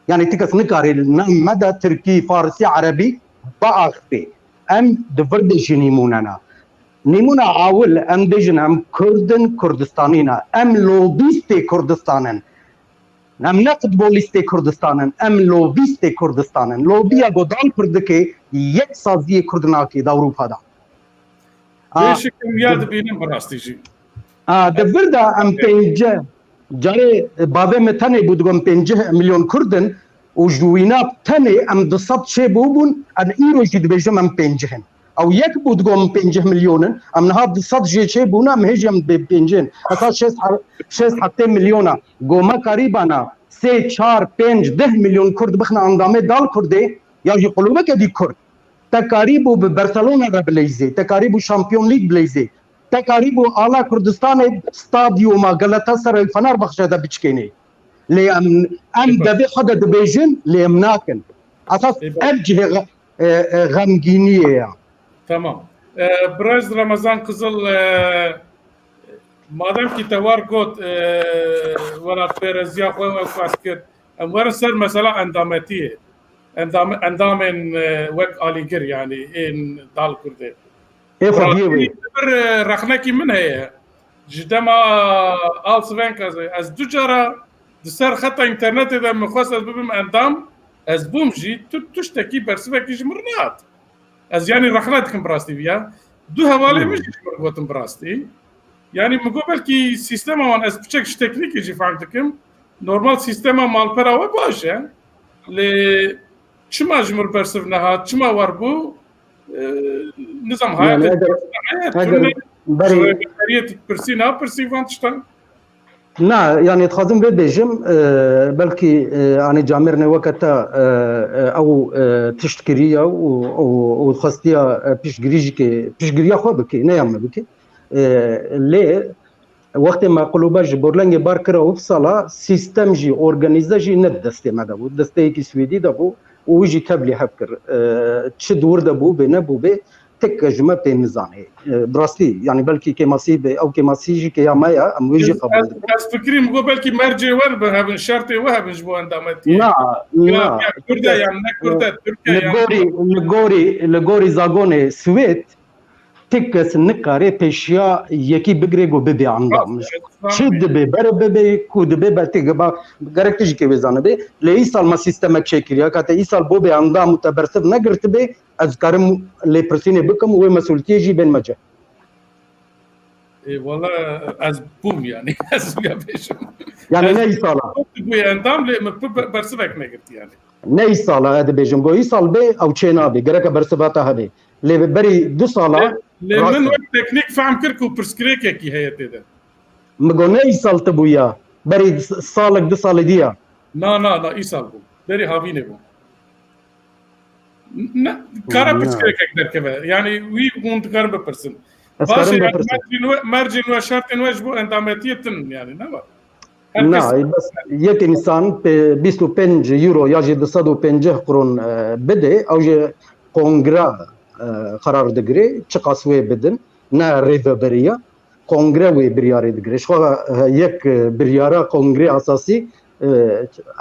Yani ti kes nikarê li nav me de Tirkî, Farsî, Erebî biaxivê. Em di vir de jî nîmûne ne. Nîmûna awil em bêjin em Kurd in, Kurdistanî ne. Em lobîstê Kurdistan in. Em ne futbolîstê Kurdistan in, em lobîstê Kurdistan in. Lobiya ku dal Kurd dike, yek saziyê Kurd nake di Ewropa de. A, Bêşik em ya di- dibînin bi rastî jî. A, di vir de em pêncî, carê bavê min tenê bû, digot em pêncî milyon Kurd in û ji wîna tenê em du sed çêbûbûn, em îro jî dibêjim em pêncî in. Ew yek bû, digot em pêncî milyon in, em niha du sed jê çêbûne, em hêjî em bê pêncî in. Heta şêst he-, şêst heftê milyona, go me karîbana sê, çar, pênc, deh milyon Kurd bixine endamê dal Kurdê, ya jî qulûbeke dî Kurd. Te karîbû bi Barcelona re bileyzê, te karîbû Şampiyon Lîg bileyzê, te karîbû ala Kurdistanê stadyuma Galatasaray û Fenerbahçe de biçikênê. Lê em, em Ê, devê xwe de dibêjin, lê em nakin. Esas Ê, ev cihê xe-, e, e, xemgîniyê ya. Tamam. E, Birêz Remezan Qizil, e, madem ki te war got, e, welatpêreziya xwe we xwest kir, em werin ser mesela endametiyê. Endam-, endamên, e, wek alîgir, yani ên dal Kurdê. Ê xwediyê wê. Rastî, bir, e, rexnekî min heye. Ji dema Alsvenka ez, ez du cara di ser xeta înternetê de min xwest ez bibim endam, ez bûm jî, tu tiştekî bersivekî ji min re nehat. Ez, yani, rexne dikim bi rastî viya. Du hevalê min jî ji min gotin bi rastî. Yani, min got belkî sîstema wan, ez piçek ji teknîkê jî fehm dikim. Normal sîstema malpera we baş e. Lê çima ji min bersiv nehat, çima war bû? E, nizam Yani, hayatê eger, heye, eger tune, berî ji rêveberiyê pirsî, napirsî van tiştan? Na, yani dixwazim vê bêjim, e, belkî, e, anî camêrnê weke te, e, e, ew, e, tişt kiriye û, û, û dixwestiya, e, piştgirî jî ke, piştgiriya xwe bike, ne ya me bike. E, lê wextê me qulûbe ji Borlengê bar kira û sala sîstem jî, organîze jî ne di destê me de bû. Desteyekî Swêdî de bû û wî jî teblî hev kir. E, çi di wir de bû bê, nebû bê, tek ji me pê nizanê. E, bi rastî, yani belkî kêmasî be, ew kêmasî jî ke ya me ye, em wî jî Ez, qebûl ez, dikin. Ez fikirîm got belkî mercê we bi hebin, şertê we hebin ji bo endametiyê. Na, Ya, na. ya Kurd e yan ne Kurd e, Türk e Li yan. gorî, li gorî, li gorî zagonê Swêd, ti kes nikare pêşiya yekî bigire ku bibe endam. Rast e, Çi rast e. dibe, ber bibe, ku dibe, ber tê ba, gerek tu jî ke wê zanibe. Lê îsal me sîstemek çêkiriye, ka te îsal bo bê endam û te bersiv negirtibe, ez karim lêpirsînê bikim û wê mesûltiyê jî bên me cih. Ê, wala ez bûm yani. Ez ya bêjim. Yani Ez ne îsala? Tu bûye endam lê min tu be-, bersivek negirtî yani. Ne îsala, ez dibêjim, go îsal bê, ew çê nabê. Gereke bersiva te hebe. Lê bi berî du sala Lê, lê rast min e. wek teknîk fehm kir ku pirsgirêkekî heye tê de. Min go ne îsal tu bûya. Berî s-, salek, du salê diya. Na, na, na, îsal bû. Berî havînê bû. Ne, kara Na. pirsgirêkek derkeve. Yani wî hûn dikarin bipirsin. Ez Baş e, karim yani bipirsim. mercên we, mercên we, şertên we ji bo endametiyê tin yani, ne var? Herkes Na, bes yek însan pê bîst û pênc euro ya jî du sed û pêncî qron, e, bide, ew jî kongre, e, qerar digire, çiqas wê bidin, ne rêveberiya. Kongre wê biryarê digire. Ji xwe, e, yek, e, biryara kongrê esasî, e,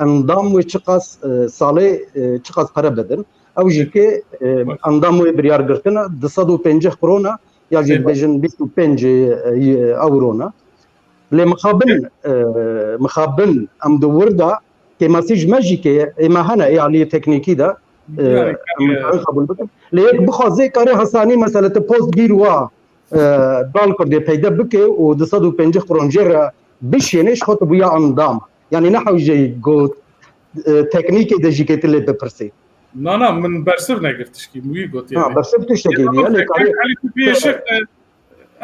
endam wê çiqas, e, salê, e, çiqas pere bidin. Ew jî ke, e, endam wê biryar girtine, du sed û pêncî qrona, ya jî Eyvallah. dibêjin bîst û pênc, e, euro ne. Lê mixabin, e, mixabin em di wir de kêmasî ji me jî ke ê me hene ê aliyê teknîkî de, e, Yani, em e, karin qebûl bikin. Lê yek bixwaze karê hesanî mesela tu post bîr wa, e, dal Kurdê peyde bike û du sed û pêncî qron jê re bişêne, ji xwe tu bûya endam. Yani ne hewce got, e, teknîkê de jî ke tu lê bipirsî. Na, na, min bersiv negirtişkî, min wî got Ha, yani. bersiv tiştekî Tamam, diye, lê kek karê Ali Kubriye Şık, e,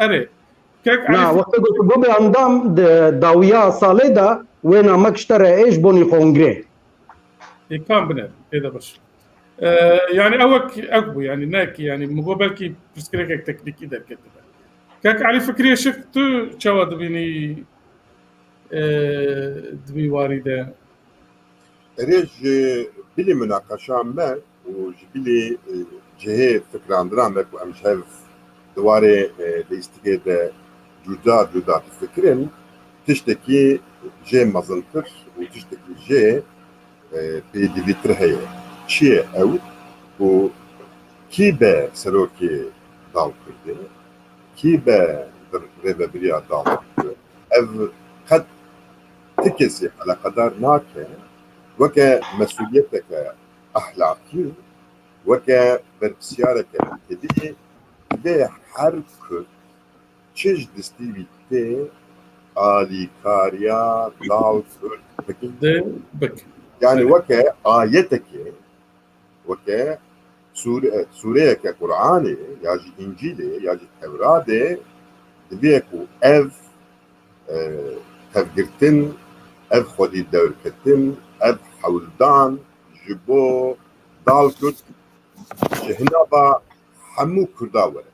erê. Kek Na, Ali wextê got, bû bê endam di dawiya salê de, wê namek ji te re ê ji bonî kongrê. Ê, kam bine, tê de baş. E, yani ew ek, ek bû, yani ne ki, yani min got belkî pirsgirêkek teknîkî derketibe. Kek Ali Fikriye Şık, tu çawa dibînî, e, di vî warî de? Erê ji bilî munaqeşa me û ji bilî, e, cihê fikrandina me ku em ji hev di warê, e, lîstikê de cuda cuda difikirin, tiştekî jê mezintir û tiştekî jê, e, pêdivîtir heye. Çi ye ew? Ku Kî be serokê Dal Kurdê? Kî be rêvebiriya Dal Kurdê? Ev qet ti kesî eleqedar nake. Weke mesûliyeteke ehlakî, weke berpirsiyareke tevî, divê her Kurd çi ji destî wî tê alîkariya Dal Kurd bike. De bike. Yani Evet. weke ayetekê, weke sûre-, sûreyeke Qur'anê ya jî Încîlê ya jî Tewradê divê ku ev, e, tevgirtin, ev xwedî dewrketin, ev hewldan ji bo Dal Kurd ji hinava hemû Kurda were.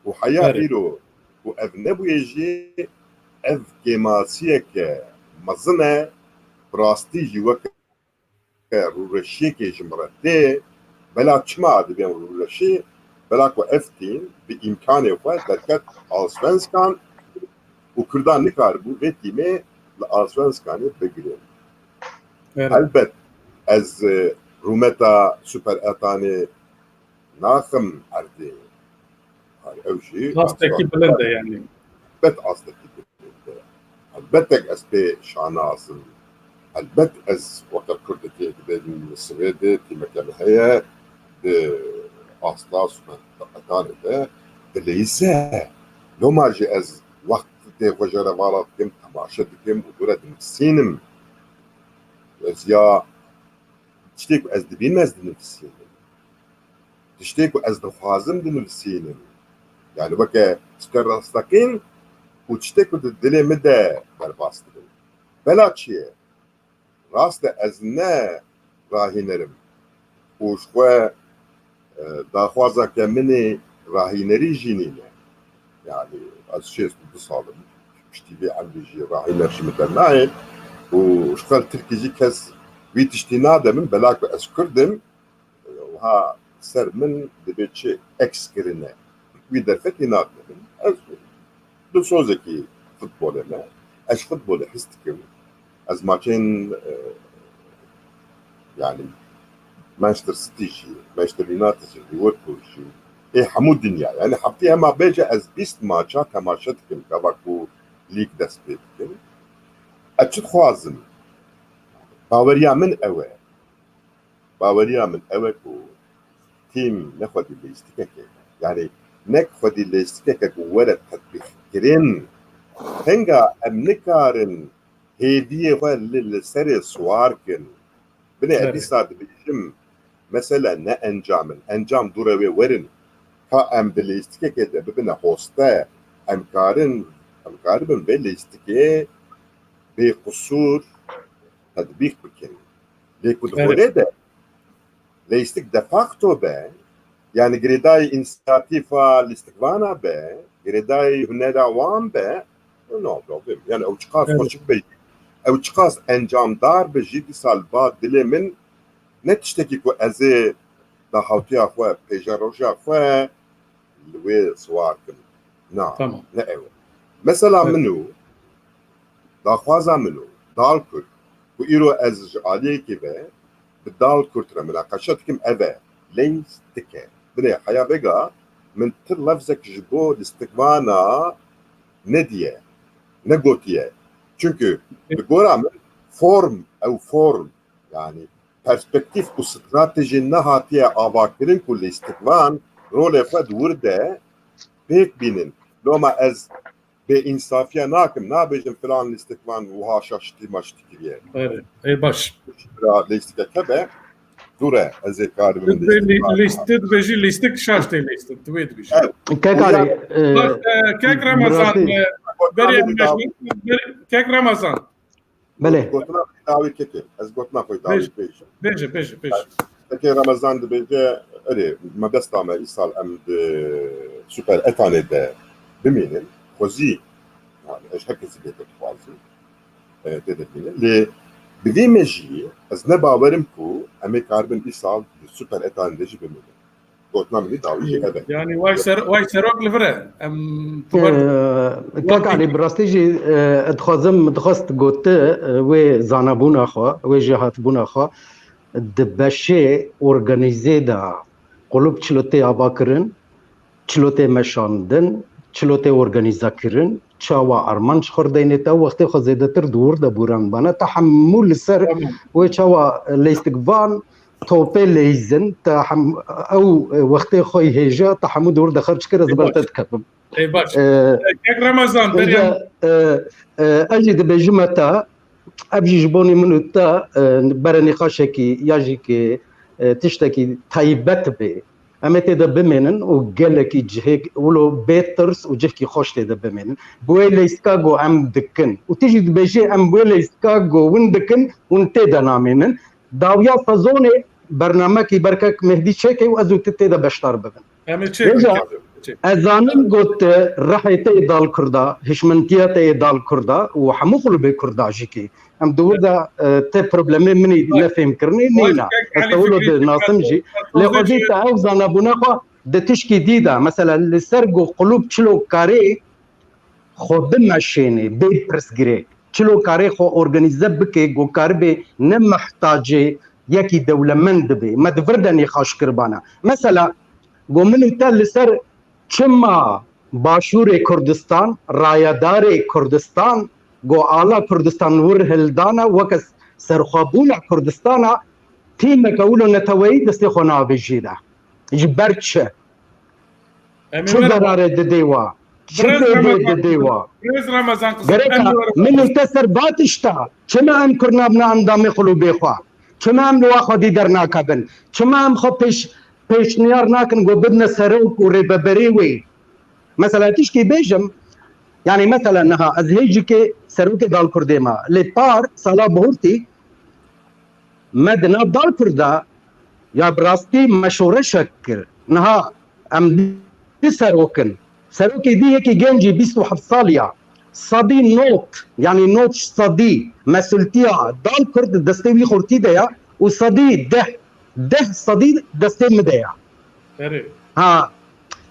Û heya Erê. îro ku ev nebûye jî, ev kêmasiyeke mezin e, bi rastî jî weke rûreşiyekê ji min re tê. Bela çima dibên rûreşî? Bela ku ev tîm bi îmkanê xwe derket Allsvenskan û Kurdan nikaribû vê tîmê li Allsvenskanê bigirên. Erê. Helbet ez, e, rûmeta Super Etanê naxim erdê. Yani ew jî Astekî bilind e yani. Helbet astekî bilind e. Helbetek ez pê şanaz im. Helbet ez weke Kurdekê dibêm Swêdê tîmeke min heye, di asta Super Etanê de dileyîze. Loma jî ez wextê xwe jê re vala dikim, temaşe dikim û dûre dinivîsînim. Ez ya tiştê ku ez dibînim ez dinivîsînim. Tiştê ku ez dixwazim dinivîsînim. Yani weke tiştê rasteqîn û tiştê ku di dilê min de derbas dibim. Bela çi ye? Rast e ez ne rahîner im û ji xwe, e, daxwazeke min ê rahînerî jî nîne. Yani ez şêst û du sal im. Piştî vê emrî jî rahîner ji min dernayê û ji xwe li Tirkî jî kes wî tiştî nade min, bela ku ez Kurd im, wiha ser min dibe çi eks kirine. Wî derfetê nade min. Ez dilsozekî futbolê me. Ez ji futbolê his dikim. Ez maçên, e, yani Manchester City jî, Manchester United jî, Liverpool jî, ê hemû dinya. Yani heftê hema bêje ez bîst maça temaşe dikim, gava ku lîg dest pê dikim. Ez çi dixwazim? Baweriya min ew e. Baweriya min ew e ku tîm ne xwedî leyîstikekê, yani ne xwedî leyîstikeke ku were tetbîqkirin, tenga em nikarin hêviyê xwe li, li serê siwar kin. Binê ez Erê. dîsa dibêjim, mesele ne encam in, encam dûre wê werin. Ka em di leyîstikekê de bibine hoste, em karin, em karibin vê leyîstikê bê qisûr tetbîq bikin. Lê ku di Evet. holê de leyîstik de facto be, yani girêdayî însiyatîfa lîstikvana be, girêdayî hunera wan be, no problem. Yani ew çiqas Evet. xweşik be, ew çiqas encamdar be jî dîsa li ba dilê min ne tiştekî ku ez ê dahawtiya xwe, pêşeroja xwe li wê siwar kim. Na, Tamam. ne ew e. Mesela Evet. min û daxwaza min û Dal Kurd, ku îro ez ji aliyekî ve bi Dal Kurd re minaqeşe dikim, ev e, leyîstik e. Binê heya vêga min ti lefzek ji bo lîstikvana nediye, negotiye. Çunku bi gora min form, ew form, yani perspektîf û stratejî nehatiye avakirin ku lîstikvan rolê xwe di wir de pêk bînin. Loma ez bêînsafiya nakim, nabêjim filan lîstikvan wiha şaştî maştî kiriye. Erê, ê baş. Bira lîstikek hebe, dûr e, ez ê karibim Dibê lîstik lî-, lîstik, dibêjî lîstik şaş tê lîstik, tu wê dibêjî. Evet. Kek Alî, Ya, e, Baş, e, Kek Remezan, rastî. e, berê Gotina em bidawî. Meclis, ber-, Kek Remezan. Belê. Gotina xwe dawî kekê. Ez gotina xwe dawî Bêj. bêjim. Bêje, bêje, bêje. Kekê Remezan dibêje, erê, mebesta me îsal em di Super Etanê de bimînin. Xwezî, yani ez her kesî bê dixwazim. E, tê de bimînin. Lê bi vî me jî ez ne bawerim ku em ê karibin îsal di Super Etanê de jî bimînin. Gotina min dawî jî ev e. Yani way ser-, way serok li vir e. Em Ee, Kek Alî, bi rastî jî, e, dixwazim, dixwest gote, e, wê zanabûna xwe, wê jêhatibûna xwe di beşê organîzê de, qulûb çilo tê ava kirin, çilo tê meşandin, çilo tê organîze kirin, çawa armanc xwe deynê te, wextê xwe zêdetir di wir de bûran bana, te hemû li ser wê çawa leyztikvan topê leyzin, te hem ew wextê xwe hêja, te hemû di wir de xerc kir, ez ber te dikevim. Ê baş. Ee, Kek Remezan, derya. E, e, ez jî dibêjime te, ev jî ji bonî min û te, e, bere nîqaşekî ya jî ki, e, tiştekî taybet bê. Em ê tê de bimênin û gelekî cihêk wilo bê tirs û cihkî xweş tê de bimênin. Bi wê leyska go em dikin. Û tu jî dibêjê em bi wê leyska go win dikin, hûn tê de namênin. Dawiya sezonê bernamekî ber Kek Mehdî çêke û ez û tu tê de beşdar bibin. Em ê çê Rêja, bikin, çê. Ez zanim got, e, rehê te yê dal Kurda, hişmentiya te yê dal Kurda û hemû qulubê Kurda jî ki. Em di wir de, e, te problemê min î nefêhmkirinê nîna. Ez te wilo dinasim jî. Lê xwezî te ew zanebûna xwe di tişkî dî de. Mesela li ser go qulub çilo karê xwe bimeşênê, bê pirsgirêk. Çilo karê xwe organîze bike, go karibê ne mihtacê yekî dewlemend dibe. Me di vir de nîqaş kiribana. Mesela, go min û te li ser çima Başûrê Kurdistan, rayedarê Kurdistan, go ala Kurdistan wir hildana, weke serxwebûna Kurdistana, tîmeke wilo neteweyî destê xwe navêjî de. Ji ber çi? Em ê Çi were zerarê didê wa? Çi Birêz zêdê Remezan, didê wa? Birêz Remezan, qisem Gereka em ê were min û te ser va tişta. Çima em Kurd nabine endamê qulûbê xwe? Çima em li wa xwedî dernakevin? Çima em xwe pêş-, pêşniyar nakin ku bibine serok û rêveberê wê? Mesela tişkî bêjim, yanî mesela niha ez hê jikê serokê dal Kurdê me. Lê par sala bihurtî me di nav dal Kurda ya bi rastî me şoreşek kir. Niha em du serok in. Serokê dî yekî gencî bîst û heft saliya. Sedî not, yanî not sedî mesultiya dal Kurd di destê wî xurtî de ya û sedî deh, deh sedî destê min de ya. Erê. Ha,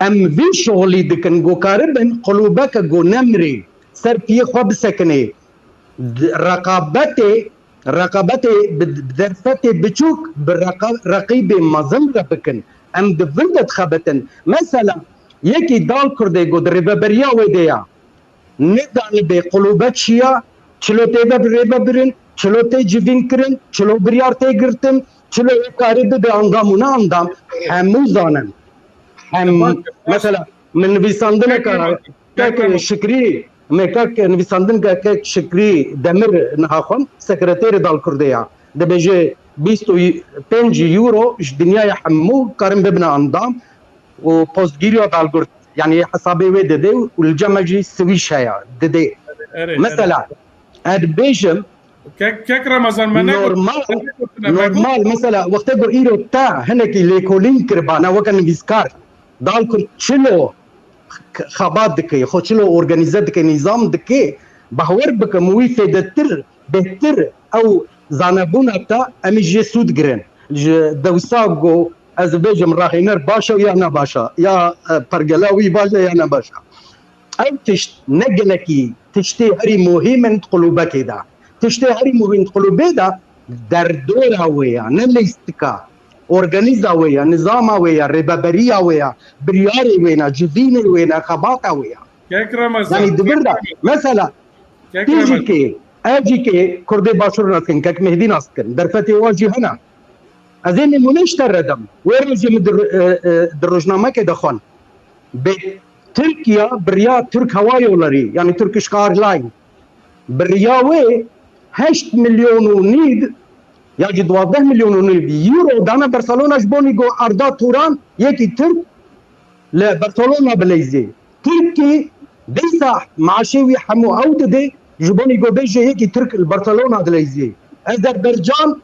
em vî şixulî dikin, go karibin qulûbeke go nemirê ser piyê xwe bisekinê. D-, reqabetê, reqabetê bi, bi derfetê biçûk bi reqa-, reqîbê mezin re bikin. Em di vir de dixebitin. Mesela, yekî dal Kurdê go di rêveberiya wê de ya. Nidanibê qulûbe çi ya, çilo tê de rêvebirin, çilo tê civîn kirin, çilo biryar tê girtin, çilo wê karî bibe andam û ne andam, hemû zanin. Hem, Baş, baş. Mesela, min nivîsandineke Peki, peki. Kek Şikrî, me kek nivîsandineke Kek Şikrî Demir niha xwend, sekreterê dal Kurdê ya. Dibêje bîst û pênc euro ji dinyaya hemû karin bibine andam û postgîriya dal Kurd. Yanî hesabê wê dide û li cem me jî swîş heye, dide. Erê, erê. Mesela, ez dibêjim, Kek, kek Ramazan, me negot, normal, me negot, me negot. Normal, mesela, wextê ku îro te hinekî lêkolîn kiribana weke nivîskar, dal Kurd çilo xebat dike, xwe çilo organîze dike, nîzam dike, bawer bikim wî fêdetir, bêhtir ew zanebûna te em ê jê sûd girin. Ji dewsa ku ez bêjim rahîner baş e ya ne baş e, ya, e, pergela wî baş e ya ne baş e. Ew tişt ne gelekî tiştê herî muhîm in di qulûbekê de. Tiştê herî muhîm di qulûbê de derdora wê ya, ne lîstika, organîza wê ya, nizama wê ya, rêveberiya wê ya, biryarê wê ne, civînê wê ne, xebata wê ya. Kek Remezan, Yanî di vir de, kek Remezan. Mesela, Kek Remezan. Tîjîkê, ev jîkê Kurdê Başûr nas dikin, Kek Mehdî nas dikin, derfetê wa jî hene. Ez ê nimûne ji te re dim. Wê rojê min di, e, e, di rojnamekê de xwend. Bi Tirkiye biriya Türk Hava Yolları, yanî Turkish Airlines, biriya wê heşt milyon û nîv ya jî duwazdeh milyon û nîv euro dane Barcelona ji bonî ku Arda Turan yekî Tirk li Barcelona bileyzê. Tirkî dîsa maaşê wî hemû ew didê, ji bonî ku bêje yekî Tirk li Barcelona dileyzê. Azerbaycan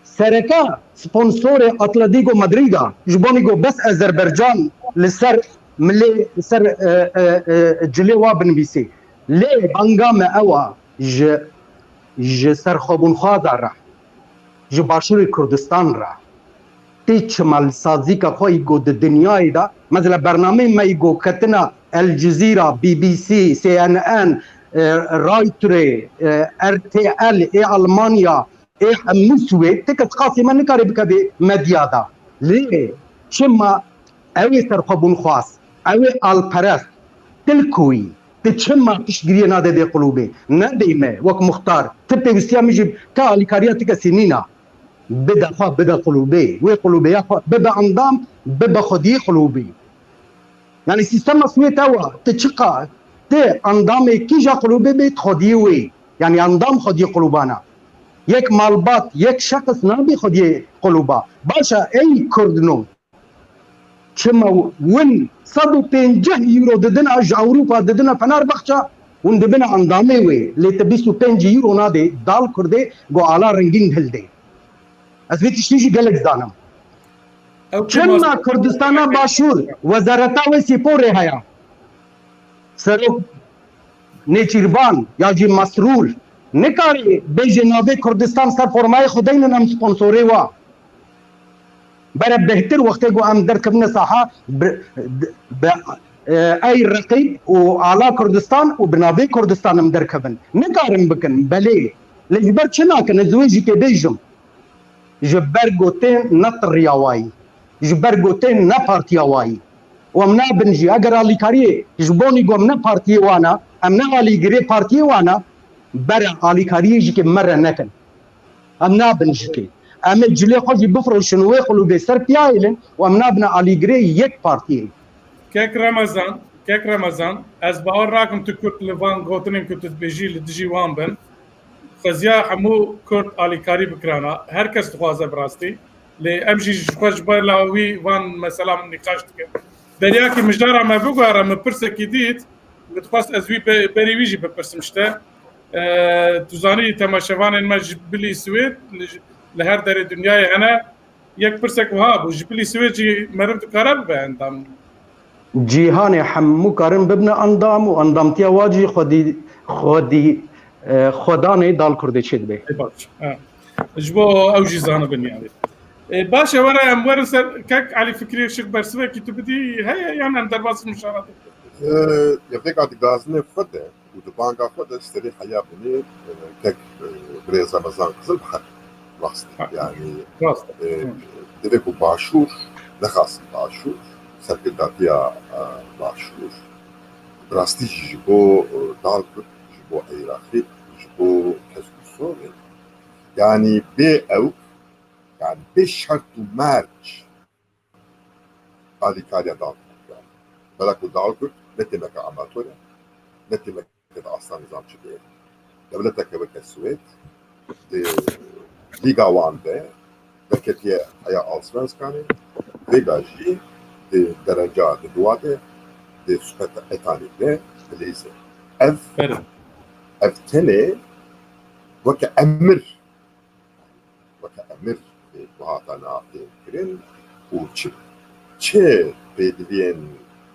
sereke sponsorê Atletico Madrid a, ji bonî ku bes Azerbaycan li ser milê, li ser, e, e, e, cilê wa binivîsê. Lê banga me ew a, ji, ji serxwebûnxwaza re, ji Başûrê Kurdistan re, tê çima li sazîka xwe yî ku di dinyayê de, mesela bernameyê me yî ku ketina El Cezîra, B B C, C N N, e, Reuters, e, R T L ê Almanya, ê hemû Swêd, ti kes qasê me nikare bikeve medya de. Lê Çima ew ê serxwebûnxwaz, ew ê alperest, tu li ku yî? Tu çima piştgiriyê nade vê qulûbê? Nedê me wek muxtar, tu pêwîstiya min jî, tu alîkariya ti kesî nîna. Bide xwe, bide qulûbê. Wê qulûbê ya xwe bibe endam, bibe xwediyê qulûbê. Yani sîstema Swêd ew e, tu çiqa, tu endamê kîja qulûbê bê, xwediyê wê. Yani endam xwediyê qulûbana. Yek malbat, yek şexs nabê xwediyê qulûba. Baş e, ey Kurdno. Çima win sed û pêncî euro didina, ji Ewropa didina Fenerbahçe, hûn dibine endamê wê. Lê te bîst û pênc euro nadê dal Kurdê, go ala rengîn hildê. Ez vê tiştî jî gelek zanim. Ew kêm Çima Kurdistana Başûr wezareta wê sîporê heye? Serok Nêçîrvan ya jî Mesrûr nikarê bêjê navê Kurdistan ser formayê xwe deynin em sponsorê wa. Bere bêhtir wextê ku em derkevine saha bi, bi, e, ey reqîb û ala Kurdistan û bi navê Kurdistan em derkevin. Nikarin bikin, belê. Lê ji ber çi nakin? Ez wê jî tê bêjim. Ji ber ku tên ne tiriya wayî, ji ber ku tên ne partiya wayî. Û em nabin jî, eger alîkariyê ji bonî ku em ne partiyê wan e, em ne alîgirê partiyê wan e, bere alîkariyê jî kê me re nekin. Em nabin jî kê. Em ê cilê xwe jî bifroşin û wê qulûbê ser piya hêlin û em nabine alîgirê yek partiyê. Kek Remezan, kek Remezan, ez bawer nakim tu Kurd li van gotinên ku tu dibêjî li dijî wan bin. Xweziya hemû Kurd alîkarî bikirana. Her kes dixwaze bi rastî. Lê em jî ji xwe ji ber la wî van meselan nîqaş dikin. Deryakî mijdara me biguhere, min pirsekî dît, min dixwest ez wî be-, berî wî jî bipirsim işte. E, tu zanî temaşevanên me ji bilî Swêd li, li her derê dinyayê hene. Yek pirsek wiha bû, ji bilî Swêd jî meriv dikare bibe endam? Cîhanê hemû karin bibine endam û endamtiya wa jî xwedî, xwedî, e, xwedanê dal Kurdê çêdibe. Ê baş, ha. Ji bo ew jî zanibin yani. E, baş e, were em werin ser kek Elî Fikrî, şik bersivekî tu bidî heye yan em derbas mişara? E, yevdeka dikazine xwe de. Û di banga xwe de serê heya binê, e, kek, e, birêz Remezan Qizil bi heq rast. Ha. Yani, rast. E, Hı. Divê ku Başûr, nexasim Başûr, serkirdatiya, e, Başûr, bi rastî jî ji bo, e, dal Kurd, ji bo Iraqî, ji bo Kesk û Sorê, yani bê ew, yani bê şert û merc, alîkariya dal Kurd. Bela ku dal Kurd ne têmeke amator e, ne têmeke di asta nizamçî de ye. Dewleteke weke Swêd di lîga wan de derketiye heya Allsvenskanê, vêga jî di dereca di dua de, di Superettanî de dileyze. Ev, Bere. Ev tenê weke emir weke emir, e, hatana, e, kirin û çi, çi pêdiviyên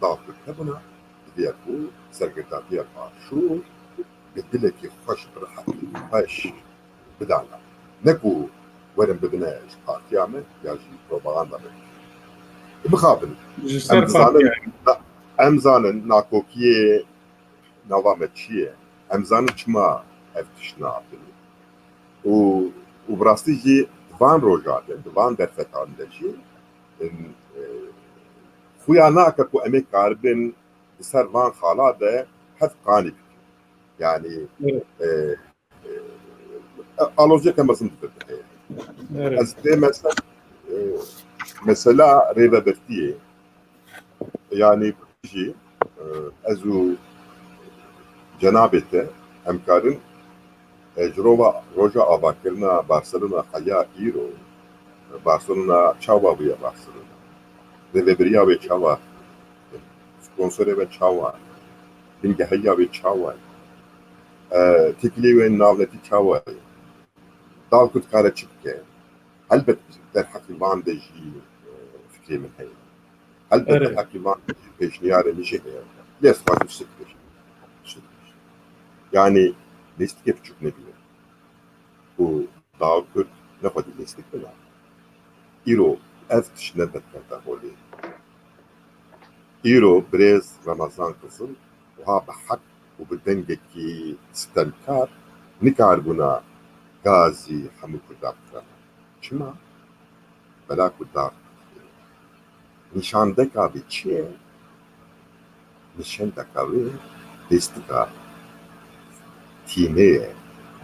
dal Kurd hebûna, diviye ku sergirdatiya Başûr bi dilekî xweş, bi rehetî xweş bidana. Ne ku werin bibine ji partiya me ya jî propaganda me. Bixabin. Ji ser Em dizanin, partiya. na-, em zanin nakokiyê nava me çi ye? Em zanin çima ev tişt nakin. Û, û bi rastî jî di van roja de, di van derfetan de jî, em, e, xuya nake ku em ê karibin di ser van xala de hev qanî bikin. Yani, Evet. e, e, aloziyeke mezin di vir de heye. Evet. Ez pê mesela, e, mesela rêvebirtiyê, yani jî, e, ez û cenabê te em karin, e, ji rova, roja avakirina Barcelona heya îro, Barcelona çawa bûye Barcelona? Rêvebiriya wê çawa? Sponsorê wê çawa? Bingehiya wê çawa ye? E, têkilê wê navnetî çawa ye? Dal Kurd kare çi bike? Helbet derheqî van de jî, e, fikrê min heye. Helbet Erê. derheqî van de jî pêşniyarê min jî heye. Lê ez dixwazim tiştek pêş, tiştek pêş. Yani lîstikê biçûk nebîne. Û dal Kurd ne xwedî lîstik bina. Îro ev tişt ne derkete holê. Îro birêz Remezan Qizil wiha bi heq û bi dengekî sitemkar nikaribûna gazî hemû Kurda bixwena. Çima? Bela ku dar Nîşandeka vê çi ye? Nîşandeka wê lîstika tîmê ye.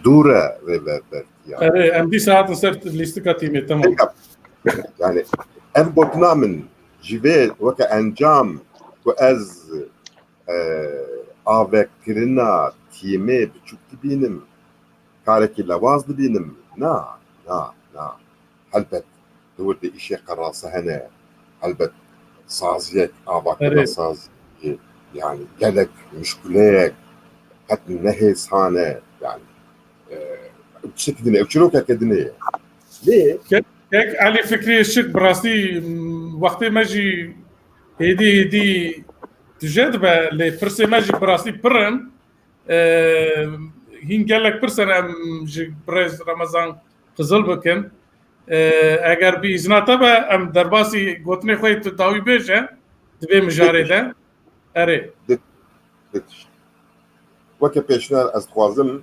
Dûr e rêvebertiya. Erê, em dîsa hatin ser lîstika tîmê, temam. Pêka, yani, ev gotina min ji vê weke encam ku ez, e, avekirina tîmê biçûk dibînim, karekî lewaz dibînim. Na, na, na. Helbet di wir de îşê qerasa hene. Helbet saziyek, avakirina Erê. saziyê, yani gelek muşkileyek, qet ne hêsan e. Yani, e, ew tiştekî din e, ew çîrokeke din e. Lê Kek, kek Elî Fikrî Işik, bi rastî, m, wextê me jî hêdî hêdî tije dibe, lê pirsê me jî bi rastî pir in. E, hîn gelek pirs in, em ji birêz Remezan Qizil bikin. E, eger bi îzna te be, em derbasî gotinê xwe yê tu dawî bêje, di vê mijarê de. Erê. Di, di tişt. Weke pêşniyar ez dixwazim,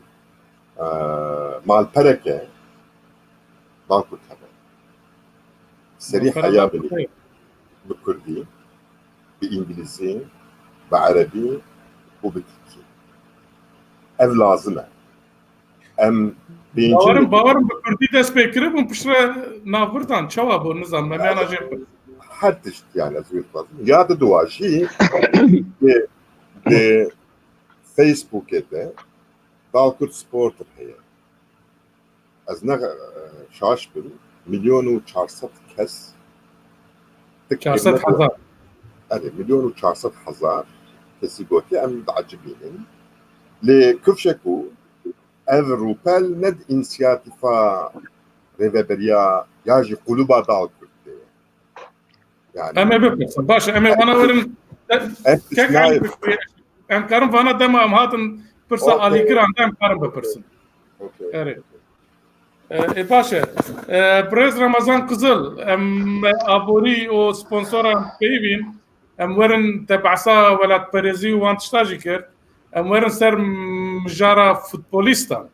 e, malpereke Balkurt hebe. Serî Malpere heya Balkurt binî. heye. Bi kurdî, bi îngilîzî, bi erebî û bi tirkî. Ev lazim e. Em pêncin Bawerim, bawerim bi kurdî dest pê kiribûn, piştre navbirdan. Çawa bû, nizam, me meyana jê pir. Her tişt, yani, ez wê dixwazim. Ya di duwa jî di, di Facebookê de Balkurt Supporter heye. Ez ne, e, şaş bim. Milyon û çar sed kes. Tik Çar sed hezar. Evet, milyon û çar sed hezar kesî gotiye, em diecibînin. Lê kifşe ku ev rûpel ne di însiyatîfa rêveberiya ya jî quluba Dal Kurd de ye. Yani Em ê bipirsin. Baş e, em ê wana werin. Em Kek tişnayê Elî Fikrî, em karin vana dema em hatin pirsa Okey. alîkiran de em karin bipirsin. Okey. Erê. E, e, baş e. E, Birêz Ramazan Qizil, em aborî û sponsoran peyvîn, em werin te behsa welatperêzî û wan tişta jî kir. Em werin ser mijara futbolîstan.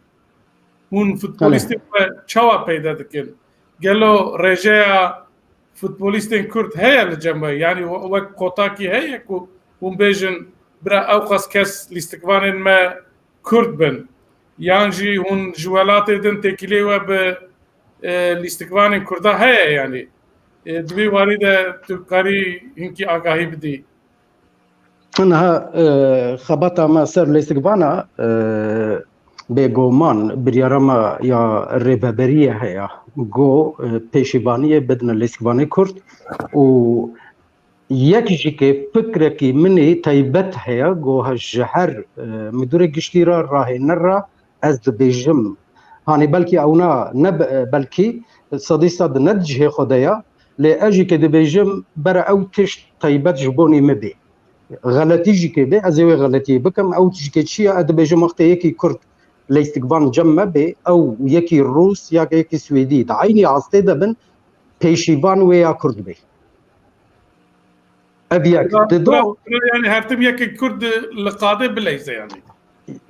Hûn futbolîstên xwe çawa peyde dikin? Gelo rêjeya futbolîstên Kurd heye li cem we? Yanî we-, wek kotakî heye ku hûn bêjin, bira ewqas kes lîstikvanên me Kurd bin? Yan jî hûn ji welatê din têkilê we bi, e, lîstikvanên Kurda heye yanî? E, di vî warî de tu karî hinkî agahî bidî? Niha, e, xebata me ser lîstikvana, e, bêguman biryara me ya rêveberiyê heye ku, e, pêşîvaniyê bidine lîstikvanê Kurd û yek jî ke fikrekî min ê taybet heye ku ji her, e, midûrê giştî re, rahêner re, ez dibêjim, hanî belkî ewna ne be-, belkî sedî sed ne di cihê xwe de ye, lê ez jî ke dibêjim, bere ew tişt taybet ji bonî min bê. Xeletî jî ke bê, ez ê wê xeletiyê bikim, ew tişt jî ke çi ye, ez dibêjim wextê yekî Kurd lîstikvan cem me bê, ew yekî Rûs ya yekî Swêdî di eynî astê de bin, pêşîvan wê ya Kurd bê. Ev yek. Bira, Di do bira, bira, yani her tim yekî Kurd li qadê bileyze yani.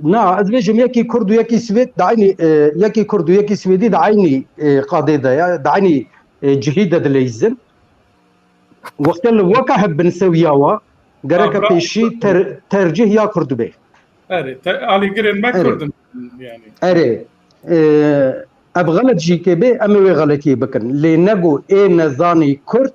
Na, ez bêjim yekî Kurd û yekî Swêd di eynî, e, yekî Kurd û yekî Swêdî di eynî, e, qadê de ya, di eynî, e, cihî de dileyzin. Wextê li weka hev bin sewiya wa, gereke Ha, bira. pêşî ter-, tercih ya Kurd bê. Erê, te-, alîgirên me Erê. Kurd in yani. Erê, e, ev xelet jî ke bê, em ê wê xeletiyê bikin. Lê nego ê nezanî Kurd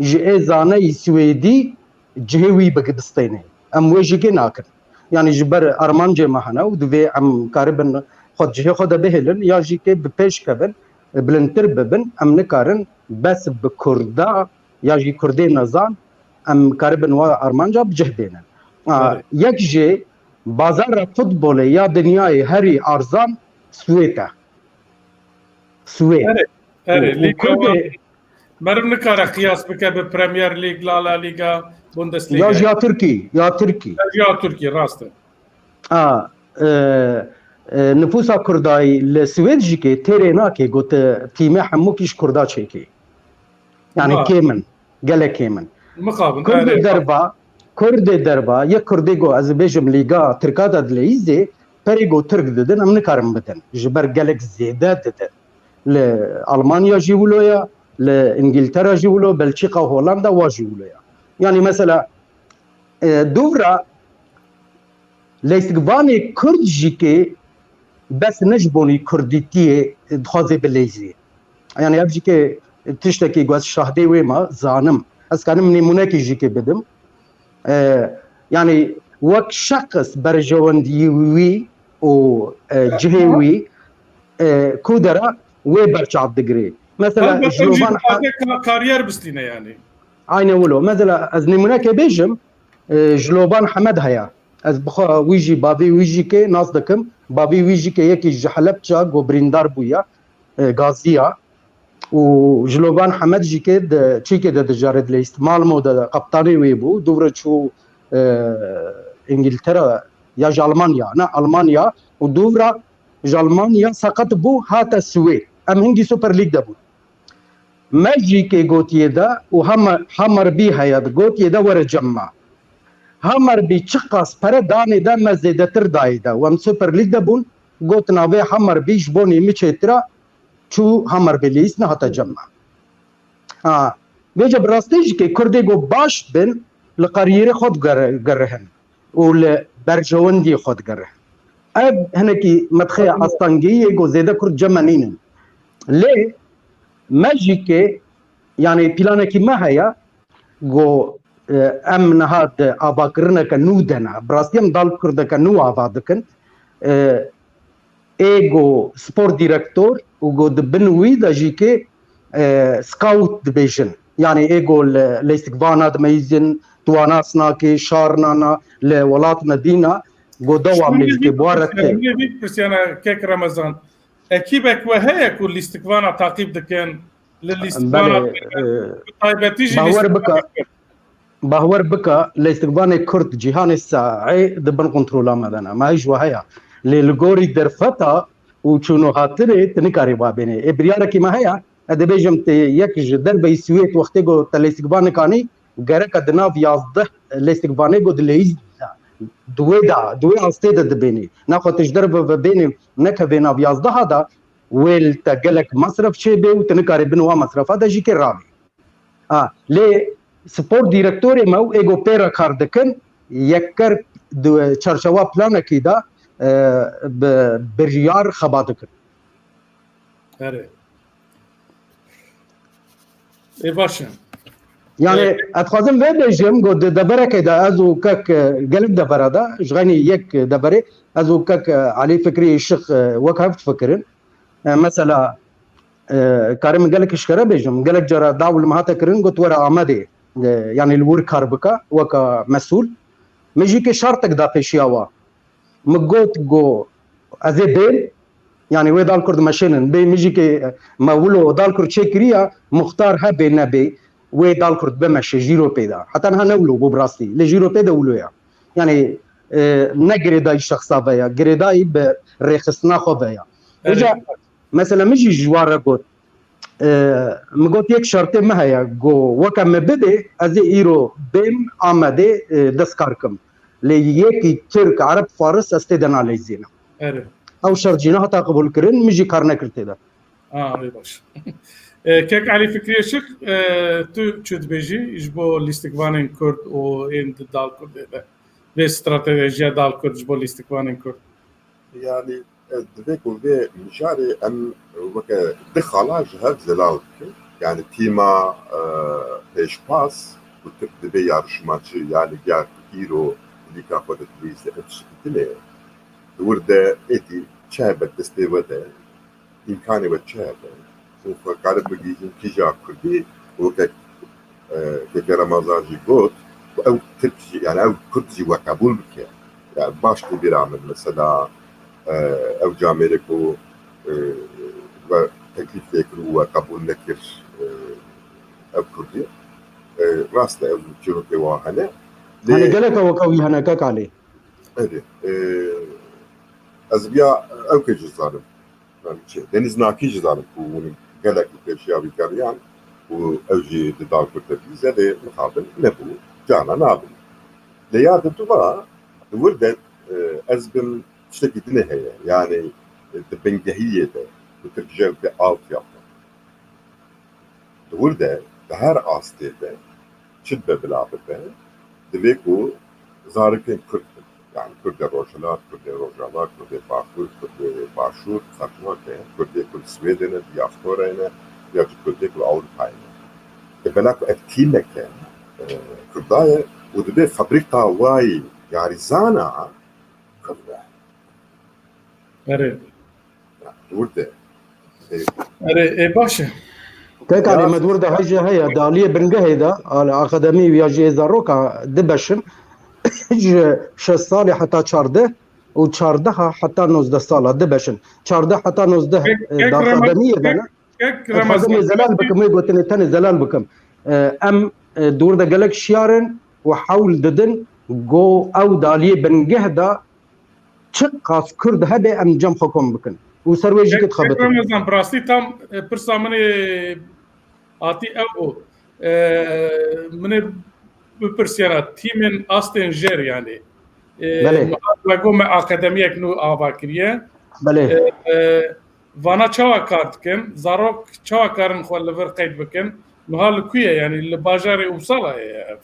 ji ê zaneyî Swêdî cihê wî bigibistêne. Em wê jî kê nakin. Yanî ji ber armancê me hene û divê em karibin xwe di cihê xwe de bihêlin, ya jî kê bi pêş kevin, bilindtir bibin, em nikarin bes bi Kurda ya jî Kurdê nezan, em karibin wa armanca bi cih bênin. A, Evet. yek jê bazara futbolê ya dinyayê herî arzan Swêd e. Swêd. Erê, erê, Û, û lîga Kurdê wan meriv nikare qiyas bike bi Premier League, La La Liga, Bundesliga. Ya ji ya Tirkî, ya Tirkî. Ya ji ya Tirkî, rast e. A, e, e, nifûsa Kurdayî li Swêd jî kê têrê nake, got, e, tîmê hemûkî ji Kurda çêkê. Yani Ha. kêm in, gelek kêm in. Mixabin, Kurdê erê, derva, Kurdê derva, yek Kurdê go, ez bêjim Lîga Tirka de dileyîzê, perê go Tirk didin, em nikarin bidin. Ji ber gelek zêde didin. Li Almanya jî wilo ye, Li Îngiltere jî wilo, Belçîka, Holanda wa jî wilo ya. Yanî mesela, e, dûvra leysikvanê Kurd jî kê bes ne ji bonî Kurdîtiyê dixwaze bileyzî. Yanî ev jî kê tiştekî ku ez şahdê wê me zanim. Ez karim nîmûnekî jî kê bidim. E, yanî wek şexs berjewendiyê wî û, e, cihê wî, e, ku dera wê berçav digirê. Mesela Helbet ji ew jî Loban He- dixwaze ka-, kariyer bistîne yanî. Aynen wilo. Mesela ez nîmûneke bêjim, e, ji Loban Hemed heye. Ez bixwe wî jî, bavê wî jî kê nas dikim. Bavê wî jî kê yekî ji Helebça ku birîndar bûye, e, gaziya. Û ji Loban Hemed jî kê di çîkê de dijarê dileyst. Malmo de qeptanê wê bû. Dûvre çû, e, Îngiltere ya ji Almanya, ne Almanya. Û dûvra ji Almanya seqet bû, hate Swêd. Em hingî Super League de bûn. Me jî kê gotiye de û Hammer-, Hammarby heye di gotiye de were cem me. Hammarby çiqas pere danê de me zêdetir dayê de. Û em Super League de bûn, gotina vê Hammarby ji bonê min çêtir e, çû Hammarby lîst nehate cem me. Ha, vêce bi rastî jî kê Kurdê ku baş bin, li kariyerê xwe digere-, gerihin û li berjewendiyê xwe digerihin. Ev hinekî medxeya astengî ye ku zêde Kurd cem me nînin. Lê me jî kê, yanî planekî me heye ku, e, em niha di avakirineke nû de ne. Bi rastî em dal Kurdeke nû ava dikin. E, ê ku spor direktor û ku di bin wî de jî kê, e, scout dibêjin. Yanî ê ku li leysikvana dimeyzin, tu wa nas nakê, şar nana, li welat me dîna, ku dewam Şûnê jî kê bi wa re tê. Şûnê jî pirsiyana kek Remezan. Ekîbek we heye ku lîstikvana taqîb dikin, li lîstikvana Belê, e, bi taybetî jî bawer lîstikvana bike. Bawer bike, leysikvanê Kurd cîhanê saê di bin kontrola me de ne. Me hîj we heye. Lê li gorî derfeta û çûn û hatinê tu nikarî wa bênê. Ê biryarekî me heye, ez dibêjim tê yek ji derveyî Swêd wextê ku te leysikvanek anî, gereke di nav yazdeh leysikvanê ku dileyîz di wê de, di wê astê de dibênê. Naxwe tu ji derve ve bênê, nekevê nav yazdeha de, wê li te gelek mesref çêbê û tu nikarî bin wa mesrefa de jî kê rabî. Ha, lê spor direktorê me û ê ku pê re kar dikin, yekker di çarçewa planekî de, e, bi biryar xeba dikin. Erê. Ê, baş e. Yanî, e, ez dixwazim vê bêjim, ku di deverekê de ez û kek, e, gelek devera de, ji xeynî yek deverê, ez û kek, e, Elî Fikrî Şix, e, wek hev difikirin. E, mesela, e, karim gelek eşkere bêjim, gelek cara dawl me hate kirin, got were Amedê, e, yanî li wir kar bike, weke mesûl. Min jî kê şartek da pêşiya wa. Min got, go, ez ê bên, yanî wê dal Kurd meşênin. Bê min jî kê me wilo dal Kurd çêkiriya, muxtar hebê nebê, wê dal Kurd bimeşe, jîro pê de. Heta niha ne wilo bû bi rastî. Lê jîro pê de wilo ya. Yanî, e, ne girêdayî şexsa ve ya, girêdayî bi rêxistina xwe ve ya. Evet. Îca mesela min jî ji wan re got, e, min got yek şertê min heye, go weke min bidê, ez ê îro bêm Amedê, e, dest kar kim. Lê yekî Tirk, Ereb, Faris ez tê de naleyzînim. Evet. Ew şert jî nehata qebûlkirin, min jî kar nekir tê de. A, wê baş. E, kek Elî Fikriyê Şik, e, tu çi dibêjî ji bo lîstikvanên Kurd û ên di dal Kurdê de? Vê stratejiya dal Kurd ji bo lîstikvanên Kurd? Yanî, e, divê ku vê mijarê em weke du xala ji hev zelal bikin. Yanî tîma, e, pêşpas ku Tirk dibê yarişmaçî ya li gel îro lîka xwe de dilîze ev tiştî tune ye. Di wir de êdî çi hebe destê we de, îmkanê we çi hebe? Û xwe karin bigihîjin kîja Kurdî, weke, e, Keke Remezan jî got, ku ew Tirk jî, yani ew Kurd jî we qebûl bike. Yani baş tê bîra min, mesela, e, ew camêrê ku, e, we teklîf lê kir û we qebûl nekir, e, ew Kurdî. E, rast e, ew çîrokê wan hene. Lê Hani gelek ew weke wî hene, kek Alî? Erê, e, ez viya ew kê jî zanim. Yani çi, Deniz Nakî jî zanim ku hûn gelek li pêşiya wî geriyan û ew jî di dal Kurd de bî, zedê mixabin nebû, cana nabin. Lê ya di dû va, di wir de, e, ez bim tiştekî dinê heye, yani, e, di bingehiyê de, bi Tirkî jê re dibê altyapı. Li wir de, di her astê de çi dibe bila bibe, divê ku zarokên Kurd bin. Yani Kurdê Rojhilat, Kurdê Rojava, Kurdê Bakur, Kurdê Başûr, ferq nake, Kurdê ku li Swêdê ne, diasporayê ne, ya jî Kurdê ku li Ewropayê ne. Di bela ku ev tîmeke, e, Kurda ye û divê fabrîka wayî yarîzana Kurd be. Erê. Ya, li wir de. Erê, ê baş e. Kek Alî, me di wir de hejê heye, di aliyê bingehê de, alî akademî ya jî ê zaroka dibeşin, ji şeş salê heta çardeh û çardeha heta nozdeh sala dibeşin. Çardeh heta nozdeh, Kek, e, kek di Ramazan, akademiyê de kek, ne. kek Ez dixwazim Ramazan. ê zelal bikim, wê gotinê tenê zelal bikim. E, em, e, di wir de gelek şiyar in û hewl didin, go ew di aliyê bingeh de çiqas Kurd hebe em cem xwe kom bikin. Û ser wê jî Kek, kit xwe kek bitin. Ramazan, bi rastî tam, e, pirsa min ê hatî ew bû. E, min ê bipirsiyana tîmên astên jêr, yani. E, Belê. Me got me akademiyek nû ava kiriye. Belê. E, e, vana çawa kar dikin? Zarok çawa karin xwe li vir qeyd bikin? Niha li ku ye? Yani li bajarê Uppsala ye ev.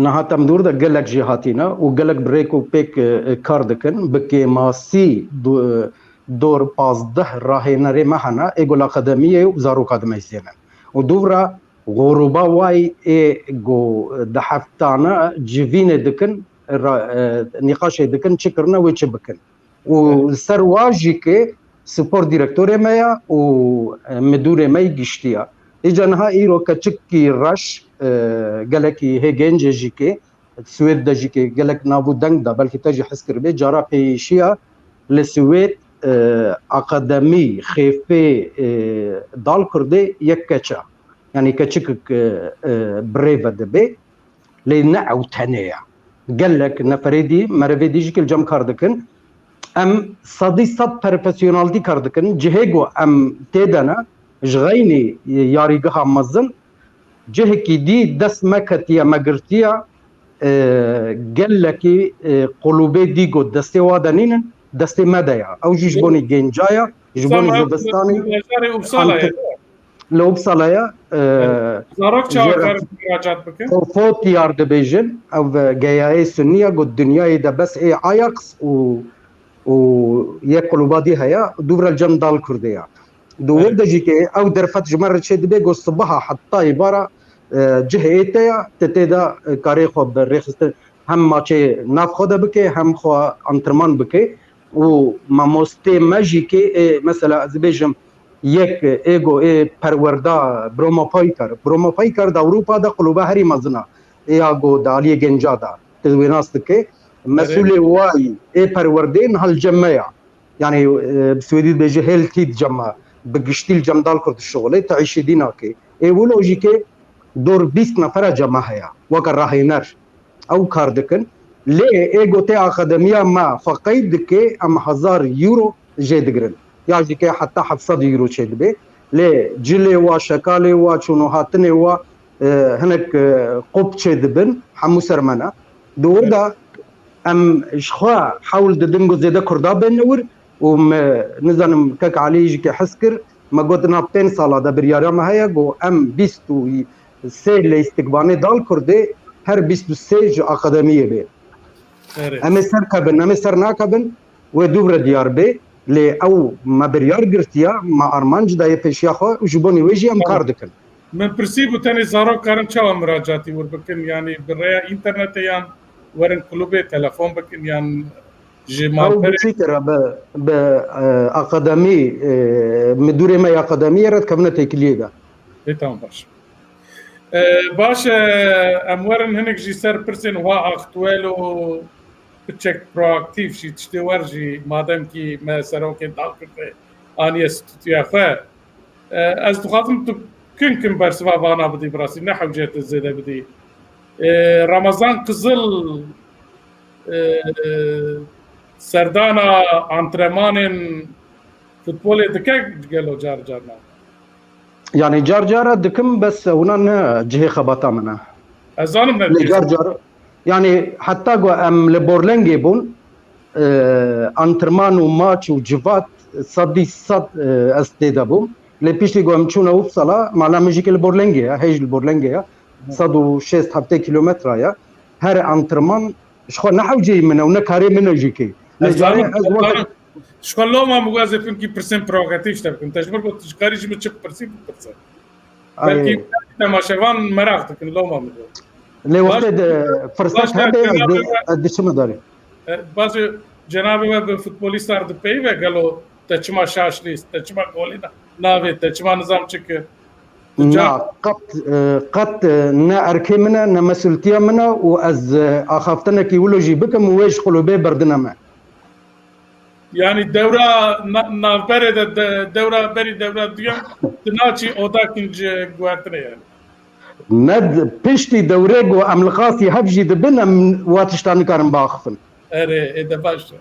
Niha em di wir de gelek jî hatîne û gelek bi rêk û pêk, e, e, kar dikin. Bi kêmasî du-, dor pazdeh rahênerê me hene, ê ku li akademiyê û zaroka dimeyzênin. Û dûvra xorûba wayî ê ku di heftane civînê dikin, ra-, e, nîqaşê dikin, çi kirine wê çi bikin. Û li ser wa jî kê spor direktorê me ya û, e, midûrê me yî giştî ya. Îca niha îro keçikî reş, e, gelekî hê gencê jî kê, Swêd de jî kê gelek nav û deng da, belkî te jî hez kiribê, cara pêşiya li Swêd, e, akademî, xêfê, e, Dalkurdê yek keça. Yani keçikik, e, e, birêve dibe. Lê ne ew tenê ye. Gelek neferê dî, merivê dî jî li cem kar dikin. Em sedî sed profesyonaltî kar dikin. Cihê ku em tê de ne, ji xeynî yarîgeha mezin, cihekî dî dest me ketiye, me girtiye, e, gelekî, e, qulûbê dî ku destê wa de nînin, destê me de ye. Ew jî ji bonî genca ye, ji bonî zivistanê. Bajarê Uppsala ye. Li Uppsalaya, e, Zarok çawa karin muracat bikin? Fo-, Fotiyar dibêjin, ev geyayê sunî ye, got dinyayê de bes ê Ajax û, û yek qulûba dî heye, dûvra li cem Dalkurdê ye. Di wir de jî kê ew derfet ji me re çê dibe, got sibaha heta êvara, e, cihê te ye, te tê de, e, karê xwe bi rêxistin hem maçê nav xwe de bike, hem xwe antrenman bike. Û mamostê me jî kê, ê, mesela ez bêjim, yek ê go ê perwerda Broma Paykar. Broma Paykar di Ewropa de qulûba herî mezin a. Ê ya go di aliyê genca de. Tu wê nas dike. Mesûlê wayî ê perwerdê niha li cem me ya. Yani, e, bi swêdî dibêje heltî di cem me. Bi giştî li cem Dalkurd dişixulê, tu îşê dî nake. Ê wilo jî kê dor bîst nefera cem me heye. Weke rahêner. Ew kar dikin. Lê ê gotê akademiya me xwe qeyd dike, em hezar euro jê digirin. Ya jî ke heta heft sed euro çêdibe. Lê cilê wa, şekalê wa, çûn û hatinê wa, e, hinek, e, qop çêdibin, hemû ser me ne. Di wir de em ji xwe hewl didin ku zêde Kurda bên li wir û me, nizanim, kek Alî jî ke hez kir, me got, na pênc sala de biryara me heye ku em bîst û sê lê îstikbanê Dalkurdê her bîst û sê ji akademiyê bê. Erê. Em ê ser kevin, em ê ser nakevin, wê dûv re diyar bê, lê ew me biryar girtiya, me armanc daye pêşiya xwe û ji bonî wê jî em kar dikin. Min pirsî bû, tenê zarok karin çawa miracatî wir bikin? Yanî bi rêya înternetê yan werin klûbê telefon bikin yan ji malperê? Ew biçî kira bi, bi, e, akademî, e, midûrê me yê akademiyê re dikevine têkiliyê de. Ê, tamam, baş. E, baş e, em werin hinek jî ser pirsên wa aktuel û piçek proaktîf jî, tiştê wer jî, madem kî me serokên Dalkurdê aniye stûdyoya xwe. E, ez dixwazim tu kin kin bersiva vana bidî, bi rastî ne hewce tu zêde bidî. E, Ramazan Qizil, e, serdana antrenmanên futbolê dike gelo car carna? Yani car cara dikim, bes hûna ne cihê xebata min e. Ez zanim ne. Lê car car, yani heta ku em li Borlengê bûn, e, antrenman û maç û civat sedî sed, e, ez tê de bûm. Lê piştî ku em çûne Uppsala, mala min jî ke li Borlengê ye, hêj li Borlengê ye, sed û şêst heftê kîlometre ye. Her antrenman ji xwe ne hewceyî min e û ne karê min e jî kê. Lê Ez carê zanim, ez ez wek zanim. Ji xwe loma min got ez ê pinkî pirsên provokatîf ji te bikim. Te ji ber got tu ji karî ji min çi bipirsî, bipirse. Ay. Belkî temaşevan meraq dikin loma min got. Lê Baş, wextê de firsat baş hebe ez cenabê dê-, we, ez diçime darê. E, baş cenabê we bi futbolîstan re dipeyive gelo te çima şaş nîst, te çima golî na-, navê, te çima nizam çi kir? Tu Na, ca- qet, e, qet, e, ne erkê min e, ne mesultiya min e û ez, e, axaftinekî wilo jî bikim û wê ji qulûbê berdineme. Yani dewra na-, navberê de, de, dewra berî dewra duyem tu naçî oda kinc guhertinê yani. Ne d-, piştî dewrê ku em li qasî hev jî dibin, em wa tişta nikarin biaxifin. Erê, ê de baş e.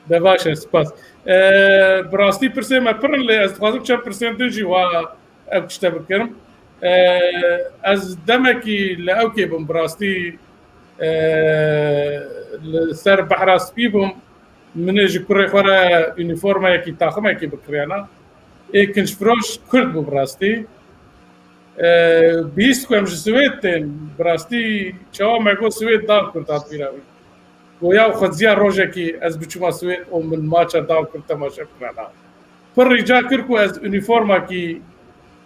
De baş e, spas. E, bi rastî pirsê me pir in, lê ez dixwazim çend pirsên din jî wa ev tişte bikirim. E, ez demekî li ewkê bim, bi rastî, e, li ser Behra Spî bûm. Min ê ji kurê xwe re unîformayekî, taximekî bikiriyana. Ê kincfiroş Kurd bû bi rastî. E, bihîst ku em ji Swêd tên, bi rastî çawa me got Swêd dal Kurd hat bîra wî. Goya û xweziya rojekî ez biçûma Swêd û min maça dal Kurd temaşe bikirana. Pir rica kir ku ez unîformakî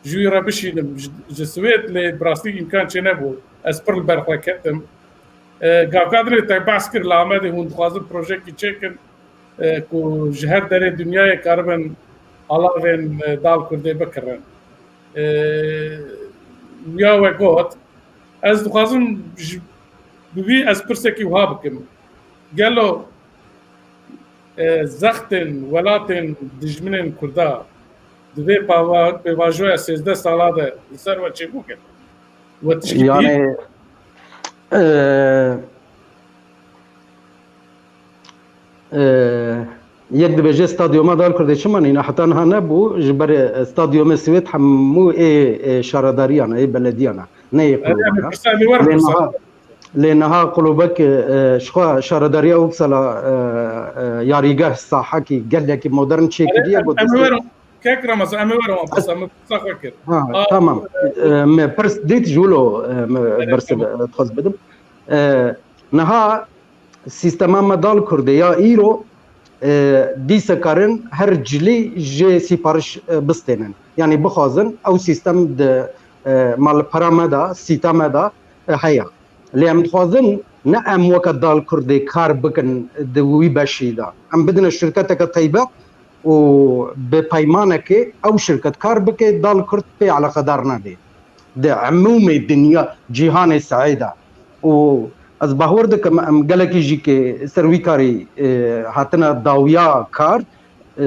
ji wî re bişînim ji, ji Swêd, lê bi rastî îmkan çênebû. Ez pir li ber xwe ketim. E, gavka dinê te behs kir li Amedê hûn dixwazin projekî çêkin, e, ku ji her derê dinyayê karibin alavên, e, dal Kurdê bikirin. E, ya we got, ez dixwazim ji, bi wî ez pirsekî wiha bikim. Gelo e, zextên welatên dijminên Kurda di vê pava-, pêvajoya sêzdeh sala de li ser we çêbû ket? We tişkî dît? Yani, e, e, yek dibêje stadyuma dal Kurdê çima nîne? Heta niha nebû, ji ber, e, stadyumê Swêd hemû ê, ê şaredariyan e, ê belediyan e, ne yê Erê, em ê qulûban e. Pirsa em ê werin Lê pirsa. niha Lê niha qulûbek, e, ji xwe şaredariya Uppsala, e, e, yarîgeh, sahekî gelekî modern çêkiriye, Em, got em ê destê werin, kek Ramazan, em ê werin wan pirsa, min pirsa xwe kir. Ha, A, tamam. e, E, me pirs dît ji wilo, e, me Evet, bersiv, tamam. e, dixwaz bidim. E, niha sîstema me dal Kurdê ya îro, e, dîse karin her cilî jê sîpariş, e, bistênin. Yanî bixwazin ew sîstem di, e, malpera me de, sîta me de, e, heye. Lê em dixwazin ne em weke dal Kurdê kar bikin di wî beşî de. Em bidine şirketeke taybet û bi peymanekê ew şirket kar bike, dal Kurd pê eleqedar nebe. Di emûmê dinya, cîhanê sehê de. Û ez bawer dikim em gelekî jî ki ser wî karî, e, hatine dawiya kar, e,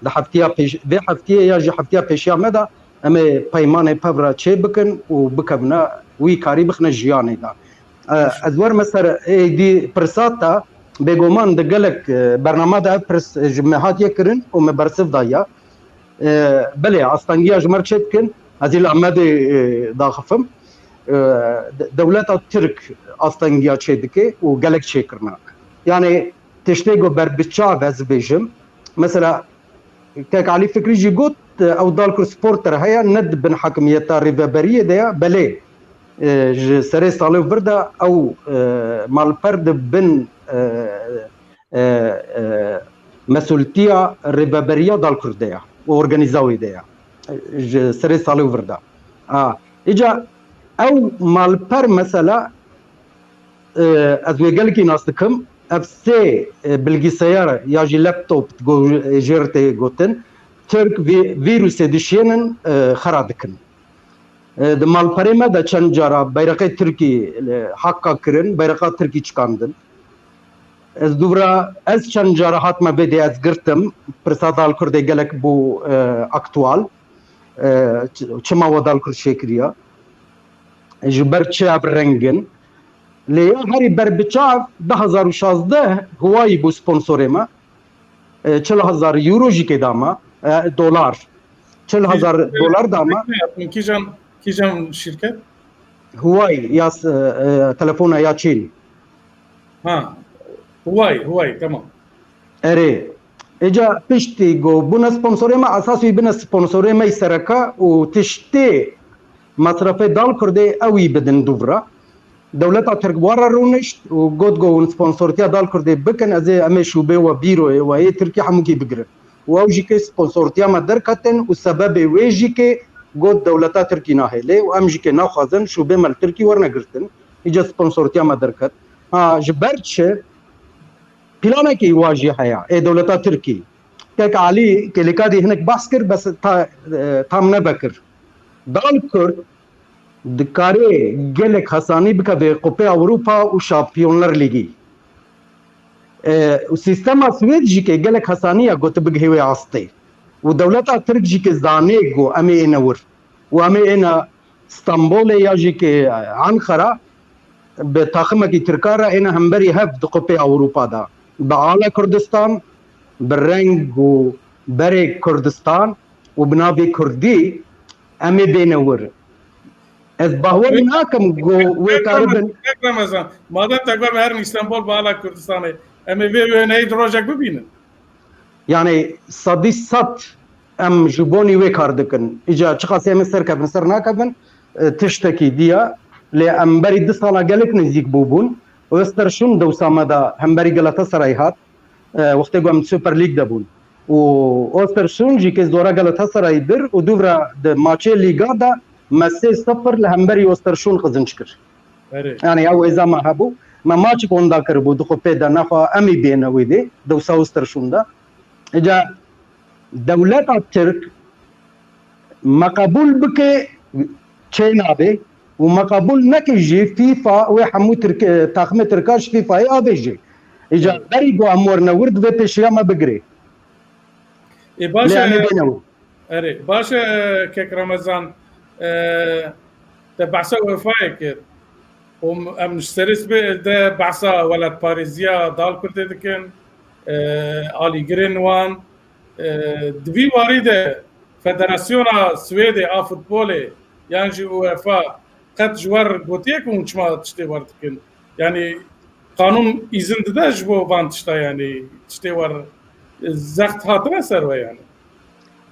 di heftiya pêş-, vê heftiyê ya jî heftiya pêşiya me de em ê peymanê pev re çê bikin û bikevine wî karî bixine jiyanê de. E, ez werme ser êdî pirsa te, bêguman di gelek, e, bernama de ev pirs ji me hatiye kirin û me bersiv daye. E, belê, astengiya ji me re çê dikin, ez ê li Amedê, e, daxifim. E, de-, dewleta Tirk astengiya çê dike û gelek çêkirina. Yani tiştê ku berbiçav ez bêjim, mesela, Kek Alî Fikrî jî got, ew dal ku spor tir heye, ne di bin hakimiyeta rêveberiyê de ye, belê, e, ji serê salê û vir de ew, e, malper di bin, e, e, e, mesultiya rêveberiya dal Kurd de ye û organîza wê de ye. Ji serê salê û vir de. A, îca ew malper mesela, e, ez wê gelekî nas dikim. Ev sê, e, bilgisayar ya jî laptop go-, jê re tê gotin, Tirk vî-, vîrusê dişiyênin, e, xera dikin. E, di malperê me de çend cara beyreqê Tirkî, e, hakka kirin, beyreqa Tirkî çikandin. Ez dûvira, ez çend cara hatime vê dê ez girtim, pirsa dal Kurdê gelek bû, e, aktual. E, ç-, çima we dal Kurd çêkiriye? Ji ber çi ev rengin? Lê ya herî berbiçav du hazar û şazdeh Huawei bû sponsorê me. E, çil hezar euro jî kê da me, e, dolar. Çil hezar dolar da me. Kîjan, kîjan şirket? Huawei ya s-, e, e, telefona ya Çîn. Ha, Huawei, Huawei, tamam. Erê. Êca piştî ku bûne sponsorê me, esas wî bine sponsorê me yî sereke û tiştê mesrefê Dal Kurdê ew yî bidin dûvra. Dewleta Tirk wara rûnişt û got ku hûn sponsortiya Dal Kurdê bikin, ez ê em ê şûbê we bîroyê we yê Tirkî hemûkî bigirin. Û ew jî kê sponsortiya me derketin û sebebê wê jî kê got dewleta Tirkî nahêlê û em jî kê naxwazin şûbê me li Tirkî werne girtin. Îca sponsortiya me derket. Ha, ji ber çi? Planekî wa jî heye, ê dewleta Tirkî. Kek Alî Kêlîkadî hinek behs kir, bes ta, e, tam nebekir. Dal Kurd dikarê gelek hesanî bikeve Kupê Ewropa û Şampiyonlar Lîgî. E, û sîstema Swêd jî ke gelek hesanî ya got bigihê wê astê. Û dewleta Tirk jî ke zanê ku em ê êne wir. Û em ê êne Stenbolê ya jî ke Anqara bi taximekî Tirka re êne hemberî hev di Kupê Ewropa de. Bi ala Kurdistan, bi reng û berê Kurdistan û bi navê Kurdî em ê bêne wir. Ez bawer nakim ku wê karibin. Kek Remezan, madem te got em herin Îstanbul bi ala Kurdistanê, em ê vê wêneyê di rojek bibînin. Yani sedî sed em ji bonî wê kar dikin. Îca çiqas em ê serkevin, ser nakevin, e, tiştekî diya. Lê em berî du sala gelek nêzîk bûbûn. Östersund dewsa me de hemberî Galatasaray hat. E, wextê ku em Super League de bûn. Û Östersund jî ke zora Galatasarayî bir û dûvra di maçê lîga de me sê sifir li hemberî Östersund qizinc kir. Erê. Yani ew êza me hebû. Me maçik onda kiribû di xwe pê de nexwe em î bêne wê dê. Dewsa Östersund de. Îca dewleta Tirk me qebûl bike çê nabe û me qebûl neke jî FIFA wê hemû Tirk-, e, taxmê Tirka ji FIFAyê avêje. Îca Evet. berî ku em werne wir divê pêşiya me bigirê. Ê, baş Lê em ê e, bêne wir. Erê, baş e, kek Remezan, e, te behsa UEFAyê kir. Û em ji serê sibê de behsa welatparêziya Dal Kurdê dikin, e, alîgirên wan. E, di vî warî de Federasyona Swêdê a futbolê yan jî UEFA qet ji we re gotiye ku hûn çima tiştê we re dikin? Yanî qanûn îzin dide ji bo van tişta, yanî tiştê we re zext hatine ser we yanî?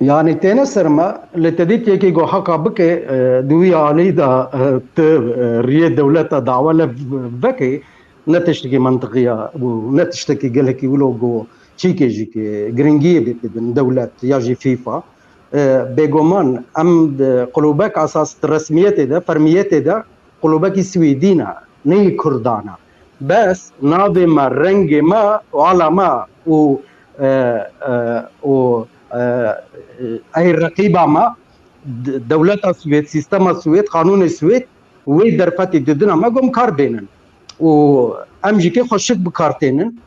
Yanî têne ser me, lê te dît yekî ku heqa bike, e, di wî alî de, e, tu, e, riyê dewleta dawa lev veke, ne tiştekî mentiqî ye û ne tiştekî gelekî wilo ku çîkê jî ke giringiyê bê bidin dewlet ya jî FIFA. E, bêguman em di qulûbek esas di resmiyetê de, fermiyetê de qulûbekî Swêdî ne, neyê Kurdan e. Bes navê me, rengê me û ala me û, e, e, û, e, ey reqîba me, d-, dewleta Swêd, sîstema Swêd, qanûnê Swêd wê derfetê didina me ku em kar bênin. Û em jî kê xweşik bi kar tênin.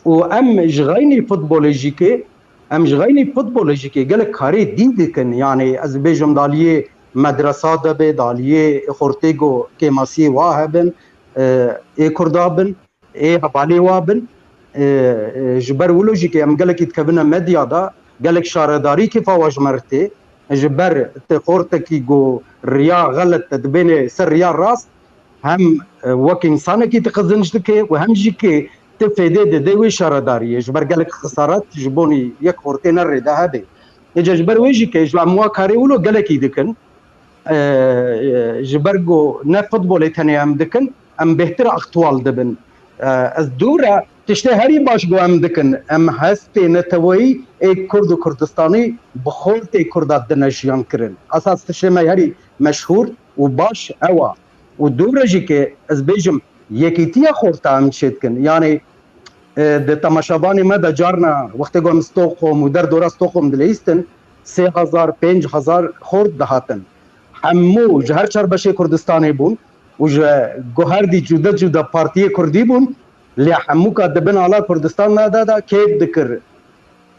Û em ji xeynî futbolê jî kê, em ji xeynî futbolê jî kê gelek karê dî dikin. Yanî ez bêjim daliyê medresa de be, daliyê xortê ku kêmasiyê wa hebin, e, ê Kurda bin, ê hevalê wa bin. E, e, ji ber wilo jî kê em gelekî dikevine medya de, gelek şaredarî kêfa wa ji me re tê. Ji ber ti xortekî ku riya xelet te dibêne ser riya rast, hem, e, wek însanekî tu qizinc dike û hem jî kê tu fêdê didê wê şaredariyê. Ji ber gelek xesaret ji bonî yek xortê ne rê de hebe. Êca ji ber wê jî kê ji em wa karê wilo gelekî dikin. E, e, ji ber ku ne futbolê tenê em dikin, em bêhtir aktual dibin. E, ez dû re tiştê herî baş ku em dikin, em hestê neteweyî ê Kurd û Kurdistanî bi xortê Kurda dine jiyan kirin. Esas tiştê me herî meşhûr û baş ew a. Û dû re jî ke ez bêjim, yekîtiya xorta em çêdikin. Yanî, e, di temaşevanê me de carna wextê ku em Stockholm û derdora Stockholm dileyîstin, sê hezar, pênc hezar xort dihatin. Hemû ji her çar beşê Kurdistanê bûn û ji guherdî cuda cuda partiyê Kurdî bûn, lê hemûka di bin ala Kurdistan de, de, de kêf dikir.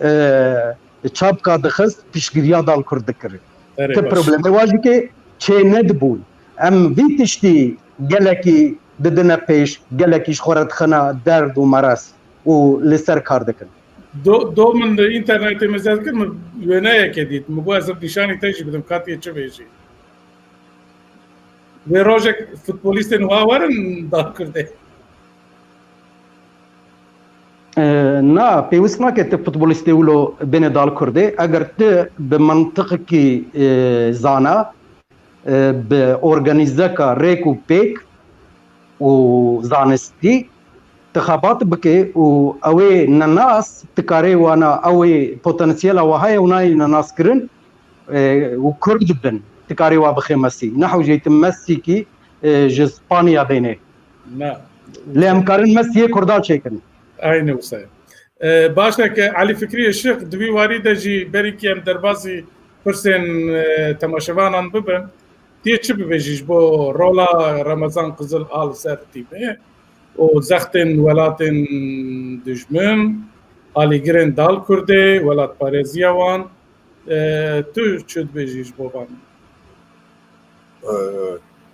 E, çapka dixist, piştgiriya Dal Kurd dikir. Erê, Ti baş. problemê wa jî kê çê nedibûn. Em vî tiştî gelekî didine pêş, gelekî ji xwe re dixine derd û merez û li ser kar dikin. Do, do min li înternetê min zêr kir, min wêneyeke dît. Min got ez ê nîşanî te jî bidim, ka tu yê çi bêjî. Vê rojek futbolîstên wa werin Dal Kurdê. E, na, pêwist nake tu futbolîstê wilo bêne dal Kurdê. Eger tu bi mantiqekî, e, zana, e, bi organîzeka rêk û pêk û zanistî tu xebat bike û ew ê nenas, tu karê wana, ew ê potansiyela we heye û nayê nenaskirin, e, û Kurd bin, tu karê wa bixê Mesî. Nehewceyî tu Mesîkî, e, ji Spanya bêne. Na. Lê em karin Mesî yê Kurda çêkin. Aynı wisa. E, baş e ke Elî Fikrî Işık, di vî warî de jî berîkî em derbasî pirsên, e, temaşevanan bibin. Tê çi bibêjî ji bo rola Remezan Qizil a li ser tîmê û zextên welatên dijmin, alîgirên dal Kurdê, welatpareziya wan, e, tu çi dibêjî ji bo van? E,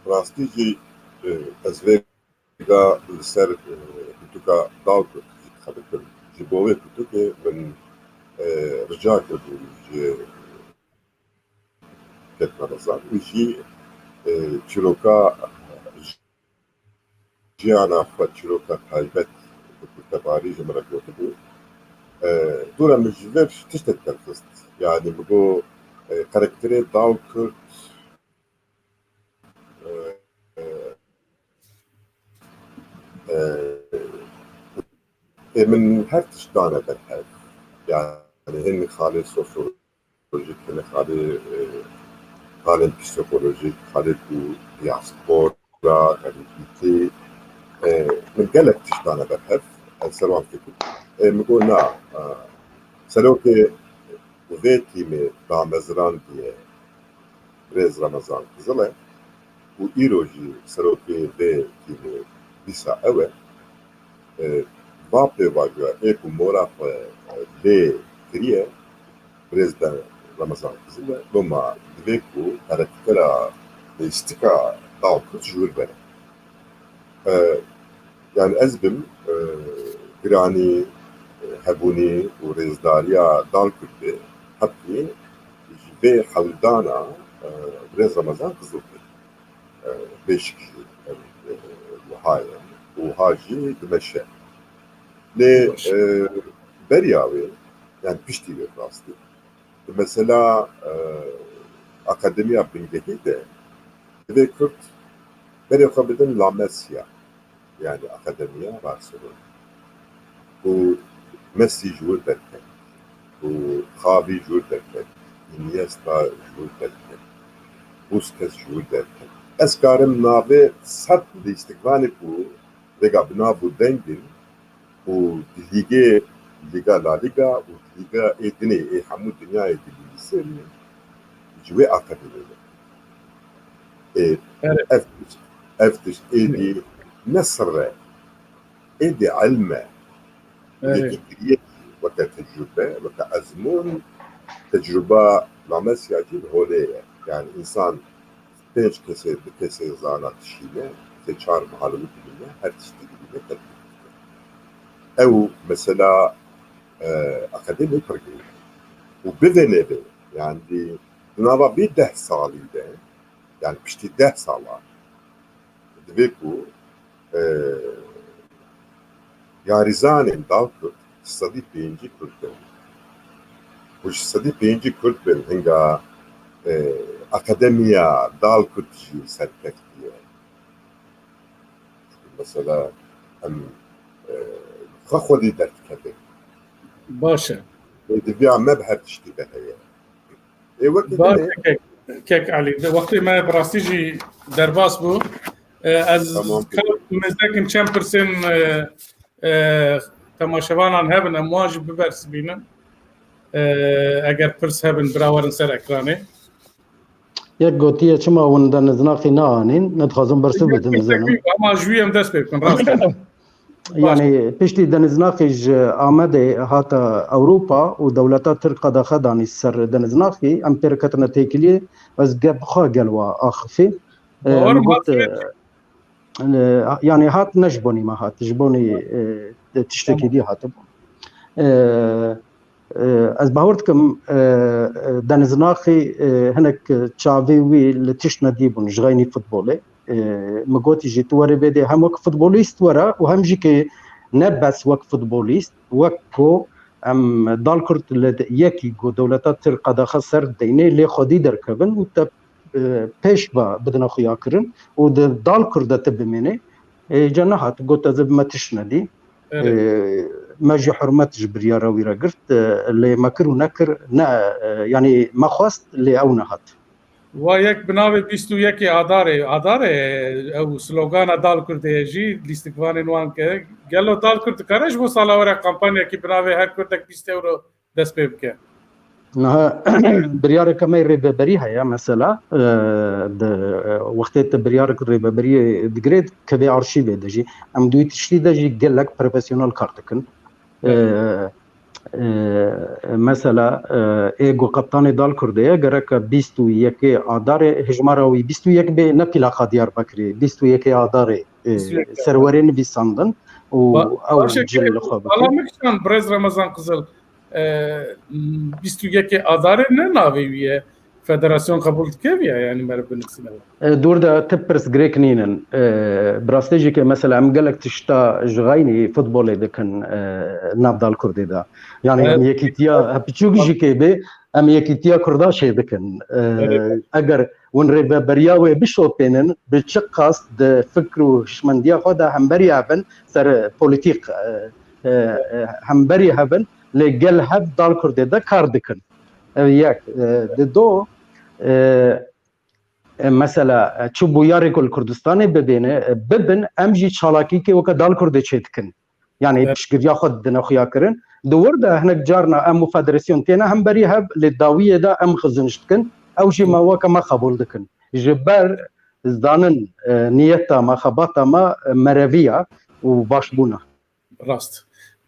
rastî jî, e, ez vê ga li ser, e, pirtûka dal Kurd jî dixebitim. Ji bo wê pirtûkê min, e, rica kirbû ji Kek Remezan û jî, e, çîroka jiyana xwe, çîroka taybet bi kurtebarî ji min re gotibû. E, dûre min ji vir tiştek derxist. Yanî min got, e, karakterê dal Kurd, e, e, e, ê min her tişt dane berhev. Yanî hin xalê sosyolojîk, hin xalê, e, xalên psîkolojîk, xalê ku diaspora, xerîbîtî, e, min gelek tişt dane berhev. Ez ser wan fikir. E, min got na, e, serokê vê tîmê damezrandiye birêz Remezan Qizil e û îro jî serokê vê tîmê dîsa ew e. E, va pêvajoya ê ku mora xwe, e, lê kiriye, birêz de Remezan Qizil e. Loma divê ku karaktera lîstika dal Kurd ji wir bere. E, yani ez bim, e, giranî, e, hebûnî û rêzdariya dal Kurd be, heqî ji vê hewldana, e, birêz Remezan Qizil be. E, beşik jî, e, e, wiha ye. Wiha jî dimeşe. Lê, e, beriya wê, yani piştî wê rastî. Di mesela, e, akademiya bingehî de divê Kurd berê xwe bidin La Masia, yani akademiya Barcelona. Û Messi ji wir derket, û Xavi ji wir derket, Iniesta ji wir derket, Busquets ji wir derket. Ez karim navê sed lîstikvanê ku vêga bi nav û deng in, û di lîgê, lîga La Liga û di lîga ê dinê ê hemû dinyayê dilîzin, ji wê akademiyê ne. Ê, Evet. ev, ev tişt êdî ne sirr e, êdî ilm e. Evet. Yekî kiriye weke tecrube, weke ezmûn, tecruba La Masia jî li holê ye. Yani insan pênc kesê, du kesê zana dişîne, sê çar miha li wir dimîne, her tiştî dibîne, tedbîr dike. Ew mesela, e, akademî pir girîng e. Û bivê nêvê, yani di, di nava vê deh salî de, yani piştî deh sala, divê ku, e, yarîzanên dal Kurd ji sedî pêncî Kurd bin. Û ji sedî pêncî Kurd bin hinga, e, akademiya dal Kurd jî serkeftiye. Mesela em, e, xwe xwedî derdikevin. Baş e. Lê diviya me bi her tiştî ve heye. Ê, wekî Baş dinê. e, kek, kek Elî. De wextê me bi rastî jî derbas bû. E, ez Tamam. ka-, mêzdekim çend pirsên, e, e, temaşevanan hebin, em wan jî bibersibînin. E, eger pirs hebin, bira werin ser ekranê. Yek gotiye, çima hûn Deniz Naqî neanîn? Ne dixwazim bersiv bidim, nizanim. Ama ji wî em dest pê bikin, rast e. Yani piştî Deniz Naqî ji Amedê hate Ewropa û dewleta Tirk qedexe danî ser Deniz Naqî, em pê re ketine têkiliyê, ez gel, bi xwe gel wa axifî. E, Doğru, min got, e, e, yani hat ne ji bonî me hat, ji bonî, e, tiştekî Tamam. dî hatibû. E, e, ez bawer dikim, e, e, Deniz Naqî, e, hinek çavê wî li tişt nedîbûn ji xeynî futbolê. E, min gotî jî tu were vê dê hem wek futbolîst were û hem jî ki ne bes wek futbolîst, wek ku em Dalkurd li yekî ku dewleta Tirk qedaxe ser deynê lê xwedî derkevin û te, e, pêş ve bidine xuya kirin û di Dalkurd de tu bimênê. E, ca nehat, got ez ê bi me tişt nedî. Evet. E, me jî hurmet ji biryara wî re girt, e, lê me kir û nekir, ne, e, yanî me xwest, lê ew nehat. Wa yek bi navê bîst û yekê Adarê, Adarê, ew slogana Dalkurdê ye jî, lîstikvanên wan ke, gelo Dalkurd dikare ji bo sala were kampanyekî bi navê Her Kurdek bîst euro dest pê bike? Niha biryareke me rêveberî heye, mesela, e, di, e, wextê te biryarek rêveberiyê digirê, kevê arşîvê de jî. Em di wî tiştî de jî gelek profesyonel kar dikin. E, Evet. e, mesela, e, ê ku qeptanê Dalkurdê ye, gereke bîst û yekê Adarê, hejmara wî bîst û yek bê, ne plaqa Diyarbekirê, bîst û yekê Adarê, e, Bîst û yek serwerê nivîsandin û Ba-, ew baş e, cil li xwe bike. Bala min kişand, birêz Remezan Qizil, e, bîst û yekê Adarê ne navê wî ye. Federasyon qebûl dike vîya, yanî meriv binivîsîne. E, dûr de tip pirs girêk nînin. E, bi rastê jî ke mesela em gelek tişta ji xeynî futbolê dikin, e, nav Dalkurdê de. Yanî Evet. em yekîtiya, he, piçûk jî ke bê, em yekîtiya Kurda çê dikin. E, Evet. eger hûn rêveberiya wê bişopênin, bi çi qas di fikr û hişmendiya xwe de hemberî hebin ser polîtîk, e, e, e, hemberî hebin, lê gel hev Dalkurdê de kar dikin. Ev yek. E, di do, e, e, mesela, e, çi bûyarê ku li Kurdistanê bibêne, e, bibin, em jî çalakîkê weke Dalkurdê çêdikin. Yanî Evet. piştgiriya xwe didine xuya kirin. Di wir de hinek carna em û federasyon têne hemberî hev, lê dawiyê de em xiziniş dikin. Ew jî me weke me qebûl dikin. Ji ber zanin, e, niyeta me, xebata me, e, merevî ya û başbûna. Rast.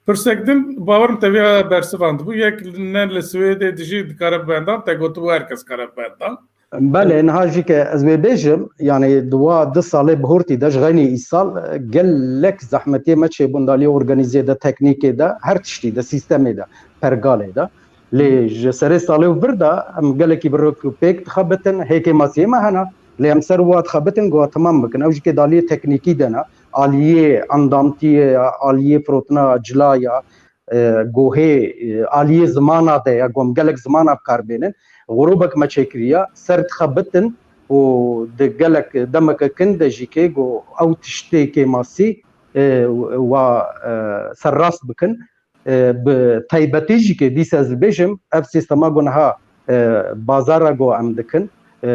Pirsek din, bawerim te vê bersivandibû. Yek ne li Swêdê dijî dikare bibendam, te gotibû her kes kare bibendam. Belê, niha jî ke ez wê bêjim, yanî di wa du salê bihurtî de ji xeynî îsal, e, gelek zehmetiyê me çêbûn di aliyê organîzê de, teknîkê de, her tiştî de, sîstemê de, pergalê de. Lê ji serê salê û vir de em gelekî bi rok û pêk dixebitin, hê kêmasiyê me hene. Lê em ser wa dixebitin, ku temam bikin. Ew jî ke di aliyê teknîkî de ne, aliyê endamtiyê ya, aliyê firotina cila ya, e, gohê, e, aliyê zimana de ya, ku em gelek zimana bi kar bênin. Xurûbek me çêkiriya, ser dixebitin û di gelek demeke kin de jî ke ku ew tiştê kêmasî, e, wa, e, serrast bikin. E, bi taybetî jî ke dîsa ez dibêjim, ev sîstema ku niha, e, bazara ku em dikin, e,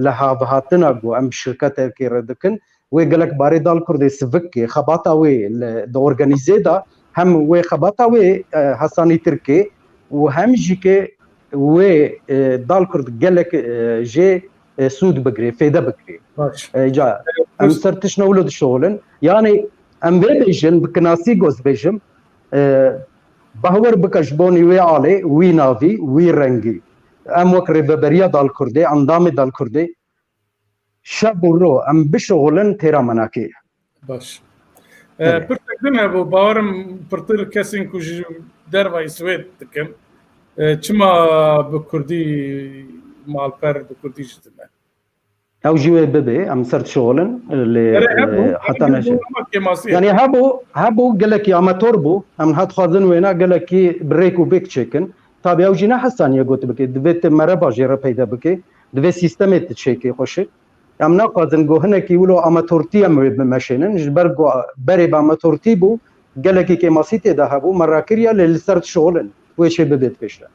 li havihatina ku em bi şirketekê re dikin, wê gelek barê Dalkurdê sivik ke, xebata wê li, di organîzê de hem wê xebata wê, e, hesanîtir ke û hem jî ke wê, e, Dalkurd gelek, e, jê, e, sûd bigirê, fêde bigirê. Baş. E, ca, em ser tiştine wilo dişoxulin. Yanî em vê bêjin, bi kinasî goz bêjim, e, bahwer bike ji bonî wê alê, wî navî, wî rengî. Em wek rêveberiya Dalkurdê, endamê Dalkurdê, şev û ro em bişoxulin têra menakê. Baş. E, Evet. Pirsek din hebû, bawerim pirtir kesên ku ji dervayî Swêd dikin, e, çima bi kurdî malper, bi kurdî jî dine? Ew jî wê bibe, em ser dişoxulin, lê, Erê hebû, e, heta belkî neşe. Bû ama kêmasî. Yanî hebû, hebû gelekî amator bû, em niha dixwazin wêna gelekî bi rêk û bêk çêkin. Tabî ew jî ne hesaniye got bike, divê tu mereva jê re peyde bike, divê sîstemê tu çêkê xweşik. Em naxwazin ku hinekî wilo amatortî em wê bimeşênin, ji ber ku berê bi amatortî bû, gelekî kêmasî tê de hebû, me rakiriye, lê li ser dişoxulin, wê çê bibêt pêş de.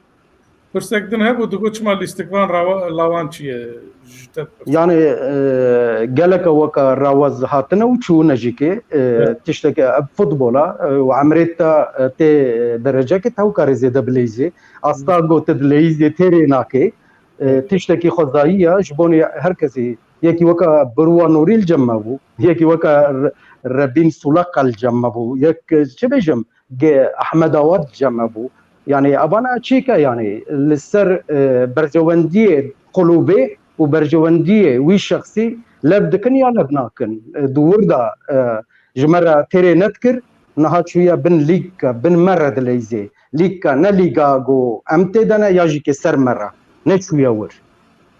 Pirsek din hebû, digot çima lîstikvan rawa-, lawan çi ye? Ji te pirs. Yanî, e, geleke weke rawaz hatine û çûne jî ke, e, Evet. tişteke ev futbola, e, û emrê te, e, tê dereceke te ew karê zêde bileyzê. Asta Hı. got te dileyzê têrê nake. E, Evet. tiştekî xwezayî ye ji bonê her kesî. Yekî weke Birwa Nûrî li cem me bû. Yekî weke Re-, Rebîn Sûleqa li cem me bû. Yek, e, çi bêjim? Ge-, Ehmed Awa di cem me bû. Yanî evana çêke, yanî li ser, e, berjewendiyê qulûbê û berjewendiyê wî şexsî lev dikin ya lev nakin. E, di wir de, e, ji me re têrê nedikir, niha çûye bin lîgke, bin me re dileyzê. Lîgke, ne lîga ku em tê de ne ya jî ke ser me re. Neçûye wir.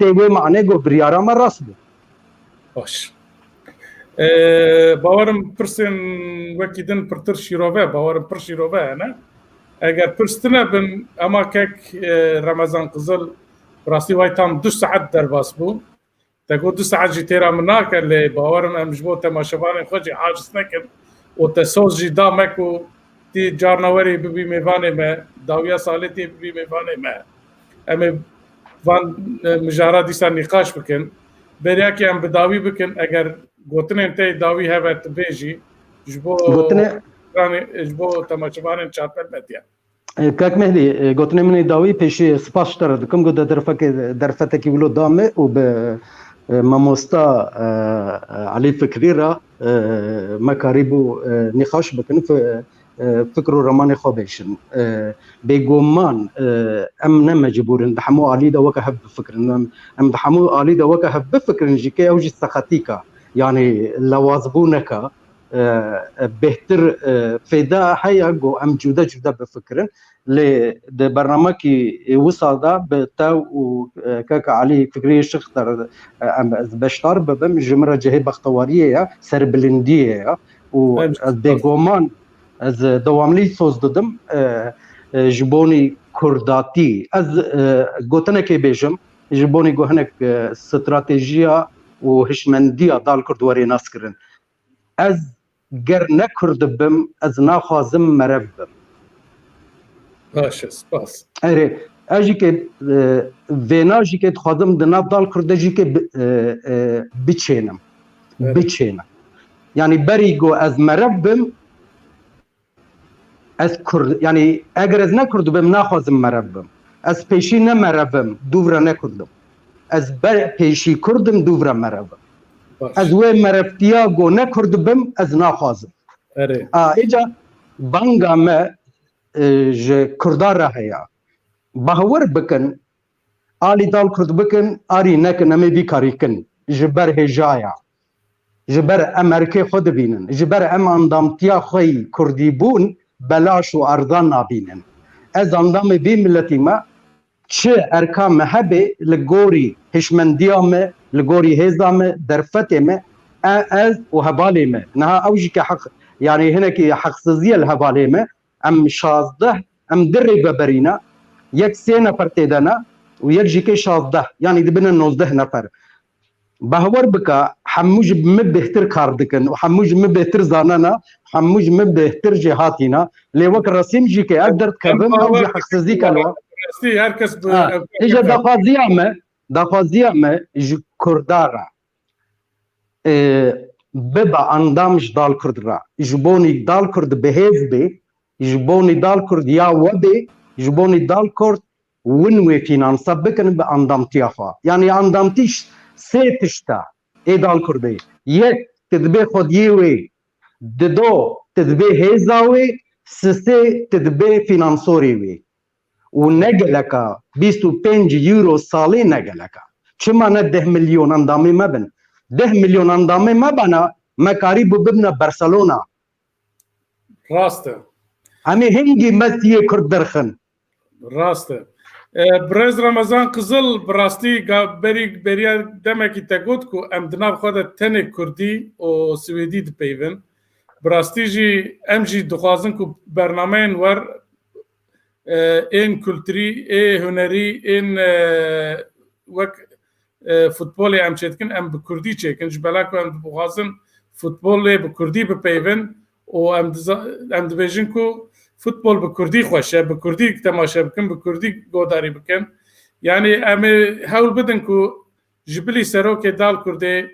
Tê wê mane ku biryara me rast bû. Baş. E, bawerim pirsên wekî din pirtir şîrove, bawerim pir şîrove hene. Eger pirs tine bin, ema kek, e, Remezan Qizil, bi rastî way tam du saet derbas bû. Te got du saet jî têra min nake, lê bawerim em ji bo temaşevanên xwe jî aciz nekin û te soz jî da me ku tî carna werê bibî mêvanê me, dawiya salê tê bibî mêvanê me. Em ê van, e, mijara dîsa nîqaş bikin. Beriyakê em bi dawî bikin, eger gotinên te yê dawî hebe tu bê jî, ji bo Gotine- ji bo temaşevanên Çarpel Medya. E, Kak Mehdî, e, gotinê min ê dawî pêşî spas ji te re dikim. Got de derfekê, derfetekî wilo da me û bi, e, mamosta, e, e, Elî Fikrî re, e, me karîbû, e, nîqaş bikin, fi-, e, fikr û ramanê xwe bêşin. E, bêguman, e, em ne mecbûr in di hemû alî de weke hev bifikirin. Em, em di hemû alî de weke hev bifikirin jî ke ew jî sexetîk e. Yanî lewazbûnek e. E, e, bêhtir, e, fêda heye ku em cude cude bifikirin. Lê di bernamekî wisa de bi te û, e, keka Elî Fikrî Şix de, e, em, ez beşdar bibim, ji min re cihê bextewariyê ye, serbilindiyê ye. Û Em, ez bêguman, ez dewamlî soz didim, e, e, ji bonî kurdatî. Ez, e, gotinekê bêjim, ji bonî ku hinek, e, stratejiya û hişmendiya dal kurd werê nas kirin. Ez ger ne kurd bim, ez naxwazim merev bim. Baş e, spas. Erê, ez jî ke, e, vêna jî ke dixwazim di nav dal kurd de jî ke bi-, e, e, biçênim. Evet. Biçênim. Yanî berî ku ez merev bim, ez kurd, yanî eger ez ne kurd bim, naxwazim merev bim. Ez pêşî ne merev im, dûv re ne kurd im. Ez ber pêşî kurd im, dûv re merev im. Baş. Ez wê merevtiya ku ne kurd bim, ez naxwazim. Erê. A, îca banga me, e, ji kurda re heye. Bawer bikin, alî dal kurd bikin, arî nekin, em ê vî karî kin. Ji ber hêjaya. Ji ber em erkê xwe dibînin. Ji ber em andamtiya xwe yî kurdîbûn belaş û erzan nabînin. Ez andamê vî miletî me, çi erka me hebe li gorî hişmendiya me, li gorî hêza me, derfetê me, e-, ez û hevalê me. Niha ew jî ke heq, yanî hinekî heqsizî ye li hevalê me. Em şazdeh, em du rêveberî ne, yek sê nefer tê de ne û yek jî kê şazdeh, yanî dibine nozdeh nefer. Bawer bike, hemû ji min bêhtir kar dikin û hemû ji min bêhtir zanene, hemû ji min bêhtir jêhatî ne. Lê wek Resîm jî ke ev derdikevin, ew jî heqsizî ke li wan. Rastî her kes bi Ha, ev îja daxwaziya me, daxwaziya me ji Kurda re, e, bibe andam ji dal kurd re. Ji bonî dal kurd bi hêz bê, ji bonî dal kurd ya we bê, ji bonî dal kurd win wê fînansa bikin bi andamtiya xwe. Yanî andamtî ş-, sê tişt e ê dal kurdê. Yek, tu dibê xwediyê wê, dido, tu dibê hêza wê, sisê, tu dibê fînansorê wê. Û ne geleka, bîst û pênc euro salê ne geleka. Çima ne deh milyon endamê me bin? Deh milyon endamê me bana, me karî bû bibne Barcelona. Rast e. Em ê hingî Mesiyê Kurd derxin. Rast e. E, birêz Remezan Qizil, bi rastî ga-, berî, beriya demekî te got ku em di nav xwe de tenê Kurdî û Swêdî dipeyvin. Bi rastî jî em jî dixwazin ku bernameyên wer, e, ên kulturî, ê hunerî, ên, e, wek, e, futbolê em çêdikin, em bi kurdî çêkin. Ji bela ku em dixwazin futbolê bi kurdî bipeyvin û em diza-, em dibêjin ku futbol bi kurdî xweş e, bi kurdî temaşe bikin, bi kurdî godarî bikin. Yanî em ê hewl bidin ku ji bilî serokê dal kurdê,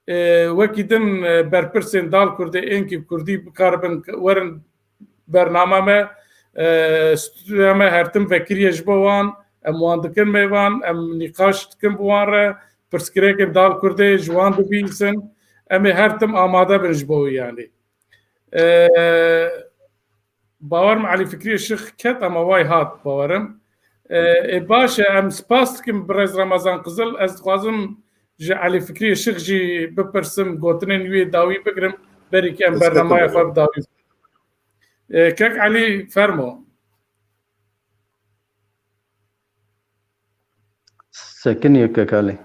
e, wekî din, e, berpirsên dal kurdê ênkî bi kurdî bikaribin, werin bernama me, e, stûdyoya me her tim vekirî ye ji bo wan, em wan dikin mêvan, em nîqaş dikin bi wan re, pirsgirêkên dal kurdê ji wan dibihîsin, em ê her tim amade bin ji bo wî yanî. E, Bawer me Elî Fikrî Şix ket, ama way hat, bawerim. E, e, baş e, em spas dikim birêz Remezan Qizil. Ez dixwazim ji Elî Fikrî Şix jî bipirsim, gotinên wî yê dawî bigirim, berî ke em bernamaya xwe bi dawî bikin. E, kek Elî, fermo. Sekinî kek Elî.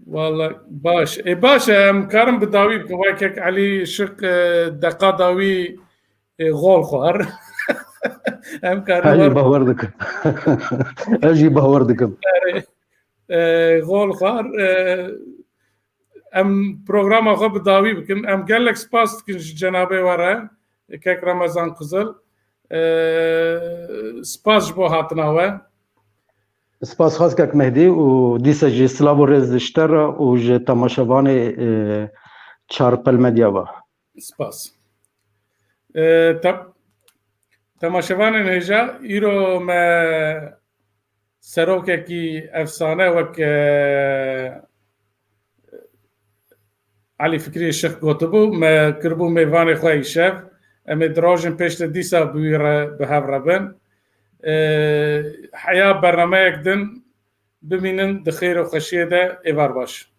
Wala baş. E, baş e, em karin bi dawî bikin. Wek kek Elî Şik, e, deqa dawî, e, gol xwar. Em karin Ez jî war bawer dikim. Ez jî bawer dikim. E, gol xwar. E, em programa xwe bi dawî bikin. Em gelek spas dikin ji cenabê we re. Kek Remezan Qizil. E, spas ji bo hatina we. Spas xas kek Mehdî û dîsa jî silav û rêz ji te re û ji temaşevanê, e, Çarpel Medya ve. Spas. E, te-, temaşevanên hêja, îro me serokekî efsane wek, e, Elî Fikrî Şix gotibû, me kiribû mêvanê xwe îşev. Em ê dirojin pêş de dîsa bi wî re bi hev re bin. E, heya bernameyek din bimînin di xêr û xweşiyê de, êvar baş.